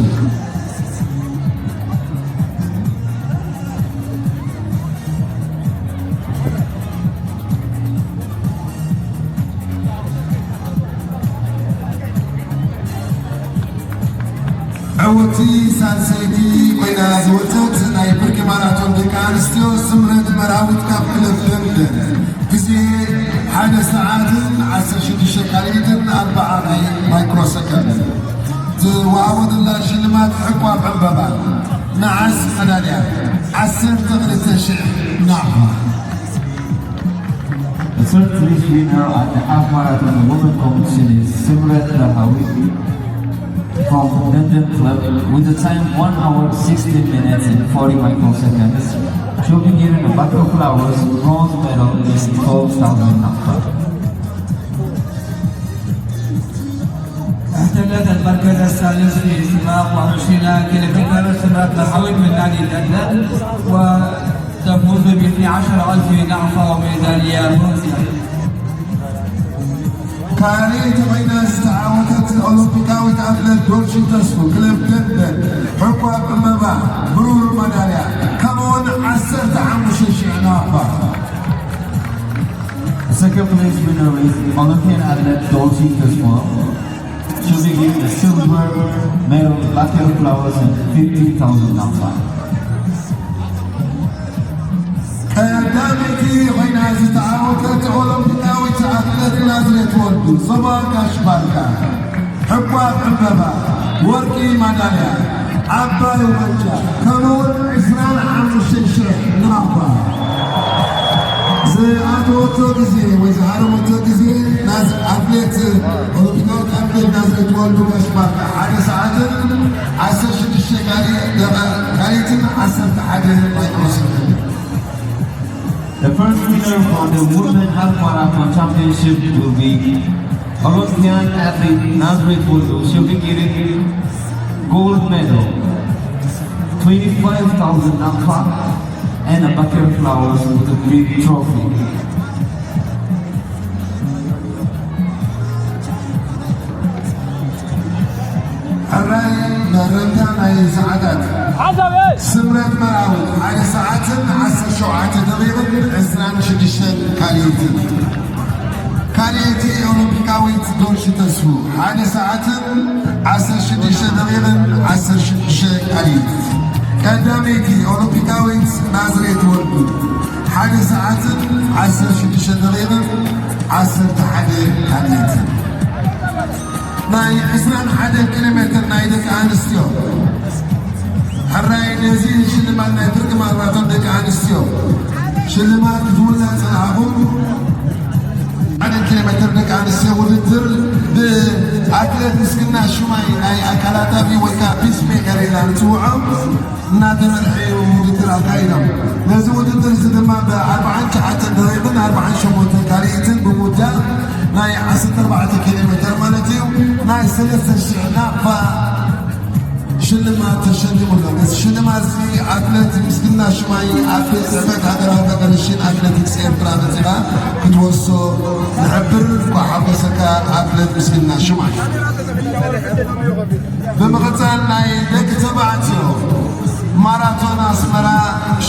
ዕውቲ ሳልሰይቲ ኮይና ዝወፀት ናይ ብርኪ ማራቶን ደቂ ኣንስትዮ ስምረት መርሃዊት ካብ ክለብ ደንደን ግዜ ሓደ ሰዓትን ዓሰርተ ሽዱሽተ ካልኢትን ኣርባዓ ናይ ማይክሮ ሰከንድ ዝወሃቦ ዘላ ሽልማት ዕቋብ ዕምበባ ነዓስ መዳልያ ዓሰርተ ክልተ ሽሕ ናቕፋ። The third place winner at the half marathon women competition is Simrat Rahawi from London Club with a time one hour sixteen minutes and forty microseconds. She'll be given a bucket of flowers, bronze medal and twelve thousand nakfa. احتلت المركز الثالث في سباق وعشرين كيلومتر سمرة الحوي من نادي دندن وتفوز ب اثني عشر ألف نعفة وميدالية برونزية. ካልኣይቲ ኮይና ዝተዓወተት ኦሎምፒካዊት ኣትሌት ዶልቺ ተስፉ ክለብ ደንደን ዕቋብ ዕምበባ ብሩር መዳልያ ከምኡውን ዓሰርተ ሓሙሽተ ሽሕ ናቕፋ። The second place winner is Olympian athlete Dolce Tesfo. She'll be given a silver medal, bucket of flowers, and fifty thousand nakfa. ኮይና ዝተዓወተት ኦሎምፒካዊት ኣትሌት ናዝሬት ወልዱ፣ ዞባ ጋሽ ባርካ፣ ሕቋፍ ዕምበባ፣ ወርቂ ማዳልያ፣ ዓባይ ዋንጫ፣ ከምኡውን ዕስራን ሓሙሽተን ሽሕ ናቕፋ ዝኣተወቶ ግዜ ወይ ዝሃረመቶ ግዜ፣ ናዝ-፣ ኣትሌት፣ ኦሎምፒካዊት ኣትሌት ናዝሬት ወልዱ ጋሽ ባርካ፣ ሓደ ሰዓትን ዓሰርተ ሽዱሽተ ካሊ-፣ ደቓ-፣ ካሊትን ዓሰርተ ሓደ ማይክሮ ሰከንድ። The first winner for the Women Half Marathon Championship will be Olympian athlete Nazareth Wulu. She'll be getting gold medal, twenty-five thousand nafa, and a bucket of flowers with a big trophy. ሕራይ መረምታ ናይ ሰዓታት። ስምረት መርዓዊ ሓደ ሰዓትን ዓሰርተ ሸውዓተ ደቂቕን ዕስራን ሽዱሽተን ካልኢትን። ካልኢቲ ኦሎምፒካዊት ዶርሺ ተስፉ ሓደ ሰዓትን ዓሰርተ ሽዱሽተ ደቂቕን ዓሰርተ ሽዱሽተ ካልኢት። ቀዳመይቲ ኦሎምፒካዊት ናዝሬት ወልዱ ሓደ ሰዓትን ዓሰርተ ሽዱሽተ ደቂቕን ዓሰርተ ሓደ ካልኢትን። ናይ ዕስራን ሓደን ኪሎ ሜትር ናይ ደቂ ኣንስትዮ። ሕራይ ነዚ ሽልማት ናይ ፍርቂ ማራቶን ደቂ ኣንስትዮ ሽልማት ክትውና ዝጸናሕኹም፣ ሓደን ኪሎ ሜትር ደቂ ኣንስትዮ ውድድር ብኣትሌት ምስግና ሹማይ ናይ ኣካላታዊ ወይ ከዓ ፒስ ሜከር ኢልና ንጽውዖ እናተመርሐ እዩ ውድድር ኣካይዶም። ነዚ ውድድር እዚ ድማ ብኣርባዓን ትሽዓተን ደቂቕን ኣርባዓን ሸሞንተን ካልኢትን ብምውዳእ ናይ ዓሰርተ ኣርባዕተ ኪሎ ሜትር ማለት እዩ ናይ ሰለስተ ሽሕ ናቕፋ ሽልማት ተሸሊሙ ኣሎ። ነዚ ሽልማት እዚ ኣትሌት ምስግና ሽማይ ኣብ ቤት ጽሕፈት ሃገራዊ ፌደሬሽን ኣትሌቲክስ ኤርትራ መጺኻ ክትወስዶ ንሕብር። እንኳዕ ሓጎሰካ ኣትሌት ምስግና ሽማይ። ብምቕጻል ናይ ደቂ ተባዕትዮ ማራቶን ኣስመራ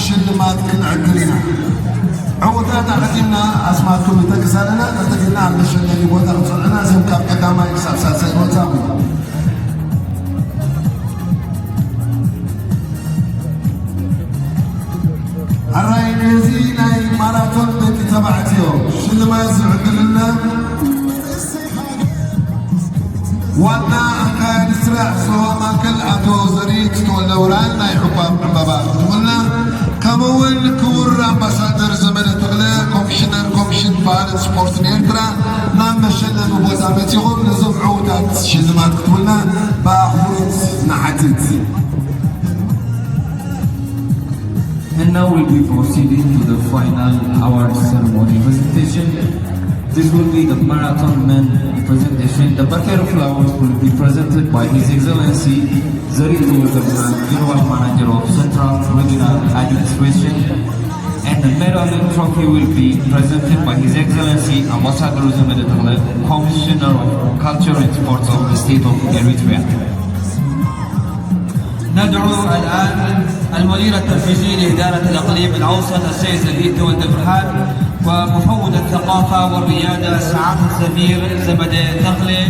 ሽልማት ክንዕድል ኢና። ዕዉታት ኣቐዲምና ኣስማትኩም ንጠቅስ ኣለና። ቀልጢፍና ኣብ መሸለሊ ቦታ ክጸንዑና እዚኦም ካብ ቀዳማይ ክሳብ ሳልሳይ ቦታ። ኣራይ ነዚ ናይ ማራቶን ደቂ ተባዕትዮ ሽልማት ዝዕድልና ዋና ኣካያዲ ስራሕ ዞባ ማእከል ኣቶ ዘሪት ተወልደ ብርሃን ናይ ዕቋብ ዕምባባ ክትብልና፣ ከምኡ እውን ክቡር ኣምባሳደር ዘመደ ተኽለ ኮሚሽነር ኮሚሽን ባህልን ስፖርትን ኤርትራ ናብ መሸለሚ ቦታ መጺኹም ነዞም ዕዉታት ሽልማት ክትብልና ብኣኽብሮት ንሓትት። And now we'll be proceeding to the final award ceremony presentation. This will be the marathon men presentation. The bouquet of flowers will be presented by His Excellency Zaritu Wildebran, General Manager of Central Regional Administration. And the medal and trophy will be presented by His Excellency Ambassador Zemede Tekle, Commissioner of Culture and Sports of the State of Eritrea. ندعو الآن المدير التنفيذي لإدارة الإقليم الأوسط السيد زكي تولد برهان ومفوض الثقافة والريادة سعادة السفير زمدة تخلي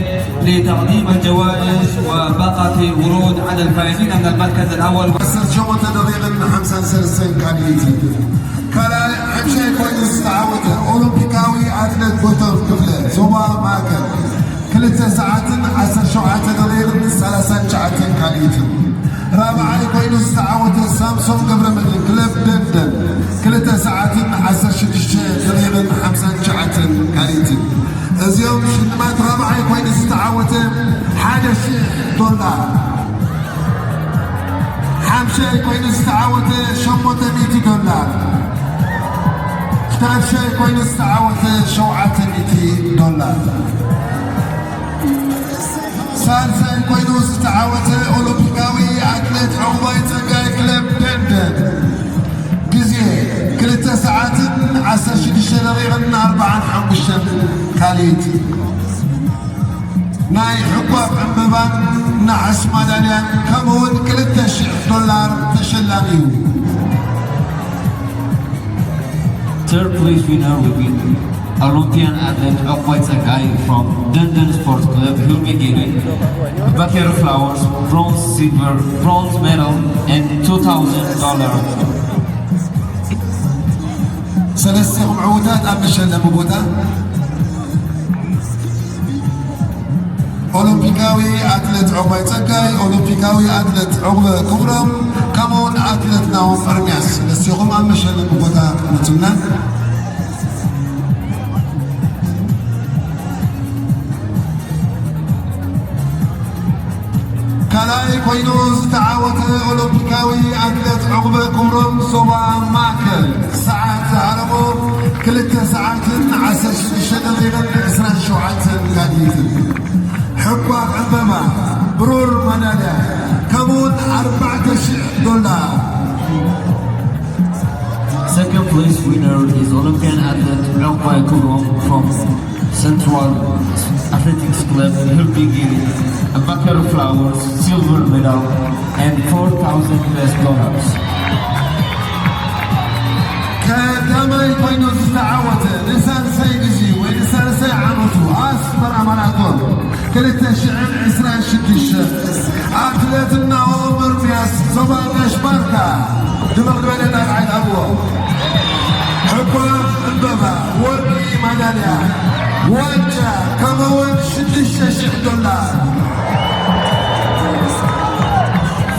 لتقديم الجوائز وباقة ورود على الفائزين من المركز الأول. ዓሰርተ ሸሞንተ ደቂቕን ሓምሳን ሰለስተን ካልኢት። ካልኣይ ሓምሻይ ኮይኑ ዝተዓወተ ኦሎምፒካዊ ኣትሌት ጎይታሁን ክፍለ ዞባ ማእከል ክልተ ሰዓትን ዓሰርተ ሸውዓተ ደቂቕን ሰላሳን ትሽዓተን ካልኢትን። ራብዓይ ኮይኑ ዝተዓወተ ሳምሶን ገብረመድህን ክለብ ደንደን ክልተ ሰዓትን ዓሰርተ ሽዱሽተ ደቂቕን ሓምሳን ትሽዓተን ካልኢትን። እዚኦም ሽልማት ራብዓይ ኮይኑ ዝተዓወተ ሓደ ሽሕ ዶላር። ሓምሻይ ኮይኑ ዝተዓወተ ሸሞንተ ሚእቲ ዶላር። ሻድሻይ ኮይኑ ዝተዓወተ ሸውዓተ ሚእቲ ዶላር። ሳልሳይ ኮይኑ ዝተዓወተ ኦሎምፒካዊ ኣትሌት ዕቑባይ ጸጋይ ክለብ ደንደን ግዜ ክልተ ሰዓትን ዓሰርተ ሽዱሽተ ደቂቕን ኣርባዓን ሓሙሽተን ካልኢት። ናይ ዕቋብ ዕምበባን ነሓስ ማዳልያን ከምኡውን ክልተ ሽሕ ዶላር ተሸላሚ እዩ። Third place winner will be Olympian athlete Okwai Tsagai from Dundun Sports Club. He'll be getting a bucket of flowers, bronze, silver, bronze medal, and two thousand dollars. ሰለስቲኹም ዕዉታት ኣብ መሸለሚ ቦታ። ኦሎምፒካዊ ኣትሌት ዑቕባይ ጸጋይ፣ ኦሎምፒካዊ ኣትሌት ዑቕበ ክብሮም፣ ከምኡውን ኣትሌት ናሆም ኤርምያስ፣ ሰለስቲኹም ኣብ መሸለሚ ቦታ ክመጹና። ካልኣይ ኮይኑ ዝተዓወተ ኦሎምፒካዊ ኣትሌት ዑቕበ ክብሮም፣ ዞባ ማእከል፣ ሰዓት ዝሃረሞ ክልተ ሰዓትን ዓሰርተ ሽዱሽተ ደቂቕን ዕስራን ሸውዓተን ካሊትን። ሕኳ ዕምበባ፣ ብሩር ማዳልያ፣ ከምኡውን ኣርባዕተ ሽሕ ዶላር። Second place winner is Olympian athlete Rokbai Kurom from Central Athletics Club. He'll be getting a bucket of flowers, silver medal, and four thousand U S dollars. ቀዳማይ ኮይኑ ዝተዓወተ ንሳልሳይ ግዜ ወይ ንሳልሳይ ዓመቱ ኣስመራ ማራቶን ክልተ ሽሕን ዕስራን ሽዱሽተ ኣትሌት ናሆም ኤርምያስ ዞባ ጋሽ ባርካ ድምቕ ዝበለ ጣቕዓት ኣብዎ። ሕኳ ዕምበባ፣ ወርቂ ማዳልያ፣ ዋንጫ፣ ከምኡውን ሽዱሽተ ሽሕ ዶላር።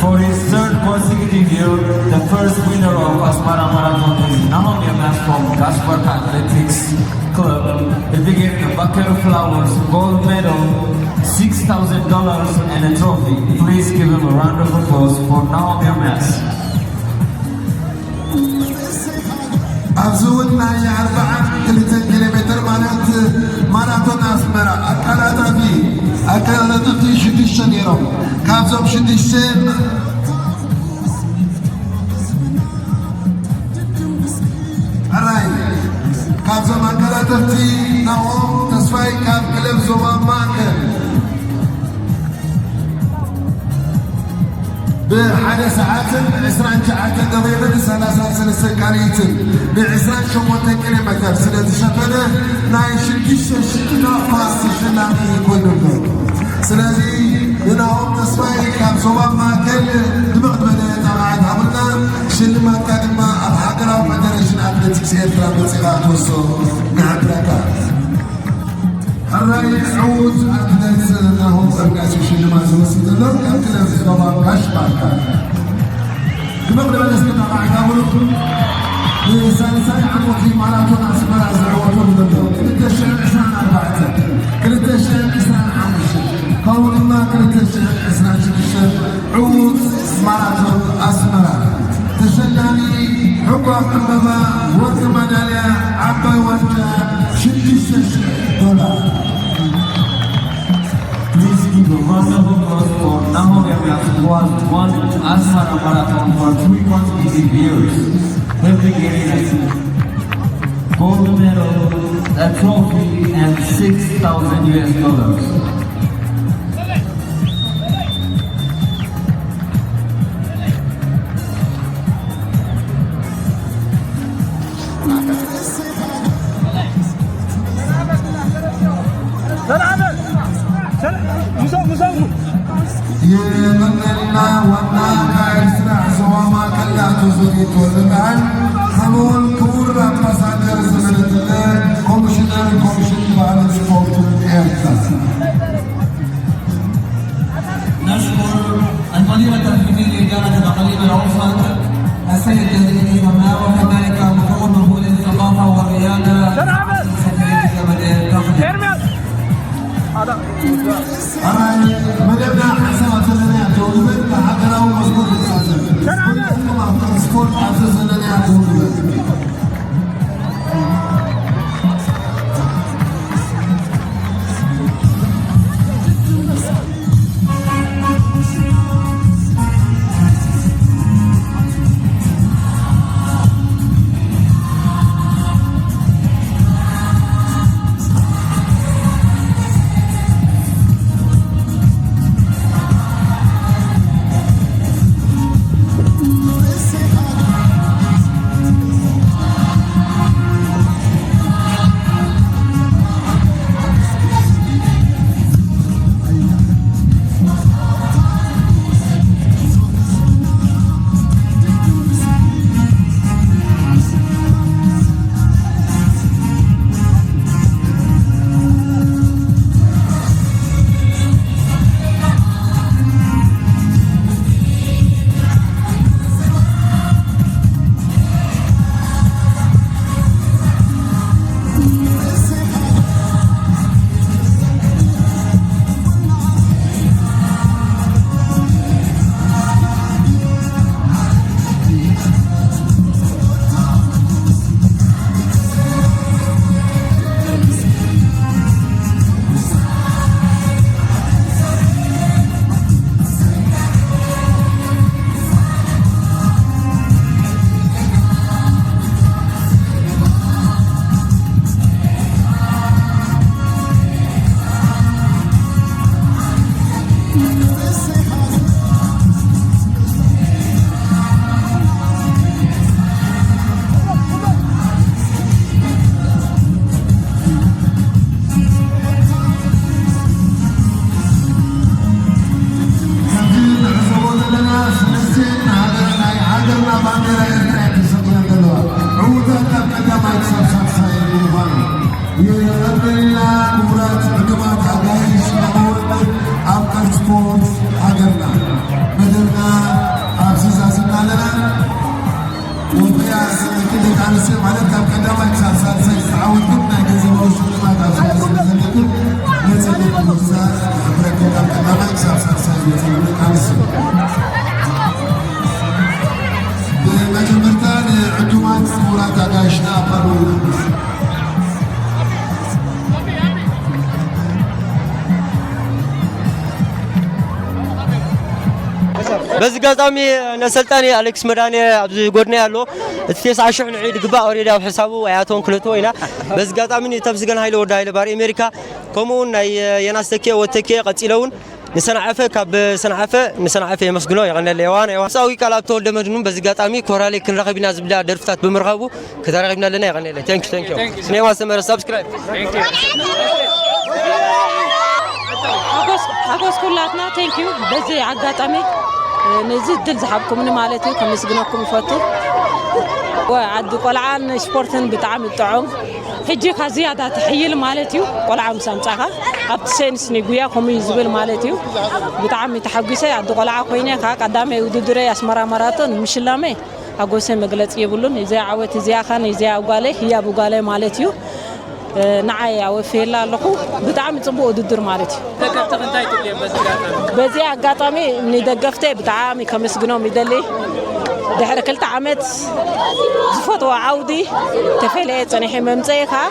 For his third consecutive year, the first winner of Asmara Marathon is Nahom Yamas from Gaspar Athletics Club. He began a bucket of flowers, gold medal, six thousand dollars, and a trophy. Please give him a round of applause for Nahom Yamas. ኣብዚ እውን ናይ ኣርብዓን ክልተን ኪሎ ሜትር ማለት ማራቶን ኣስመራ ኣቀላጣፊ ኣቀላጣፊ ሽዱሽተ ነይሮም። ካብዞም ሽዱሽተ ሕራይ ካብዞም ኣቀላጠፍቲ ናሆም ተስፋይ ካብ ክለብ ዞባ ማእከል ብሓደ ሰዓትን ዕስራን ትሽዓተን ደቂቕን ሰላሳን ሰለስተን ካልኢትን ብዕስራን ሸሞንተን ኪሎ ሜተር ስለ ዝሸፈነ ናይ ሽዱሽተ ሽሕ ዶላር ተሸላሚ ኮይኑ ኣሎ። ስለዚ ንናሆም ተስፋይ ካብ ዞባ ማእከል ድምቕ ዝበለ ጣቕዓት ሃቡልና። ሽልማትካ ድማ ኣብ ሃገራዊ ፈደረሽን ኣትሌቲክስ ኤርትራ መጺኻ ክትወስዶ ንሕብረካ። ሕራይ ዕዉት ኣትሌት ናሆም ጸጋይ ሽልማት ዝወስድ ዘሎ ካብ ክለብ ዞባ ጋሽ ባርካ። ድምቕ ዝበለ እስኪ ጣቕዓት ሃቡሉ። ንሳልሳይ ዓመቱ ማራቶን ኣስመራ ዝዕወተሉ ዘሎ ክልተ ሽሕን ዕስራን ኣርባዕተን፣ ክልተ ሽሕን ዕስራን ሓሙሽተን፣ ከምኡ ድማ ክልተ ሽሕን ዕስራን ሽዱሽተን ዕዉት ማራቶን ኣስመራ። ተሸላሚ ሕጓፍ ዕምበባ፣ ወርቂ ማዳልያ፣ ዓባይ ዋንጫ፣ ሽዱሽተ ሽሕ ዶላር። Please give a round of applause for Nahom Yamyas, who has won Asmara Marathon for three consecutive years. He'll be getting a gold medal, a trophy, and six thousand U S dollars. የመንገድና ዋና ኣካያዲ ስራሕ ዞባ ማእከል ኣቶ ዘሪቶ ልምዓን፣ ከምኡውን ክቡር ኣምባሳደር ዘመነ ተክለ፣ ኮሚሽነር ኮሚሽን ባህልን ስፖርትን ኤርትራ። نشكر المدير التنفيذي لإدارة الإقليم الأوسط السيد جليل إبراهيم، وكذلك مفوض مسؤول الثقافة والرياضة. ሰናበት! ኤርምያስ! ኣራይ መደብና ሓሳባት ዘለና ደው ንበል፣ ብሃገራዊ መዝሙር ንሳተፍ። ሰናበት! ኩልኹም ኣብ ስፖርት ኣብዚ ዘለና ደው ንበል። ዕውታት ካብ ቀዳማይ ክሳብ ሳልሳይ ብምዃኑ፣ የቐንየልና ክቡራት ዕዱማት ኣጋይሽ፣ ኣወዳት ኣብ ቃል ስፖርት ሃገርና። መደብና ኣብዚ ዛዚምና ኣለና። ወፈያ ክንደይ ኣንስትዮ ማለት ካብ ቀዳማይ ክሳብ ሳልሳይ ዝተዓወትኩም ናይ ገንዘባዊ ሽልማት ኣብ ስለ ዘለኩም ነፃ ምርጫ ዝሕብረኩም ካብ ቀዳማይ ክሳብ ሳልሳይ ዝወፅኡ ደቂ ኣንስትዮ። ብመጀመርታ ንዕዱማት ክቡራት ኣጋይሽና ኣፋንዉ። በዚ ኣጋጣሚ ነሰልጣኒ ኣሌክስ መድሃኔ ኣብዚ ጎድነይ ኣሎ። እቲ ተስዓ ሽሕ ንዒ ድግባእ ኦሬዲ ኣብ ሕሳቡ ኣይኣተወን ክለትዎ ኢና። በዚ ኣጋጣሚ ንተምስገን ሃይለ ወዲ ሃይለ ባሪ ኣሜሪካ፣ ከምኡ እውን ናይ የናስ ተኪኤ ወተኪኤ ቀፂለ እውን ንሰንዓፈ ካብ ሰንዓፈ ንሰንዓፈ የመስግኖ የቐነለ የዋን የዋን ሳዊ ቃል ኣብ ተወልደ መድህኑ በዚ ኣጋጣሚ ኮራሌ ክንራኸብ ኢና ዝብላ ደርፍታት ብምርኻቡ ከተራኺብና ኣለና የቐነለ። Thank you, thank you. ስኔዋ ሰመረ ሳብስክራይብ። ሓጎስ ሓጎስ ኩላትና። Thank you። በዚ ኣጋጣሚ ነዚ እድል ዝሃብኩምኒ ማለት እዩ ከመስግነኩም ይፈቱ። ወ- ዓዲ ቆልዓን ስፖርትን ብጣዕሚ ጥዑም። ሕጂ ካ ዝያዳ ትሕይል ማለት እዩ። ቆልዓ ምስ ኣምጻኻ ኣብቲ ሴንስ ናይ ጉያ ከምኡ እዩ ዝብል ማለት እዩ። ብጣዕሚ ተሓጒሰ። ዓዲ ቆልዓ ኮይነ ካ ቀዳማይ ውድድረይ ኣስመራ ማራቶን ምሽላመ ሓጎሰ መግለጺ የብሉን። እዚ ዓወት እዚኣ ኻን እዚኣ ጓለይ ህያብ ጓለይ ማለት እዩ። ንዓይ ኣወፍየላ ኣለኹ። ብጣዕሚ ጽቡቅ ውድድር ማለት እዩ። ደገፍትኺ እንታይ ትብልዮም በዚ ኣጋጣሚ? በዚ ኣጋጣሚ ንደገፍተይ ብጣዕሚ ከመስግኖም ይደሊ። ድሕሪ ክልተ ዓመት ዝፈትዎ ዓውዲ ተፈለየ ጸኒሐ መምጸኢ ከኣ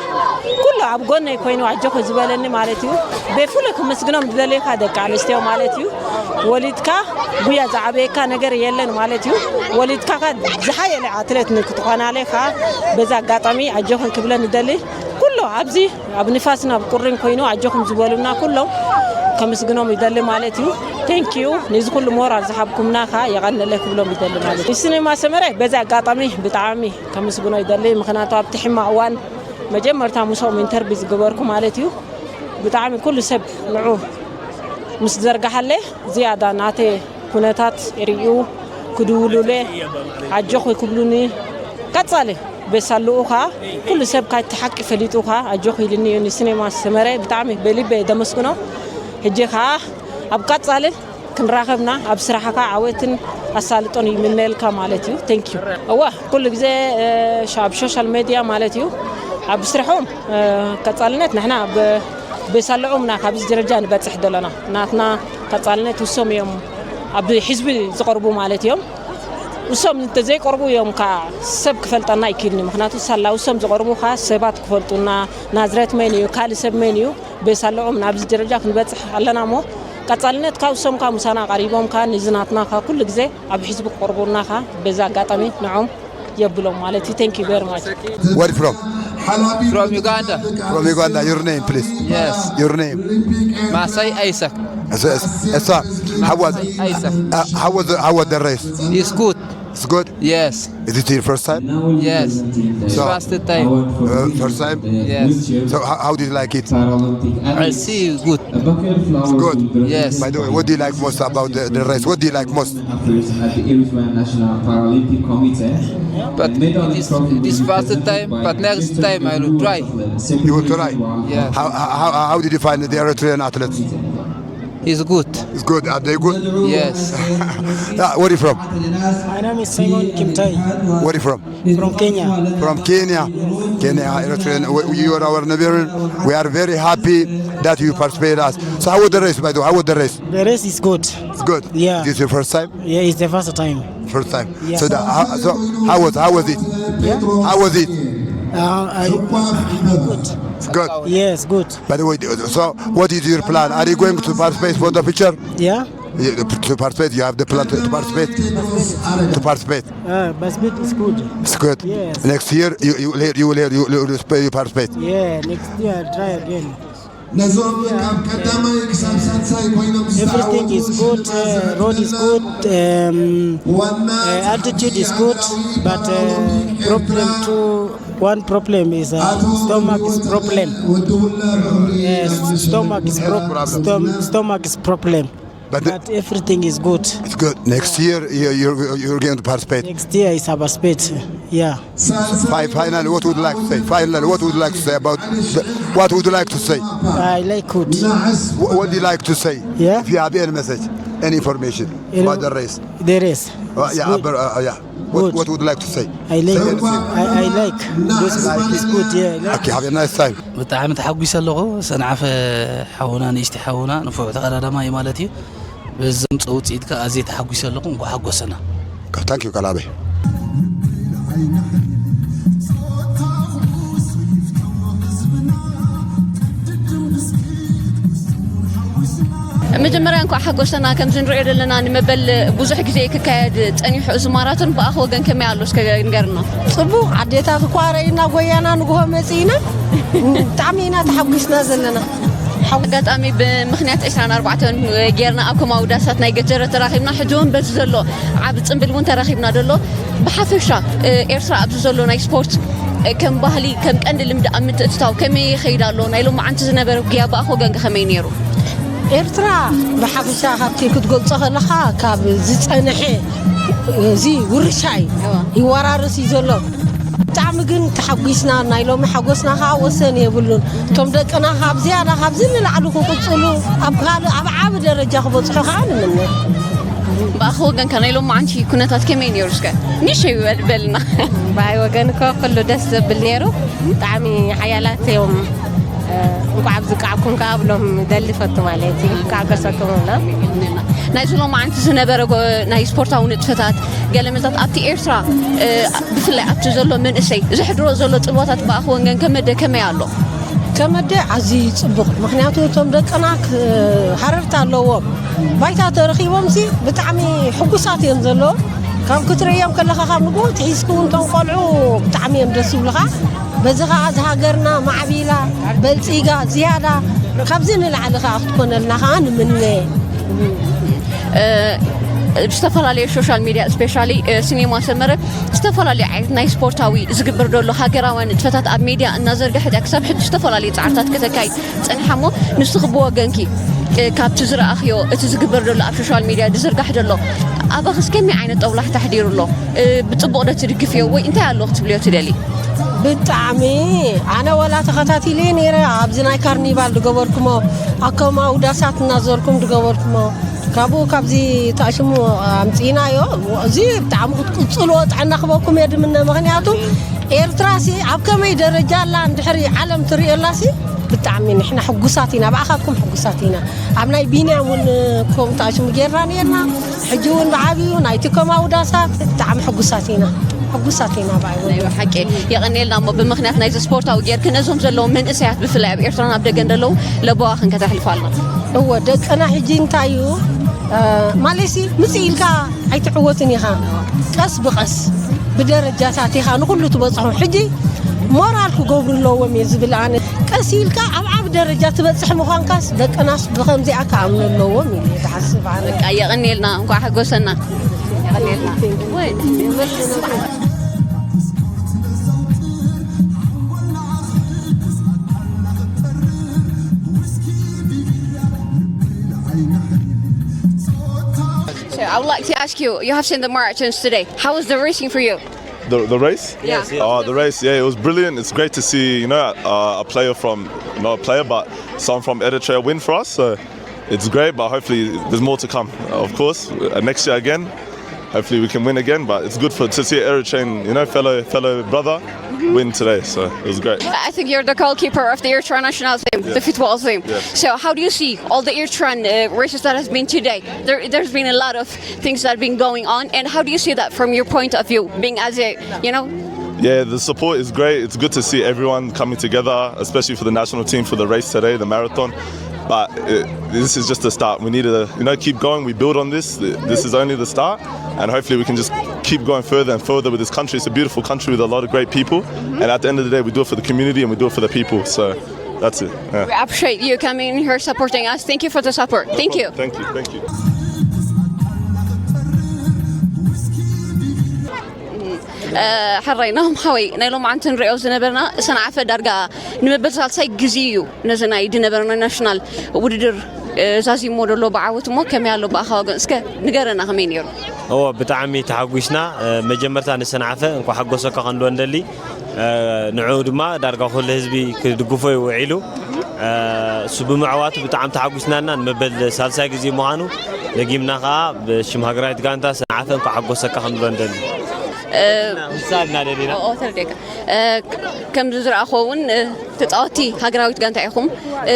ኩሉ ኣብ ጎነይ ኮይኑ ኣጆኺ ዝበለኒ ማለት እዩ። ብፍሉይ ከመስግኖም ዝደሊ ከኣ ደቂ ኣንስትዮ ማለት እዩ። ወሊድካ ጉያ ዝዓበየካ ነገር የለን ማለት እዩ። ወሊድካ ከኣ ዝሓየለ ኣትሌት ንክትኾናለ ከኣ በዚ ኣጋጣሚ ኣጆኽን ክብለን ይደሊ። ኩሎ ኣብዚ ኣብ ንፋስን ኣብ ቁሪን ኮይኑ ኣጆኹም ዝበሉና ኩሎም ከምስግኖም ይደሊ ማለት እዩ። Thank you ነዚ ኩሉ ሞራል ዝሃብኩምና ከኣ የቐንለ ክብሎም ይደሊ ማለት እዩ። ሲኔማ ሰመረ በዚ ኣጋጣሚ ብጣዕሚ ከምስግኖ ይደሊ። ምኽንያቱ ኣብቲ ሕማቕ እዋን መጀመርታ ምስኦም ኢንተርቪው ዝገበርኩ ማለት እዩ። ብጣዕሚ ኩሉ ሰብ ንዑ ምስ ዘርጋሓለ ዝያዳ ናተ ኩነታት ርእዩ ክድውሉለ ኣጆኺ ክብሉኒ ቀጻሊ ቤት ሳልኡ ኸኣ ኩሉ ሰብ ካይቲ ሓቂ ፈሊጡ ኸኣ ኣጆኺ ኢልኒ እዩ። ንሲኔማ ሰመረ ብጣዕሚ በልበ ደመስግኖ። ሕጂ ኸኣ ኣብ ቀጻሊ ክንራኸብና ኣብ ስራሕኻ ዓወትን ኣሳልጦን ይምነየልካ ማለት እዩ። Thank you። እወ ኩሉ ግዜ ኣብ ሶሻል ሜድያ ማለት እዩ ኣብ ስርሖም ቀጻልነት ንሕና ኣብ ቤት ሳልኦም ኢና ካብዚ ደረጃ ንበጽሕ ዘለና። ናትና ቀጻልነት ውሶም እዮም ኣብ ህዝቢ ዝቐርቡ ማለት እዮም። ውሶም እንተዘይቀርቡ እዮም ከኣ ሰብ ክፈልጠና ኣይክእልን እዩ። ምኽንያቱ ሳላ ውሶም ዝቐርቡ ከኣ ሰባት ክፈልጡና ናዝረት መን እዩ ካልእ ሰብ መን እዩ ቤት ሳልኦም ናብዚ ደረጃ ክንበጽሕ ኣለና እሞ ቀጻልነት ካብ ውሶም ከኣ ምሳና ቀሪቦም ከኣ ንዚ ናትና ከኣ ኩሉ ግዜ ኣብ ህዝቢ ክቐርቡና ከኣ በዚ ኣጋጣሚ ንዖም የብሎም ማለት እዩ። Thank you very much። Where from? From Uganda. From Uganda. Your name, please. Yes. Your name? Masai Isaac. Yes, yes, sir. How was Isaac. Uh, how was the, how was the race? It's good. It's good. Yes. Is it your first time? Yes. It's So- first time. Uh, first time. Yes. So how, how did you like it? I see good. It's good. Yes. By the way, what do you like most about the, the race? What do you like most? But it is, it is first time, but next time I will try. You will try. Yes. How, how, how how did you find the Eritrean athletes? It's good. It's good. Are they good? Yes. Yeah, where are you from? My name is Simon Kimtai Where are you from? From Kenya. From Kenya. Kenya, Eritrean. We- You are our neighbor. We are very happy that you participate us. So how was the race, by the way? How was the race? The race is good. It's good. Yeah. This is your first time? Yeah, it's the first time. First time. Yeah. So, the, how, so how was how was it? Yeah. How was it? Uh, I, good. It's good. Yes, good. By the way, so what is your plan? Are you going to participate for the future? Yeah. You- To participate, you have the plan to, to participate. To participate. Uh, but speed is good. It's good. Yes. Next year, you you will you will you, you, you participate. Yeah, next year I'll try again. ነዞም ካብ ቀዳማይ ክሳብ ሳልሳይ ኮይኖም Everything is good. Uh, road is good. Um, uh, altitude is good. But uh, problem to one problem is uh, stomach is problem. Yes, stomach is pro- stom- stomach is problem. But the- But everything is good. It's good. Next year, you, you're, you're going to participate. Next year is our sport. Yeah. Fi- Final, what would you like to say? Final, what would you like to say about the, what would you like to say? I like good. What, what do you like to say? Yeah. If you have any message, any information You about know, the race? There is. Uh, It's yeah, good. aber, uh, uh, yeah. What, Good. What would you like to say? I like. Say anything. I, I like. This is good. Yeah. I like. Okay, have a nice time. ብጣዕሚ ተሓጒሰ ኣለኹ። ሰንዓፈ ሓውና ንእሽቲ ሓውና ንፉዕ ተቐዳዳማይ ማለት እዩ። በዚ ዘምፅኦ ውፅኢት ከዓ ኣዝየ ተሓጒሰ ኣለኹ። እንኳዕ ሓጎሰና። Thank you, Kalabe. መጀመርያ እንኳዕ ሓጎሰና። ከምዚ ንሪኦ ዘለና ንመበል ብዙሕ ግዜ ክካየድ ፀኒሑ እዚ ማራቶን ብኣኽ ወገን ከመይ ኣሎ እስከ ንገርና። ፅቡቅ ኣዴታት እኳ ረኢና ጎያና ንግሆ መፂእና ብጣዕሚ ኢና ተሓጒስና ዘለና። ኣጋጣሚ ብምክንያት ዕስራን ኣርባዕተን ጌርና ኣብ ከማዊ ዳሳት ናይ ገጀረ ተራኺብና፣ ሕጂ እውን በዚ ዘሎ ዓብ ፅምብል እውን ተራኺብና ዘሎ። ብሓፈሻ ኤርትራ ኣብዚ ዘሎ ናይ ስፖርት ከም ባህሊ ከም ቀንዲ ልምዲ ኣብ ምትእትታው ከመይ ይኸይድ ኣሎ? ናይ ሎማዓንቲ ዝነበረ ጉያ ብኣኽ ወገንከ ከመይ ነይሩ? ኤርትራ ብሓፈሻ ካብቲ ክትገልጾ ከለኻ ካብ ዝጸንሐ እዚ ውርሻ እዩ ይወራረስ እዩ ዘሎ። ብጣዕሚ ግን ተሓጒስና። ናይ ሎሚ ሓጎስና ከዓ ወሰን የብሉን። እቶም ደቅና ካብ ዝያዳ ካብዚ ንላዕሊ ክቕጽሉ ኣብ ካልእ ኣብ ዓቢ ደረጃ ክበጽሑ ከዓ ንምነ። ብኣኽ ወገንከ ናይ ሎማዓንቲ ኩነታት ከመይ ነይሩ? እስከ ንእሽተይ በል- በልና። ብኣይ ወገን እኮ ኩሉ ደስ ዘብል ነይሩ። ብጣዕሚ ሓያላት እዮም። እንኳዕ ኣብዚ ቃዕኩም ከዓ ብሎም ደሊ ፈቱ ማለት እዩ። እንኳዕ ገሰኩም ብሎም። ናይዚ ሎማዓንቲ ዝነበረ ጎ- ናይ ስፖርታዊ ንጥፈታት ገለ መታት ኣብቲ ኤርትራ እ፣ ብፍላይ ኣብቲ ዘሎ መንእሰይ ዝሕድሮ ዘሎ ጽልዋታት ብኣኽ ወገን ከመደ ከመይ ኣሎ? ከመደ ኣዝዩ ጽቡቕ። ምኽንያቱ እቶም ደቅና ክ- ሃረርታ ኣለዎም። ባይታ ተረኺቦም ሲ ብጣዕሚ ሕጉሳት እዮም ዘለዉ። ካብ ክትርእዮም ከለኻ ካብ ንግሆ ትሒዝኩ እውን እቶም ቆልዑ ብጣዕሚ እዮም ደስ ይብሉኻ። በዚ ኸዓ እዚ ሃገርና ማዕቢላ በልጺጋ ዝያዳ ካብዚ ንላዕሊ ኸዓ ክትኮነልና ኸዓ ንምነ። እ፣ ብዝተፈላለዩ ሶሻል ሚድያ ስፔሻሊ ሲኔማ ሰመረ ዝተፈላለዩ ዓይነት ናይ ስፖርታዊ ዝግበር ዘሎ ሃገራውያን ንጥፈታት ኣብ ሚድያ እናዘርግሐት እያ። ክሳብ ሕጂ ዝተፈላለዩ ፃዕርታት ከተካይድ ፀኒሓ እሞ ንስኺ ብወገንኪ እ፣ ካብቲ ዝረኣኽዮ እቲ ዝግበር ዘሎ ኣብ ሶሻል ሚድያ ዝዝርጋሕ ዘሎ ኣባኽስ ከመይ ዓይነት ጠውላሕ ተሕዲሩ ኣሎ? እ፣ ብፅቡቕ ዶ ትድግፍዮ ወይ እንታይ ኣሎ ክትብልዮ ትደሊ? ብጣዕሚ ኣነ ወላ ተኸታቲለ ነይረ። ኣብዚ ናይ ካርኒቫል ዝገበርኩሞ ኣከማዊ ዳሳት እናዘርኩም ዝገበርኩሞ ካብኡ ካብዚ ታሽሙ ኣምፂናዮ። እዚ ብጣዕሚ ክትቅፅልዎ ጥዕና ክበኩም እየ ድምነ። ምኽንያቱ ኤርትራ ሲ ኣብ ከመይ ደረጃ ኣላ እንድሕሪ ዓለም ትርእየላ ሲ ብጣዕሚ ንሕና ሕጉሳት ኢና፣ ብኣኻትኩም ሕጉሳት ኢና። ኣብ ናይ ቢንያም እውን ከምኡ ታሽሙ ጌርና ነርና። ሕጂ እውን ብዓብዩ ናይቲ ከማዊ ዳሳት ብጣዕሚ ሕጉሳት ኢና፣ ሕጉሳት ኢና ብዓብዩ። ናይ ሓቂ የቐንየልና። እሞ ብምኽንያት ናይዚ ስፖርታዊ ጌርክ ነዞም ዘለዉ መንእሰያት ብፍላይ ኣብ ኤርትራን ኣብ ደገን ዘለዉ ለበዋ ክንከተሕልፋልና። እወ ደቅና ሕጂ እንታይ እዩ ማለሲ ምጽእ ኢልካ ኣይትዕወትን ኢኻ። ቀስ ብቐስ ብደረጃታት ኢኻ ንኹሉ ትበጽሖ። ሕጂ ሞራል ክገብሩ ኣለዎም እየ ዝብል ኣነ። ቀስ ኢልካ ኣብ ዓብ ደረጃ ትበጽሕ ምዃንካስ ደቅናስ ብኸምዚኣ ክኣምኑ ኣለዎም ኢለ ዝሓስብ ኣነ። በቃ የቐንየልና፣ እንኳዕ ሓጎሰና። So I would like to ask you, you have seen the marathons today. How was the racing for you? The, the race? Yeah. Oh, the race, yeah, it was brilliant. It's great to see, you know, uh, a player from, not a player, but someone from Eritrea win for us. So it's great, but hopefully there's more to come, of course. Uh, next year again, hopefully we can win again, but it's good for to see an Eritrean, you know, fellow fellow brother win today. So it was great. I think you're the goalkeeper of the Eritrean national team, the football team. Yes. So how do you see all the Eritrean uh, races that has been today? There, there's been a lot of things that have been going on, and how do you see that from your point of view, being as a, you know? Yeah, the support is great. It's good to see everyone coming together, especially for the national team for the race today, the marathon. But uh this is just the start. We need to, you know, keep going. We build on this. This is only the start, and hopefully we can just keep going further and further with this country. It's a beautiful country with a lot of great people. And at the end of the day, we do it for the community and we do it for the people. So that's it. Yeah. We appreciate you coming here supporting us. Thank you for the support. Thank you. Thank you. Thank you. ሕራይ ናሆም ሓወይ፣ ናይ ሎማዓንቲ ንሪኦ ዝነበርና ሰንዓፈ ዳርጋ ንመበል ሳልሳይ ግዜ እዩ ነዚ ናይ ዝነበረና ናሽናል ውድድር እ፣ ዛዚሞ ዘሎ ብዓወት እሞ ከመይ ኣሎ ብኣኻ ወገን? እስከ ንገረና ከመይ ነይሩ? እዎ፣ ብጣዕሚ ተሓጒስና። እ፣ መጀመርታ ንሰንዓፈ እንኳዕ ሓጎሰካ ክንብሎ ንደሊ። እ፣ ንዕኡ ድማ ዳርጋ ኩሉ ህዝቢ ክድግፎ እዩ ውዒሉ። እ፣ እሱ ብምዕዋቱ ብጣዕሚ ተሓጒስናና። ንመበል ሳልሳይ ግዜ ምዃኑ ደጊምና ከኣ ብሽም ሃገራዊት ጋንታ ሰንዓፈ እንኳዕ ሓጎሰካ ክንብሎ ንደሊ። እ፣ ምሳል እናደሊና። ኦ፣ ተረዲኤካ። እ፣ ከምዚ ዝረኣኹዎ እውን፣ እ፣ ተጻወትቲ ሃገራዊት ጋንታ ኢኹም። እ፣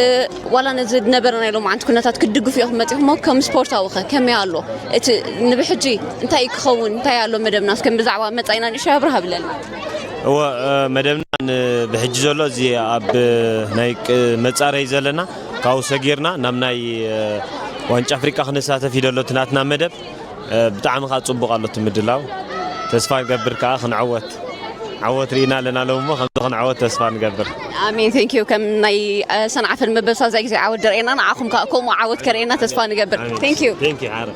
ዋላ ነዚ ዝነበረ ናይ ሎማዓንቲ ኩነታት ክትድግፉ ኢኹም መጺኹም እሞ፣ ከም ስፖርታዊ ኸ ከመይ ኣሎ? እቲ ንብሕጂ እንታይ እዩ ክኸውን? እንታይ ኣሎ መደብና? እስከ ብዛዕባ መጻኢና ንእሽቶ ኣብርህ ኣብለና። እወ፣ እ፣ መደብና ንብሕጂ ዘሎ እዚ ኣብ ናይ ቅ-፣ መጻረይ ዘለና ካብኡ ሰጊርና ናብ ናይ፣ እ፣ ዋንጫ ኣፍሪቃ ክንሳተፍ እዩ ዘሎ እቲ ናትና መደብ። እ፣ ብጣዕሚ ከኣ ጽቡቕ ኣሎ እቲ ምድላው። ተስፋ ንገብር ከኣ ክንዕወት። ዓወት ርኢና ኣለና ሎም እሞ ከምዚ ክንዕወት ተስፋ ንገብር። ኣሜን። Thank you። ከም ናይ፣ እ፣ ሰንዓፈን መበል ሳልሳይ ግዜ ዓወት ደርእየና፣ ንዓኹም ከኣ ከምኡ ዓወት ከርእየና ተስፋ ንገብር። ኣሜን። Thank you። Thank you፣ ሓረ።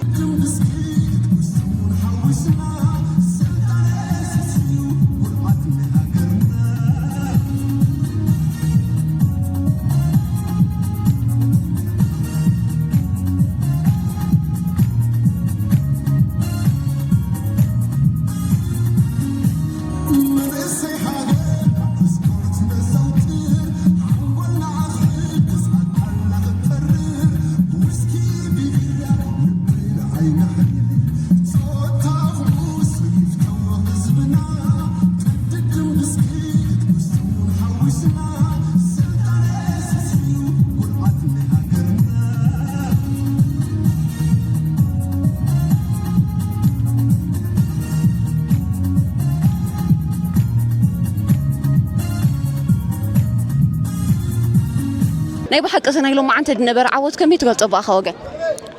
ናይ ብሓቂ እዚ ናይ ሎማዓንቲ ዝነበረ ዓወት ከመይ ትገልጾ ብኣኻ ወገን?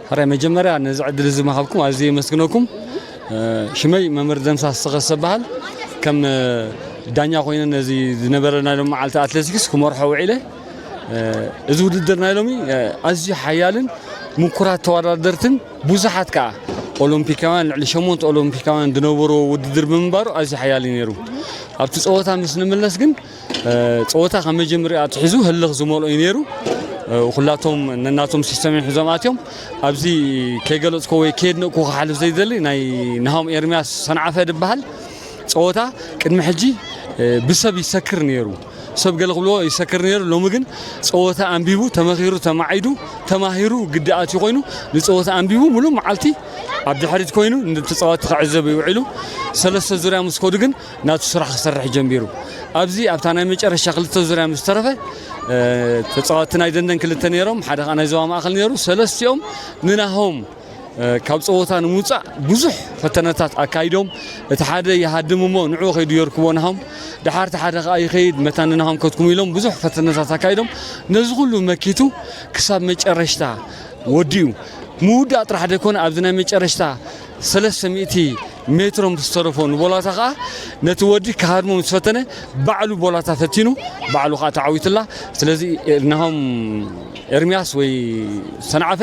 ሕራይ መጀመርያ ነዚ ዕድል እዚ ምሃብኩም ኣዝየ የመስግነኩም። እ፣ ሽመይ መምህር ደምሳስ ሰኸስ እበሃል። ከም፣ እ፣ ዳኛ ኮይነ ነዚ ዝነበረ ናይ ሎማዓልቲ ኣትሌቲክስ ክመርሖ ውዒለ። እ፣ እዚ ውድድር ናይ ሎሚ፣ እ፣ ኣዝዩ ሓያልን ምኩራት ተወዳደርትን ብዙሓት ከኣ ኦሎምፒካውያን፣ ልዕሊ ሸሞንተ ኦሎምፒካውያን ዝነበርዎ ውድድር ብምንባሩ ኣዝዩ ሓያል እዩ ነይሩ። ኣብቲ ጸወታ ምስ ንምለስ ግን፣ እ፣ ጸወታ ካብ መጀመርያ ኣትሒዙ ህልኽ ዝመልኦ እዩ ነይሩ። እ፣ ኩላቶም ነናቶም ሲስተም ሒዞም ኣትዮም። ኣብዚ ከይገለጽኮ ወይ ከየድነቕኩ ክሓልፍ ዘይደሊ ናይ ናሆም ኤርምያስ ሰንዓፈ ዝበሃል ጸወታ ቅድሚ ሕጂ፣ እ፣ ብሰብ ይሰክር ነይሩ። ሰብ ገለ ክብልዎ ይሰክር ነይሩ። ሎሚ ግን ጸወታ ኣንቢቡ፣ ተመኺሩ፣ ተማዒዱ፣ ተማሂሩ ግዲ ኣትዩ ኮይኑ ንጸወታ ኣንቢቡ ሙሉእ መዓልቲ ኣብ ድሕሪት ኮይኑ ንተጻወትቲ ክዕዘብ ይውዒሉ። ሰለስተ ዙርያ ምስ ከዱ ግን ናቱ ስራሕ ክሰርሕ ጀሚሩ። ኣብዚ ኣብታ ናይ መጨረሻ ክልተ ዙርያ ምስ ተረፈ፣ እ፣ ተጻወትቲ ናይ ደንደን ክልተ ነይሮም፣ ሓደ ከኣ ናይ ዞባ ማእከል ነይሩ። ሰለስቲኦም ንናሆም፣ እ፣ ካብ ጸወታ ንምውጻእ ብዙሕ ፈተነታት ኣካይዶም። እቲ ሓደ ይሃድም እሞ ንዕኡ ከይዱ የርክቦ ናሆም። ደሓር እቲ ሓደ ከኣ ይኸይድ፣ መታን ንናሆም ከትኩም ኢሎም ብዙሕ ፈተነታት ኣካይዶም። ነዚ ኩሉ መኪቱ ክሳብ መጨረሽታ ወዲኡ። ምውዳእ ጥራሕ ዘይኮነ ኣብዚ ናይ መጨረሽታ ሰለስተ ሚእቲ ሜትሮ ምስ ተረፎ ንቦላታ ከኣ ነቲ ወዲ ክሃድሞ ምስ ፈተነ ባዕሉ ቦላታ ፈቲኑ ባዕሉ ከኣ ተዓዊትላ። ስለዚ ናሆም ኤርምያስ ወይ ሰንዓፈ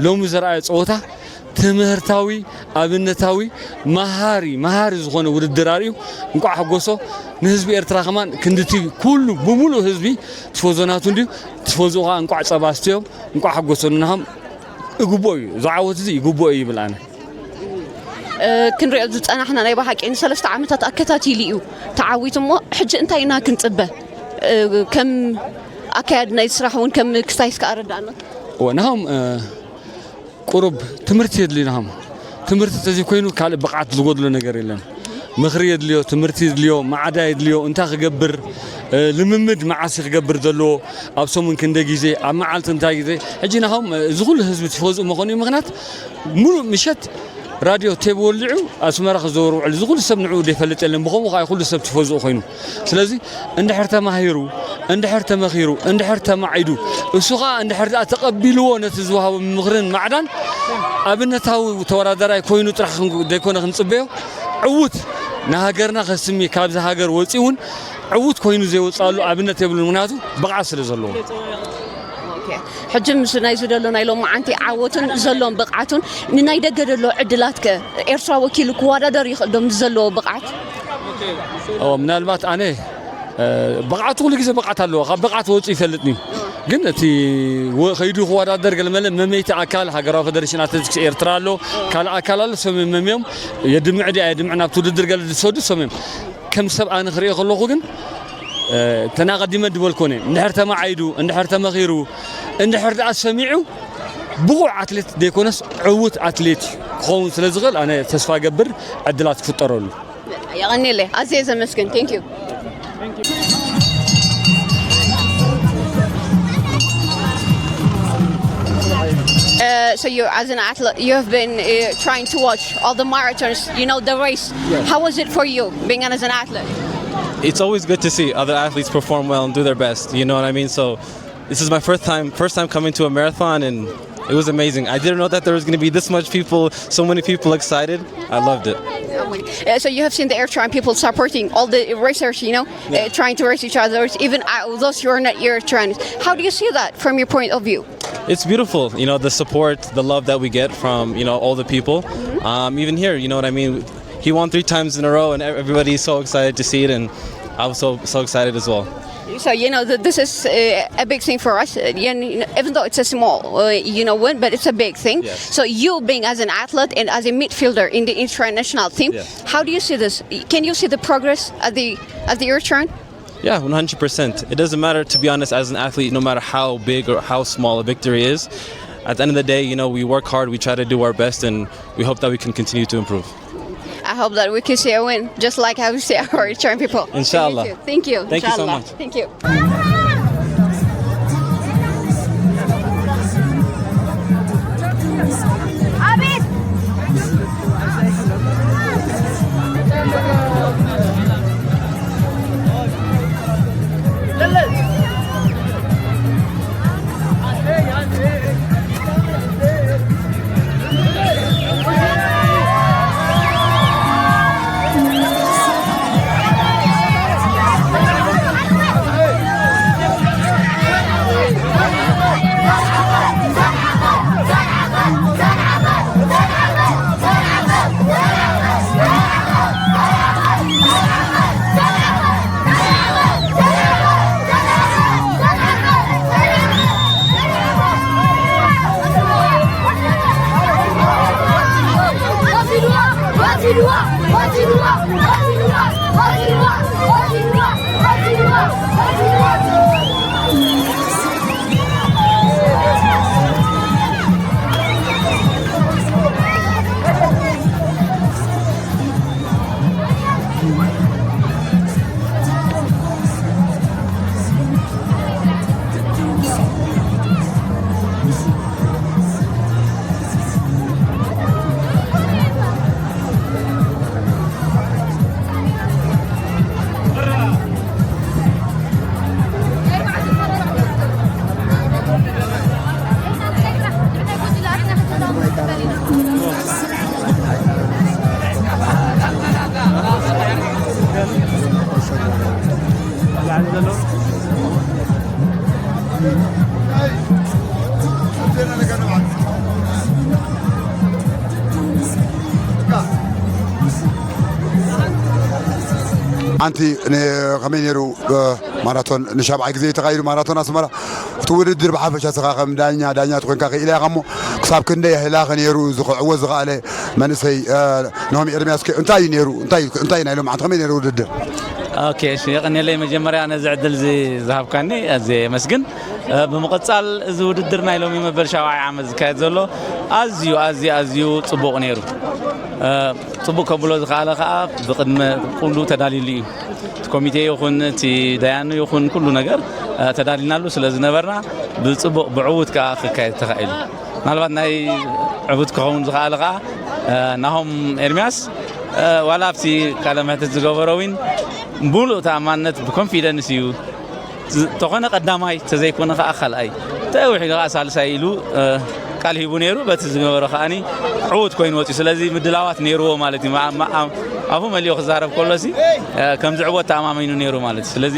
ሎሚ ዘርኣዮ ጸወታ ትምህርታዊ፣ ኣብነታዊ፣ መሃሪ፣ መሃሪ ዝኾነ ውድድር ኣርእዩ። እንቋዕ ሓጎሶ። ንህዝቢ ኤርትራ ከማን ክንድቲ ኩሉ ብምሉእ ህዝቢ ቲፎዞ ናቱ እንድዩ። ቲፎዞ ከኣ እንቋዕ ጸባ ኣስትዮም፣ እንቋዕ ሓጎሶ ንናሆም። ይግብኦ እዩ፣ እዚ ዓወት እዚ ይግብኦ እዩ ይብል ኣነ። እ፣ ክንሪኦ ዝጸናሕና ናይ ብሓቂ ንሰለስተ ዓመታት ኣከታቲሉ እዩ ተዓዊቱ እሞ፣ ሕጂ እንታይ ኢና ክንጽበ? እ፣ ከም ኣካያዲ ናይ ስራሕ እውን ከም ክስታይ እስከ ኣረዳእና። እወ፣ ናሆም፣ እ፣ ቁሩብ ትምህርቲ የድልዩ ናሆም። ትምህርቲ ተዘይኮይኑ ካልእ ብቕዓት ዝጎድሎ ነገር የለን። ምኽሪ የድልዮ፣ ትምህርቲ የድልዮ፣ ማዕዳ የድልዮ፣ እንታይ ክገብር፣ እ፣ ልምምድ መዓስ ክገብር ዘለዎ፣ ኣብ ሰሙን ክንደይ ግዜ፣ ኣብ መዓልቲ እንታይ ግዜ። ሕጂ ናሆም፣ እ፣ እዚ ኩሉ ህዝቢ ቲፎዝኡ መኾኑ ምኽንያት ሙሉእ ምሸት ራድዮ ቴብ ወሊዑ ኣስመራ ክዘውር ውዕል፣ እዚ ኩሉ ሰብ ንዕኡ ዘይፈልጥ የለን። ብኸምኡ ከኣ ኩሉ ሰብ ቲፎዝኡ ኮይኑ። ስለዚ እንድሕር ተማሂሩ፣ እንድሕር ተመኺሩ፣ እንድሕር ተማዒዱ፣ እሱ ኸኣ እንድሕር ደኣ ተቐቢልዎ ነቲ ዝወሃቦ ምኽርን ማዕዳን፣ ኣብነታዊ ተወዳዳራይ ኮይኑ ጥራሕ ክን-፣ ዘይኮነ ክንጽበዮ፣ ዕዉት ንሃገርና ከስሚ፣ ካብዚ ሃገር ወጺኡ እውን ዕዉት ኮይኑ ዘይወጽኣሉ ኣብነት የብሉን። ምኽንያቱ ብቕዓት ስለ ዘለዎ። ኦኬ። ሕጂ ምስ ናይዚ ዘሎ ናይ ሎማዓንቲ ዓወቱን ዘሎን ብቕዓቱን ንናይ ደገ ዘሎ ዕድላት ከ ኤርትራ ወኪሉ ክወዳደር ይኽእል ዶ ምስ ዘለዎ ብቕዓት? ኦ፣ ምናልባት ኣነ፣ እ፣ ብቕዓቱ ኩሉ ግዜ ብቕዓት ኣለዎ። ካብ ብቕዓት ወፂኡ ይፈልጥኒ። ግን እቲ ወ- ከይዱ ክወዳደር ገለመለ መመይቲ ኣካል ሃገራዊ ፌደሬሽን ኣትሌቲክስ ኤርትራ ኣሎ፣ ካልእ ኣካል ኣሎ። ሰም መምዮም የድምዕ ድያ የድምዕ ናብቲ ውድድር ገለ ዝሰዱ ሰም ከም ሰብ ኣነ ክሪኦ ከለኹ ግን ተናቐዲመ ድበልኮነ እንድሕር ተማዓይዱ እንድሕር ተመኺሩ እንድሕር ደኣ ሰሚዑ ብቑዕ ኣትሌት ዘይኮነስ ዕዉት ኣትሌት ክኸውን ስለ ዝኽእል ኣነ ተስፋ ገብር ዕድላት ክፍጠረሉ። የቐኒለ ኣዝየ ዘመስግን። Thank you. Uh, so you, as an athlete, you have been uh, trying to watch all the marathons, you know, the race. How was it for you being as an athlete? It's always good to see other athletes perform well and do their best. You know what I mean? So this is my first time, first time coming to a marathon, and it was amazing. I didn't know that there was going to be this much people, so many people excited. I loved it. Uh, so you have seen the Eritrean people supporting all the racers, you know, uh, trying to race each other, even uh, those who are not Eritreans. How do you see that from your point of view? It's beautiful, you know, the support, the love that we get from, you know, all the people. Um, even here, you know what I mean? He won three times in a row, and everybody is so excited to see it, and I was so so excited as well. So you know that this is uh, a big thing for us. Uh, and, you know, even though it's a small, uh, you know, win, but it's a big thing. Yes. So you being as an athlete and as a midfielder in the international team, Yes. How do you see this? Can you see the progress of the of the Eritrean? Yeah, one hundred percent. It doesn't matter, to be honest, as an athlete, no matter how big or how small a victory is. At the end of the day, you know, we work hard, we try to do our best, and we hope that we can continue to improve. I hope that we can see a win, just like how we see our Eritrean people. Inshallah. Thank you. Thank you so Inshallah. Much. Thank you. ኣንቲ ከመይ ነይሩ? ማራቶን ንሻብዓይ ግዜ ተኻይዱ ማራቶን ኣስመራ። እቲ ውድድር ብሓፈሻ ስኻ ከም ዳኛ ዳኛ ትኮንካ ክኢላ ኢኻ እሞ ክሳብ ክንደይ ህላኸ ነይሩ ክዕወት ዝኸኣለ መንእሰይ? ኖሚ ኤርሚያስ እንታይ እዩ ነይሩ? እንታይ እንታይ ናይ ሎም ዓንተ ከመይ ነይሩ ውድድር? ኦኬ፣ እሺ፣ የቐንየለይ መጀመርያ ነዚ ዕድል እዚ ዝሃብካኒ ኣዝየ የመስግን። ብምቕጻል እዚ ውድድር ናይ ሎሚ መበል ሻብዓይ ዓመት ዝካየድ ዘሎ ኣዝዩ ኣዝዩ ኣዝዩ ጽቡቕ ነይሩ። ጽቡቕ ከብሎ ዝኸኣለ ከኣ ብቕድመ ኩሉ ተዳሊሉ እዩ። እቲ ኮሚቴ ይኹን እቲ ዳያኑ ይኹን ኩሉ ነገር ተዳሊናሉ ስለ ዝነበርና ብጽቡቕ ብዕዉት ከኣ ክካየድ ተኻኢሉ። ምናልባት ናይ ዕቡት ክኸውን ዝኸኣለ ከኣ ናሆም ኤርሚያስ ዋላ ኣብቲ ቃለ መሕትት ዝገበሮ ዊን ሙሉእ ተኣማንነት ብኮንፊደንስ እዩ። ተኾነ ቀዳማይ ተዘይኮነ ከዓ ካልኣይ ተውሒዱ ከዓ ሳልሳይ ኢሉ ቃል ሂቡ ነይሩ። በቲ ዝገበሮ ከዓኒ ዕዉት ኮይኑ ወፂኡ። ስለዚ ምድላዋት ነይርዎ ማለት እዩ። ኣፉ መሊኡ ክዛረብ ከሎሲ ከም ዝዕወት ተኣማሚኑ ነይሩ ማለት እዩ። ስለዚ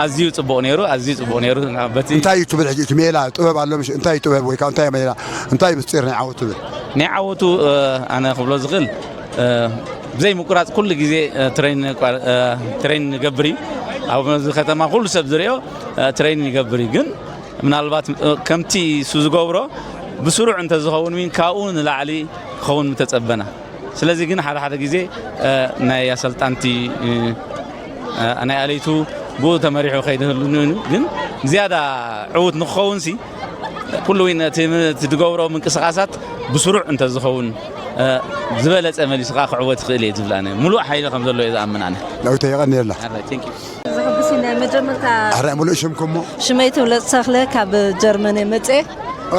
ኣዝዩ ፅቡቕ ነይሩ፣ ኣዝዩ ፅቡቕ ነይሩ። በቲ እንታይ እዩ ትብል ሕጂ? እቲ ሜላ ጥበብ ኣሎ ምሽ? እንታይ እዩ ጥበብ ወይ ከዓ እንታይ ሜላ? እንታይ ምስጢር ናይ ዓወት ትብል? ናይ ዓወቱ ኣነ ክብሎ ዝኽእል ብዘይ ምቁራፅ ኩሉ ግዜ ትሬን ትሬን ንገብር እዩ። ኣብ እዚ ከተማ ኩሉ ሰብ ዝሪኦ ትሬን ይገብር እዩ። ግን ምናልባት ከምቲ እሱ ዝገብሮ ብስሩዕ እንተዝኸውን ውን ካብኡ ንላዕሊ ክኸውን ምተጸበና። ስለዚ ግን ሓደ ሓደ ግዜ ናይ ኣሰልጣንቲ ናይ ኣለይቱ ብኡ ተመሪሑ ከይድህሉ ግን ዝያዳ ዕዉት ንክኸውን ሲ ኩሉ ውን እቲ ዝገብሮ ምንቅስቃሳት ብስሩዕ እንተዝኸውን ዝበለፀ መሊሱ ከዓ ክዕወት ይኽእል እየ ዝብል ኣነ ሙሉእ ሓይሊ ከም ዘሎ እየ ዝኣምን ኣነ። ዳዊት የቐንየልና። ዘሕጉስ እዩ ናይ መጀመርታ። ኣረ ሙሉእ ሽምኩም እሞ? ሽመይ ትብለፅ ተኽለ ካብ ጀርመን እየ መፅኤ።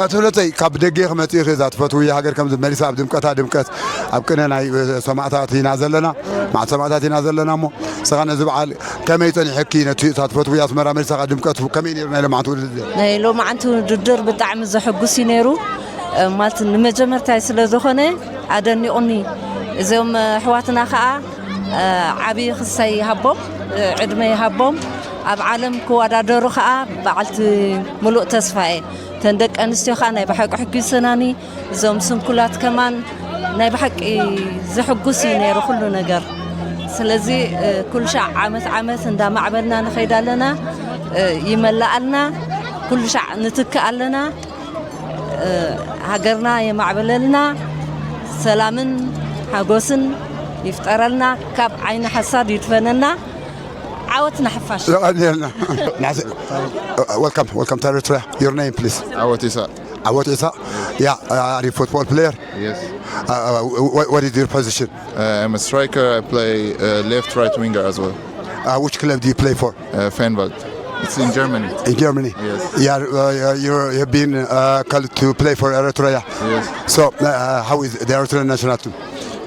ኣቶ ለፀይ ካብ ደገ ክመፅእ ይኽእል እዛ ትፈትውያ ሃገር ከም መሊሳ ኣብ ድምቀታ ድምቀት ኣብ ቅነ ናይ ሰማእታት ኢና ዘለና። መዓት ሰማእታት ኢና ዘለና እሞ ንስኻ ነዚ በዓል ከመይ ፀኒሐኪ ነቲ እዛ ትፈትውያ ኣስመራ መሊሳ ድምቀቱ ከመይ ነይሩ ናይ ሎማዓንቲ ውድድር? ናይ ሎማዓንቲ ውድድር ብጣዕሚ ዘሕጉስ እዩ ነይሩ። ማለት ንመጀመርታይ ስለ ዝኾነ ኣደኒቑኒ። እዚኦም ኣሕዋትና ከዓ ዓብዪ ክሳይ ይሃቦም፣ ዕድመ ይሃቦም። ኣብ ዓለም ክወዳደሩ ከዓ በዓልቲ ሙሉእ ተስፋ እየ። እተን ደቂ ኣንስትዮ ከዓ ናይ ብሓቂ ሕጒሰናኒ። እዞም ስንኩላት ከማን ናይ ብሓቂ ዘሕጉስ እዩ ነይሩ ኩሉ ነገር። ስለዚ ኩሉ ሻዕ ዓመት ዓመት እንዳማዕበልና ንኸይድ ኣለና። ይመላኣልና፣ ኩሉ ሻዕ ንትክእ ኣለና። ሃገርና የማዕብለልና፣ ሰላምን ሓጎስን ይፍጠረልና፣ ካብ ዓይኒ ሓሳድ ይድፈነና። ዓወት ንሓፋሽ። Welcome, welcome to Eritrea. Your name, please. Awot Isa. Awot Isa. Yeah, uh, are you a football player? Yes. Uh, uh, what, what is your position? Uh, I'm a striker. I play uh, left, right winger as well. Uh, which club do you play for? Uh, Feyenoord. It's in Germany. In Germany? Yes. You, are, uh, you, you have been uh, called to play for Eritrea. Yes. So, uh, how is the Eritrean national team?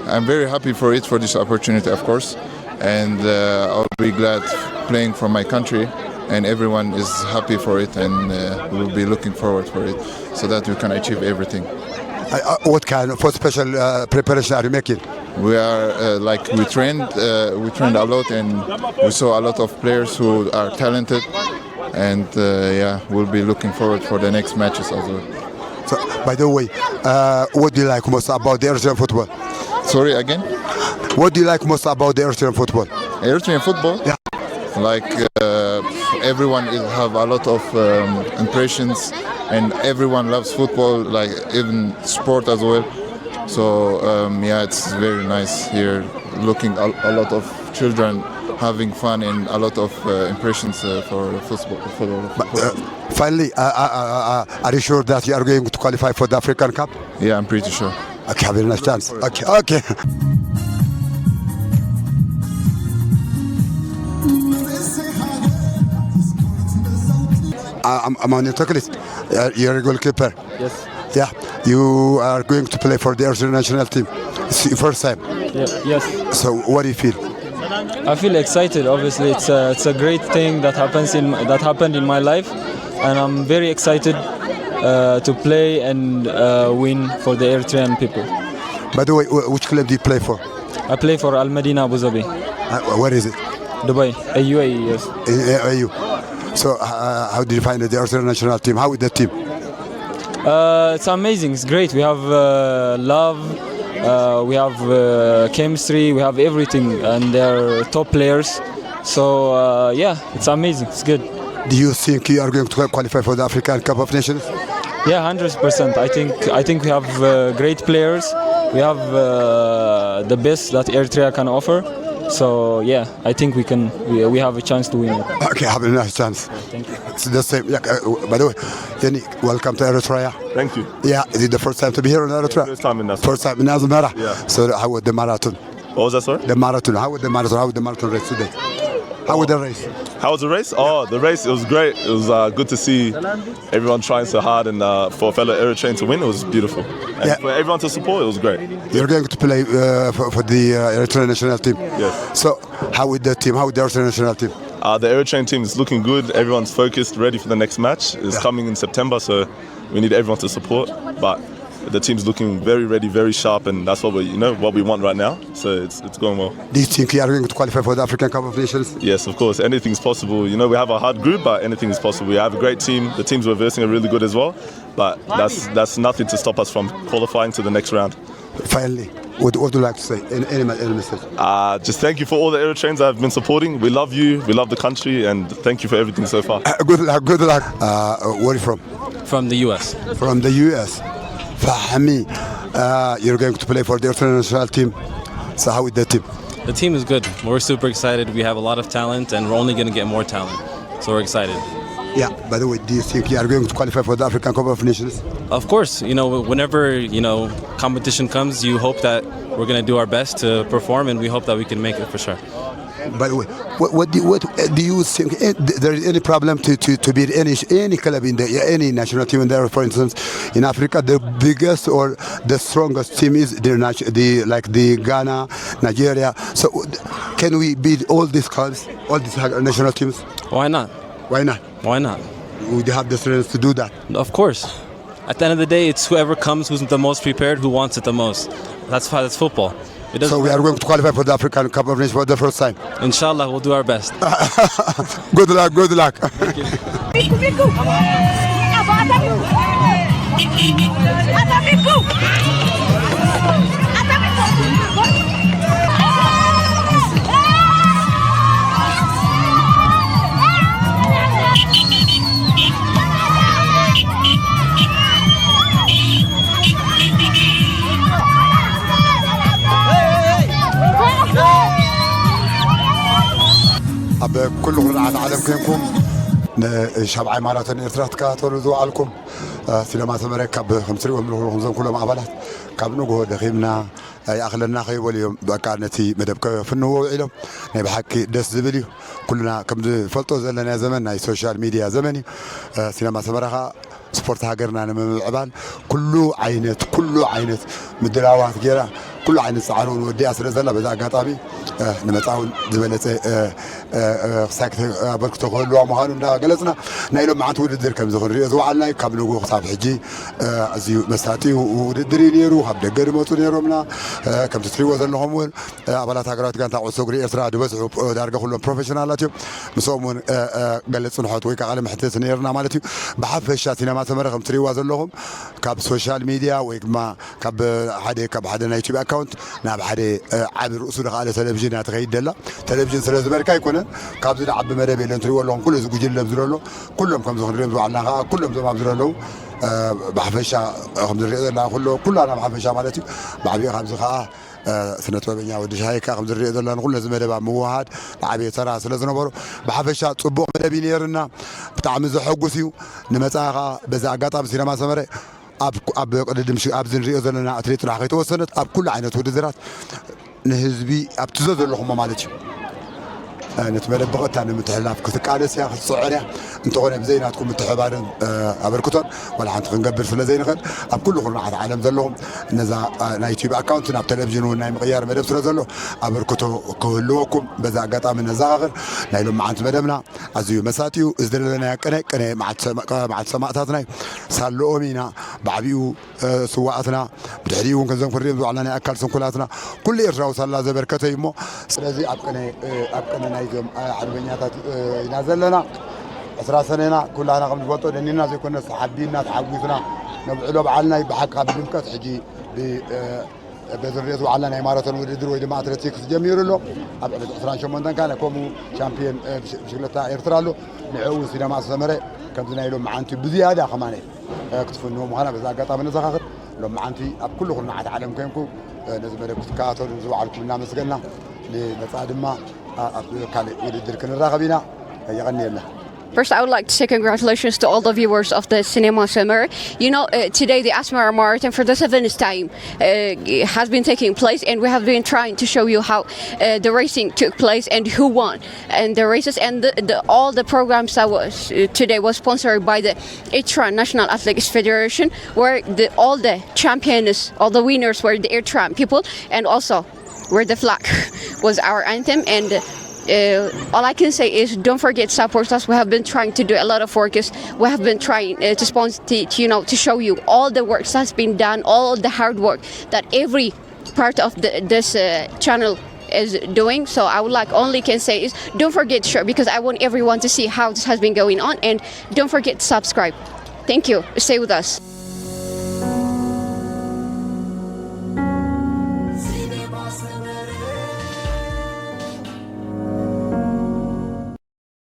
I'm very happy for it, for this opportunity, of course. And uh, I'll be glad playing for my country. And everyone is happy for it, and uh, we'll be looking forward for it so that we can achieve everything. Uh, uh, what kind of what special uh, preparation are you making? We are uh, like we trained, uh, we trained a lot, and we saw a lot of players who are talented, and uh, yeah, we'll be looking forward for the next matches as well. So, by the way, uh, what do you like most about the Eritrean football? Sorry again. What do you like most about the Eritrean football? Eritrean football. Yeah. Like uh, everyone is have a lot of um, impressions, and everyone loves football, like even sport as well. So um, yeah, it's very nice here, looking a, a lot of children having fun and a lot of uh, impressions uh, for football. For, for Finally, uh, uh, uh, uh, are you sure that you are going to qualify for the African Cup? Yeah, I'm pretty sure. Okay, have a nice chance. Okay, okay. Uh, I'm, I'm on your checklist. Uh, you're a goalkeeper. Yes. Yeah, you are going to play for the Eritrean national team. It's your first time. Yeah, yes. So, what do you feel? I feel excited. Obviously, it's a, it's a great thing that happens in that happened in my life, and I'm very excited uh, to play and uh, win for the Eritrean people. By the way, wh- which club do you play for? I play for Al Madina Abu Dhabi, Uh, where is it? Dubai, A U A E. Yes. In A U. So, uh, how did you find the Eritrean national team? How is the team? Uh, it's amazing. It's great. We have uh, love. Uh, we have uh, chemistry. We have everything, and they're top players. So uh, yeah, it's amazing. It's good. Do you think you are going to qualify for the African Cup of Nations? Yeah, hundred percent. I think I think we have uh, great players. We have uh, the best that Eritrea can offer. So yeah, I think we can. We, we have a chance to win it. Okay, have a nice chance. Thank you. It's the same. Yeah, uh, by the way, Yannick, welcome to Eritrea. Thank you. Yeah, is it the first time to be here in Eritrea? First time in Asmara. First time in Asmara. Yeah. So how was the marathon? What was that, sorry? The marathon. How was the marathon? How was the marathon race today? How was the race? How was the race? Oh, the race, it was great. It was uh, good to see everyone trying so hard and uh, for a fellow Eritrean to win, it was beautiful. And Yeah. for everyone to support, it was great. You're going to play uh, for, for the uh, Eritrean national team. Yes. So how is the team? How is the Eritrean national team? Uh, the Eritrean team is looking good. Everyone's focused, ready for the next match. It's Yeah. coming in September, so we need everyone to support. But the team's looking very ready, very sharp, and that's what we, you know, what we want right now. So it's, it's going well. Do you think you are going to qualify for the African Cup of Nations? Yes, of course. Anything's possible. You know, we have a hard group, but anything is possible. We have a great team. The teams we're versing are really good as well. But that's that's nothing to stop us from qualifying to the next round. Finally, what, what would you like to say? Any, any, any message? Uh, just thank you for all the Eritreans that have been supporting. We love you, we love the country, and thank you for everything so far. Good luck, good luck. Uh, where are you from? From the U S. From the U S. Fahmi, uh, you're going to play for the Eritrean national team. So how is the team? The team is good. We're super excited. We have a lot of talent, and we're only going to get more talent. So we're excited. Yeah, by the way, do you think you are going to qualify for the African Cup of Nations? Of course, you know, whenever, you know, competition comes, you hope that we're going to do our best to perform, and we hope that we can make it for sure. By the way, what, what, do, what uh, do you think? Eh, th- there is any problem to, to, to beat any any club in the any national team in there? For instance, in Africa, the biggest or the strongest team is the, nat- the like the Ghana, Nigeria. So can we beat all these clubs, all these national teams? Why not? Why not? Why not? We have the strength to do that. Of course. At the end of the day, it's whoever comes who's the most prepared, who wants it the most. That's fine. That's football. It doesn't So we are going to qualify for the African Cup of Nations for the first time. Inshallah, we'll do our best. Good luck, good luck. ኣብ ኩሉ ኩርናዓት ዓለም ኮንኩም ንሻብዓይ ማራቶን ኤርትራ ትከታተሉ ዝወዓልኩም ሲነማ ሰመረ ካብ ከም ትሪእዎም ዘለኹም እዞም ኩሎም ኣባላት ካብ ንግሆ ደኺምና ይኣኽለና ከይበሉ እዮም በቃ ነቲ መደብ ከፍንዎ ውዒሎም። ናይ ብሓቂ ደስ ዝብል እዩ። ኩልና ከም ዝፈልጦ ዘለና ዘመን ናይ ሶሻል ሚድያ ዘመን እዩ። ሲነማ ሰመራ ከዓ ስፖርት ሃገርና ንምምዕባል ኩሉ ዓይነት ኩሉ ዓይነት ምድላዋት ገይራ ኩሉ ዓይነት ፃዕሪ እውን ወዲኣ ስለ ዘላ በዛ ኣጋጣሚ ንመፃ እውን ዝበለፀ ክሳይ ኣበርክቶ ክህልዋ ምዃኑ እንዳገለፅና ናይ ሎም መዓልቲ ውድድር ከምዚ ክንሪኦ ዝወዓልና እዩ። ካብ ንግሆ ክሳብ ሕጂ ኣዝዩ መሳጢ ውድድር እዩ ነይሩ። ካብ ደገ ዝመፁ ነይሮምና ከምቲ ትሪእዎ ዘለኹም እውን ኣባላት ሃገራዊት ጋንታ ኩዕሶ እግሪ ኤርትራ ዝበዝሑ ዳርጋ ኩሎም ፕሮፌሽናላት እዮም። ምስኦም እውን ገለ ፅንሖት ወይ ከዓ ቃለ መሕትት ነይርና ማለት እዩ። ብሓፈሻ ሲነማ ሰመረ ከም ትሪእዋ ዘለኹም ካብ ሶሻል ሚድያ ወይ ድማ ካብ ሓደ ካብ ሓደ ናይ ዩቱብ ኣካውንት ናብ ሓደ ዓቢ ርእሱ ዝኸኣለ ቴሌቪዥን እያ ትኸይድ ደላ። ቴሌቪዥን ስለ ዝበልካ ኣይኮነን ካብዚ ዝዓቢ መደብ የለን። ትሪእዎ ኣለኹም ኩሉ እዚ ጉጅለ ኣብዚ ዘሎ ኩሎም ከምዚ ክንሪኦም ዝወዓልና ከዓ ኩሎም እዞም ኣብዚ ዘለዉ ብሓፈሻ ከምዝሪኦ ዘለና ኩሎ ኩላና ብሓፈሻ ማለት እዩ። ብዓቢኡ ካብዚ ከዓ ስነ ጥበበኛ ወዲ ሻሂ ከዓ ከምዝሪኦ ዘለና ኩሉ ነዚ መደብ ኣብ ምውሃድ ዓብየ ተራ ስለ ዝነበሮ ብሓፈሻ ፅቡቕ መደብ እዩ ነይርና። ብጣዕሚ ዘሐጉስ እዩ። ንመፃኢ ከዓ በዚ ኣጋጣሚ ሲነማ ሰመረ ኣብ ኣብ ቅድድም ሽ- ኣብዚ ንሪኦ ዘለና ኣትሌት ጥራሕ ከይተወሰነት ኣብ ኩሉ ዓይነት ውድድራት ንህዝቢ ኣብቲ ዘዘለኹሞ ማለት እዩ ነቲ መደብ ብቐጥታ ንምትሕልላፍ ክትቃለስ እያ ክትፅዕር እያ። እንተኾነ ብዘይ ናትኩም ምትሕባርን ኣበርክቶን ዋላ ሓንቲ ክንገብር ስለ ዘይንኽእል ኣብ ኩሉ ኩርናዓት ዓለም ዘለኹም ነዛ ናይ ዩቲዩብ ኣካውንት ናብ ቴሌቪዥን እውን ናይ ምቕያር መደብ ስለ ዘሎ ኣበርክቶ ክህልወኩም በዛ ኣጋጣሚ ነዘኻኽር። ናይ ሎመዓንቲ መደብና ኣዝዩ መሳጢ እዩ። እዚ ዘለናዮ ቅነ ቅነ መዓልቲ ሰማእታትና እዩ። ሳልኦም ኢና ብዓቢኡ ስዋኣትና ብድሕሪኡ እውን ከምዞም ክንሪኦም ዝውዕልና ናይ ኣካል ስንኩላትና ኩሉ ኤርትራዊ ሳላ ዘበርከተ እዩ እሞ ስለዚ ኣብ ቅነ ኣብ ቅነ ናይዞም ሓርበኛታት ኢና ዘለና። ዕስራ ሰነና ኩላና ከም ንፈልጦ ደኒና ዘይኮነስ ሓቢና ተሓጒስና ነብዕሎ በዓልና እዩ። ብሓቂ ካብ ድምቀት ሕጂ በዚ ንሪኦ ዝወዓልና ናይ ማራቶን ውድድር ወይ ድማ ኣትሌቲክስ ጀሚሩ ኣሎ። ኣብ ዕለት ዕስራን ሸሞንተን ካነ ከምኡ ሻምፒዮን ብሽክለታ ኤርትራ ኣሎ። ንዕኡ እውን ሲዳማ ሰመረ ከምዚ ናይ ሎም መዓንቲ ብዝያዳ ከማነ ክትፍንዎ ምዃና በዚ ኣጋጣሚ ነዘኻኽር። ሎም መዓንቲ ኣብ ኩሉ ኩርናዓት ዓለም ኮንኩ ነዚ መደብ ክትከታተሉ ዝወዓልኩም እናመስገና ንመጻኢ ድማ ኣብ ካልእ ውድድር ክንራኸብ ኢና። የቐንየልና። First, I would like to say congratulations to all the viewers of the Cinema Summer. You know, uh, today the Asmara Marathon for the seventh time uh, has been taking place, and we have been trying to show you how uh, the racing took place and who won and the races and the, the, all the programs that was uh, today was sponsored by the Eritrean National Athletics Federation, where the, all the champions, all the winners were the Eritrean people, and also where the flag was our anthem. And uh, all I can say is don't forget to support us. We have been trying to do a lot of work. Is we have been trying uh, to sponsor, to, you know, to show you all the work that's been done, all the hard work that every part of the, this uh, channel is doing. So I would like only can say is don't forget to share because I want everyone to see how this has been going on, and don't forget to subscribe. Thank you. Stay with us.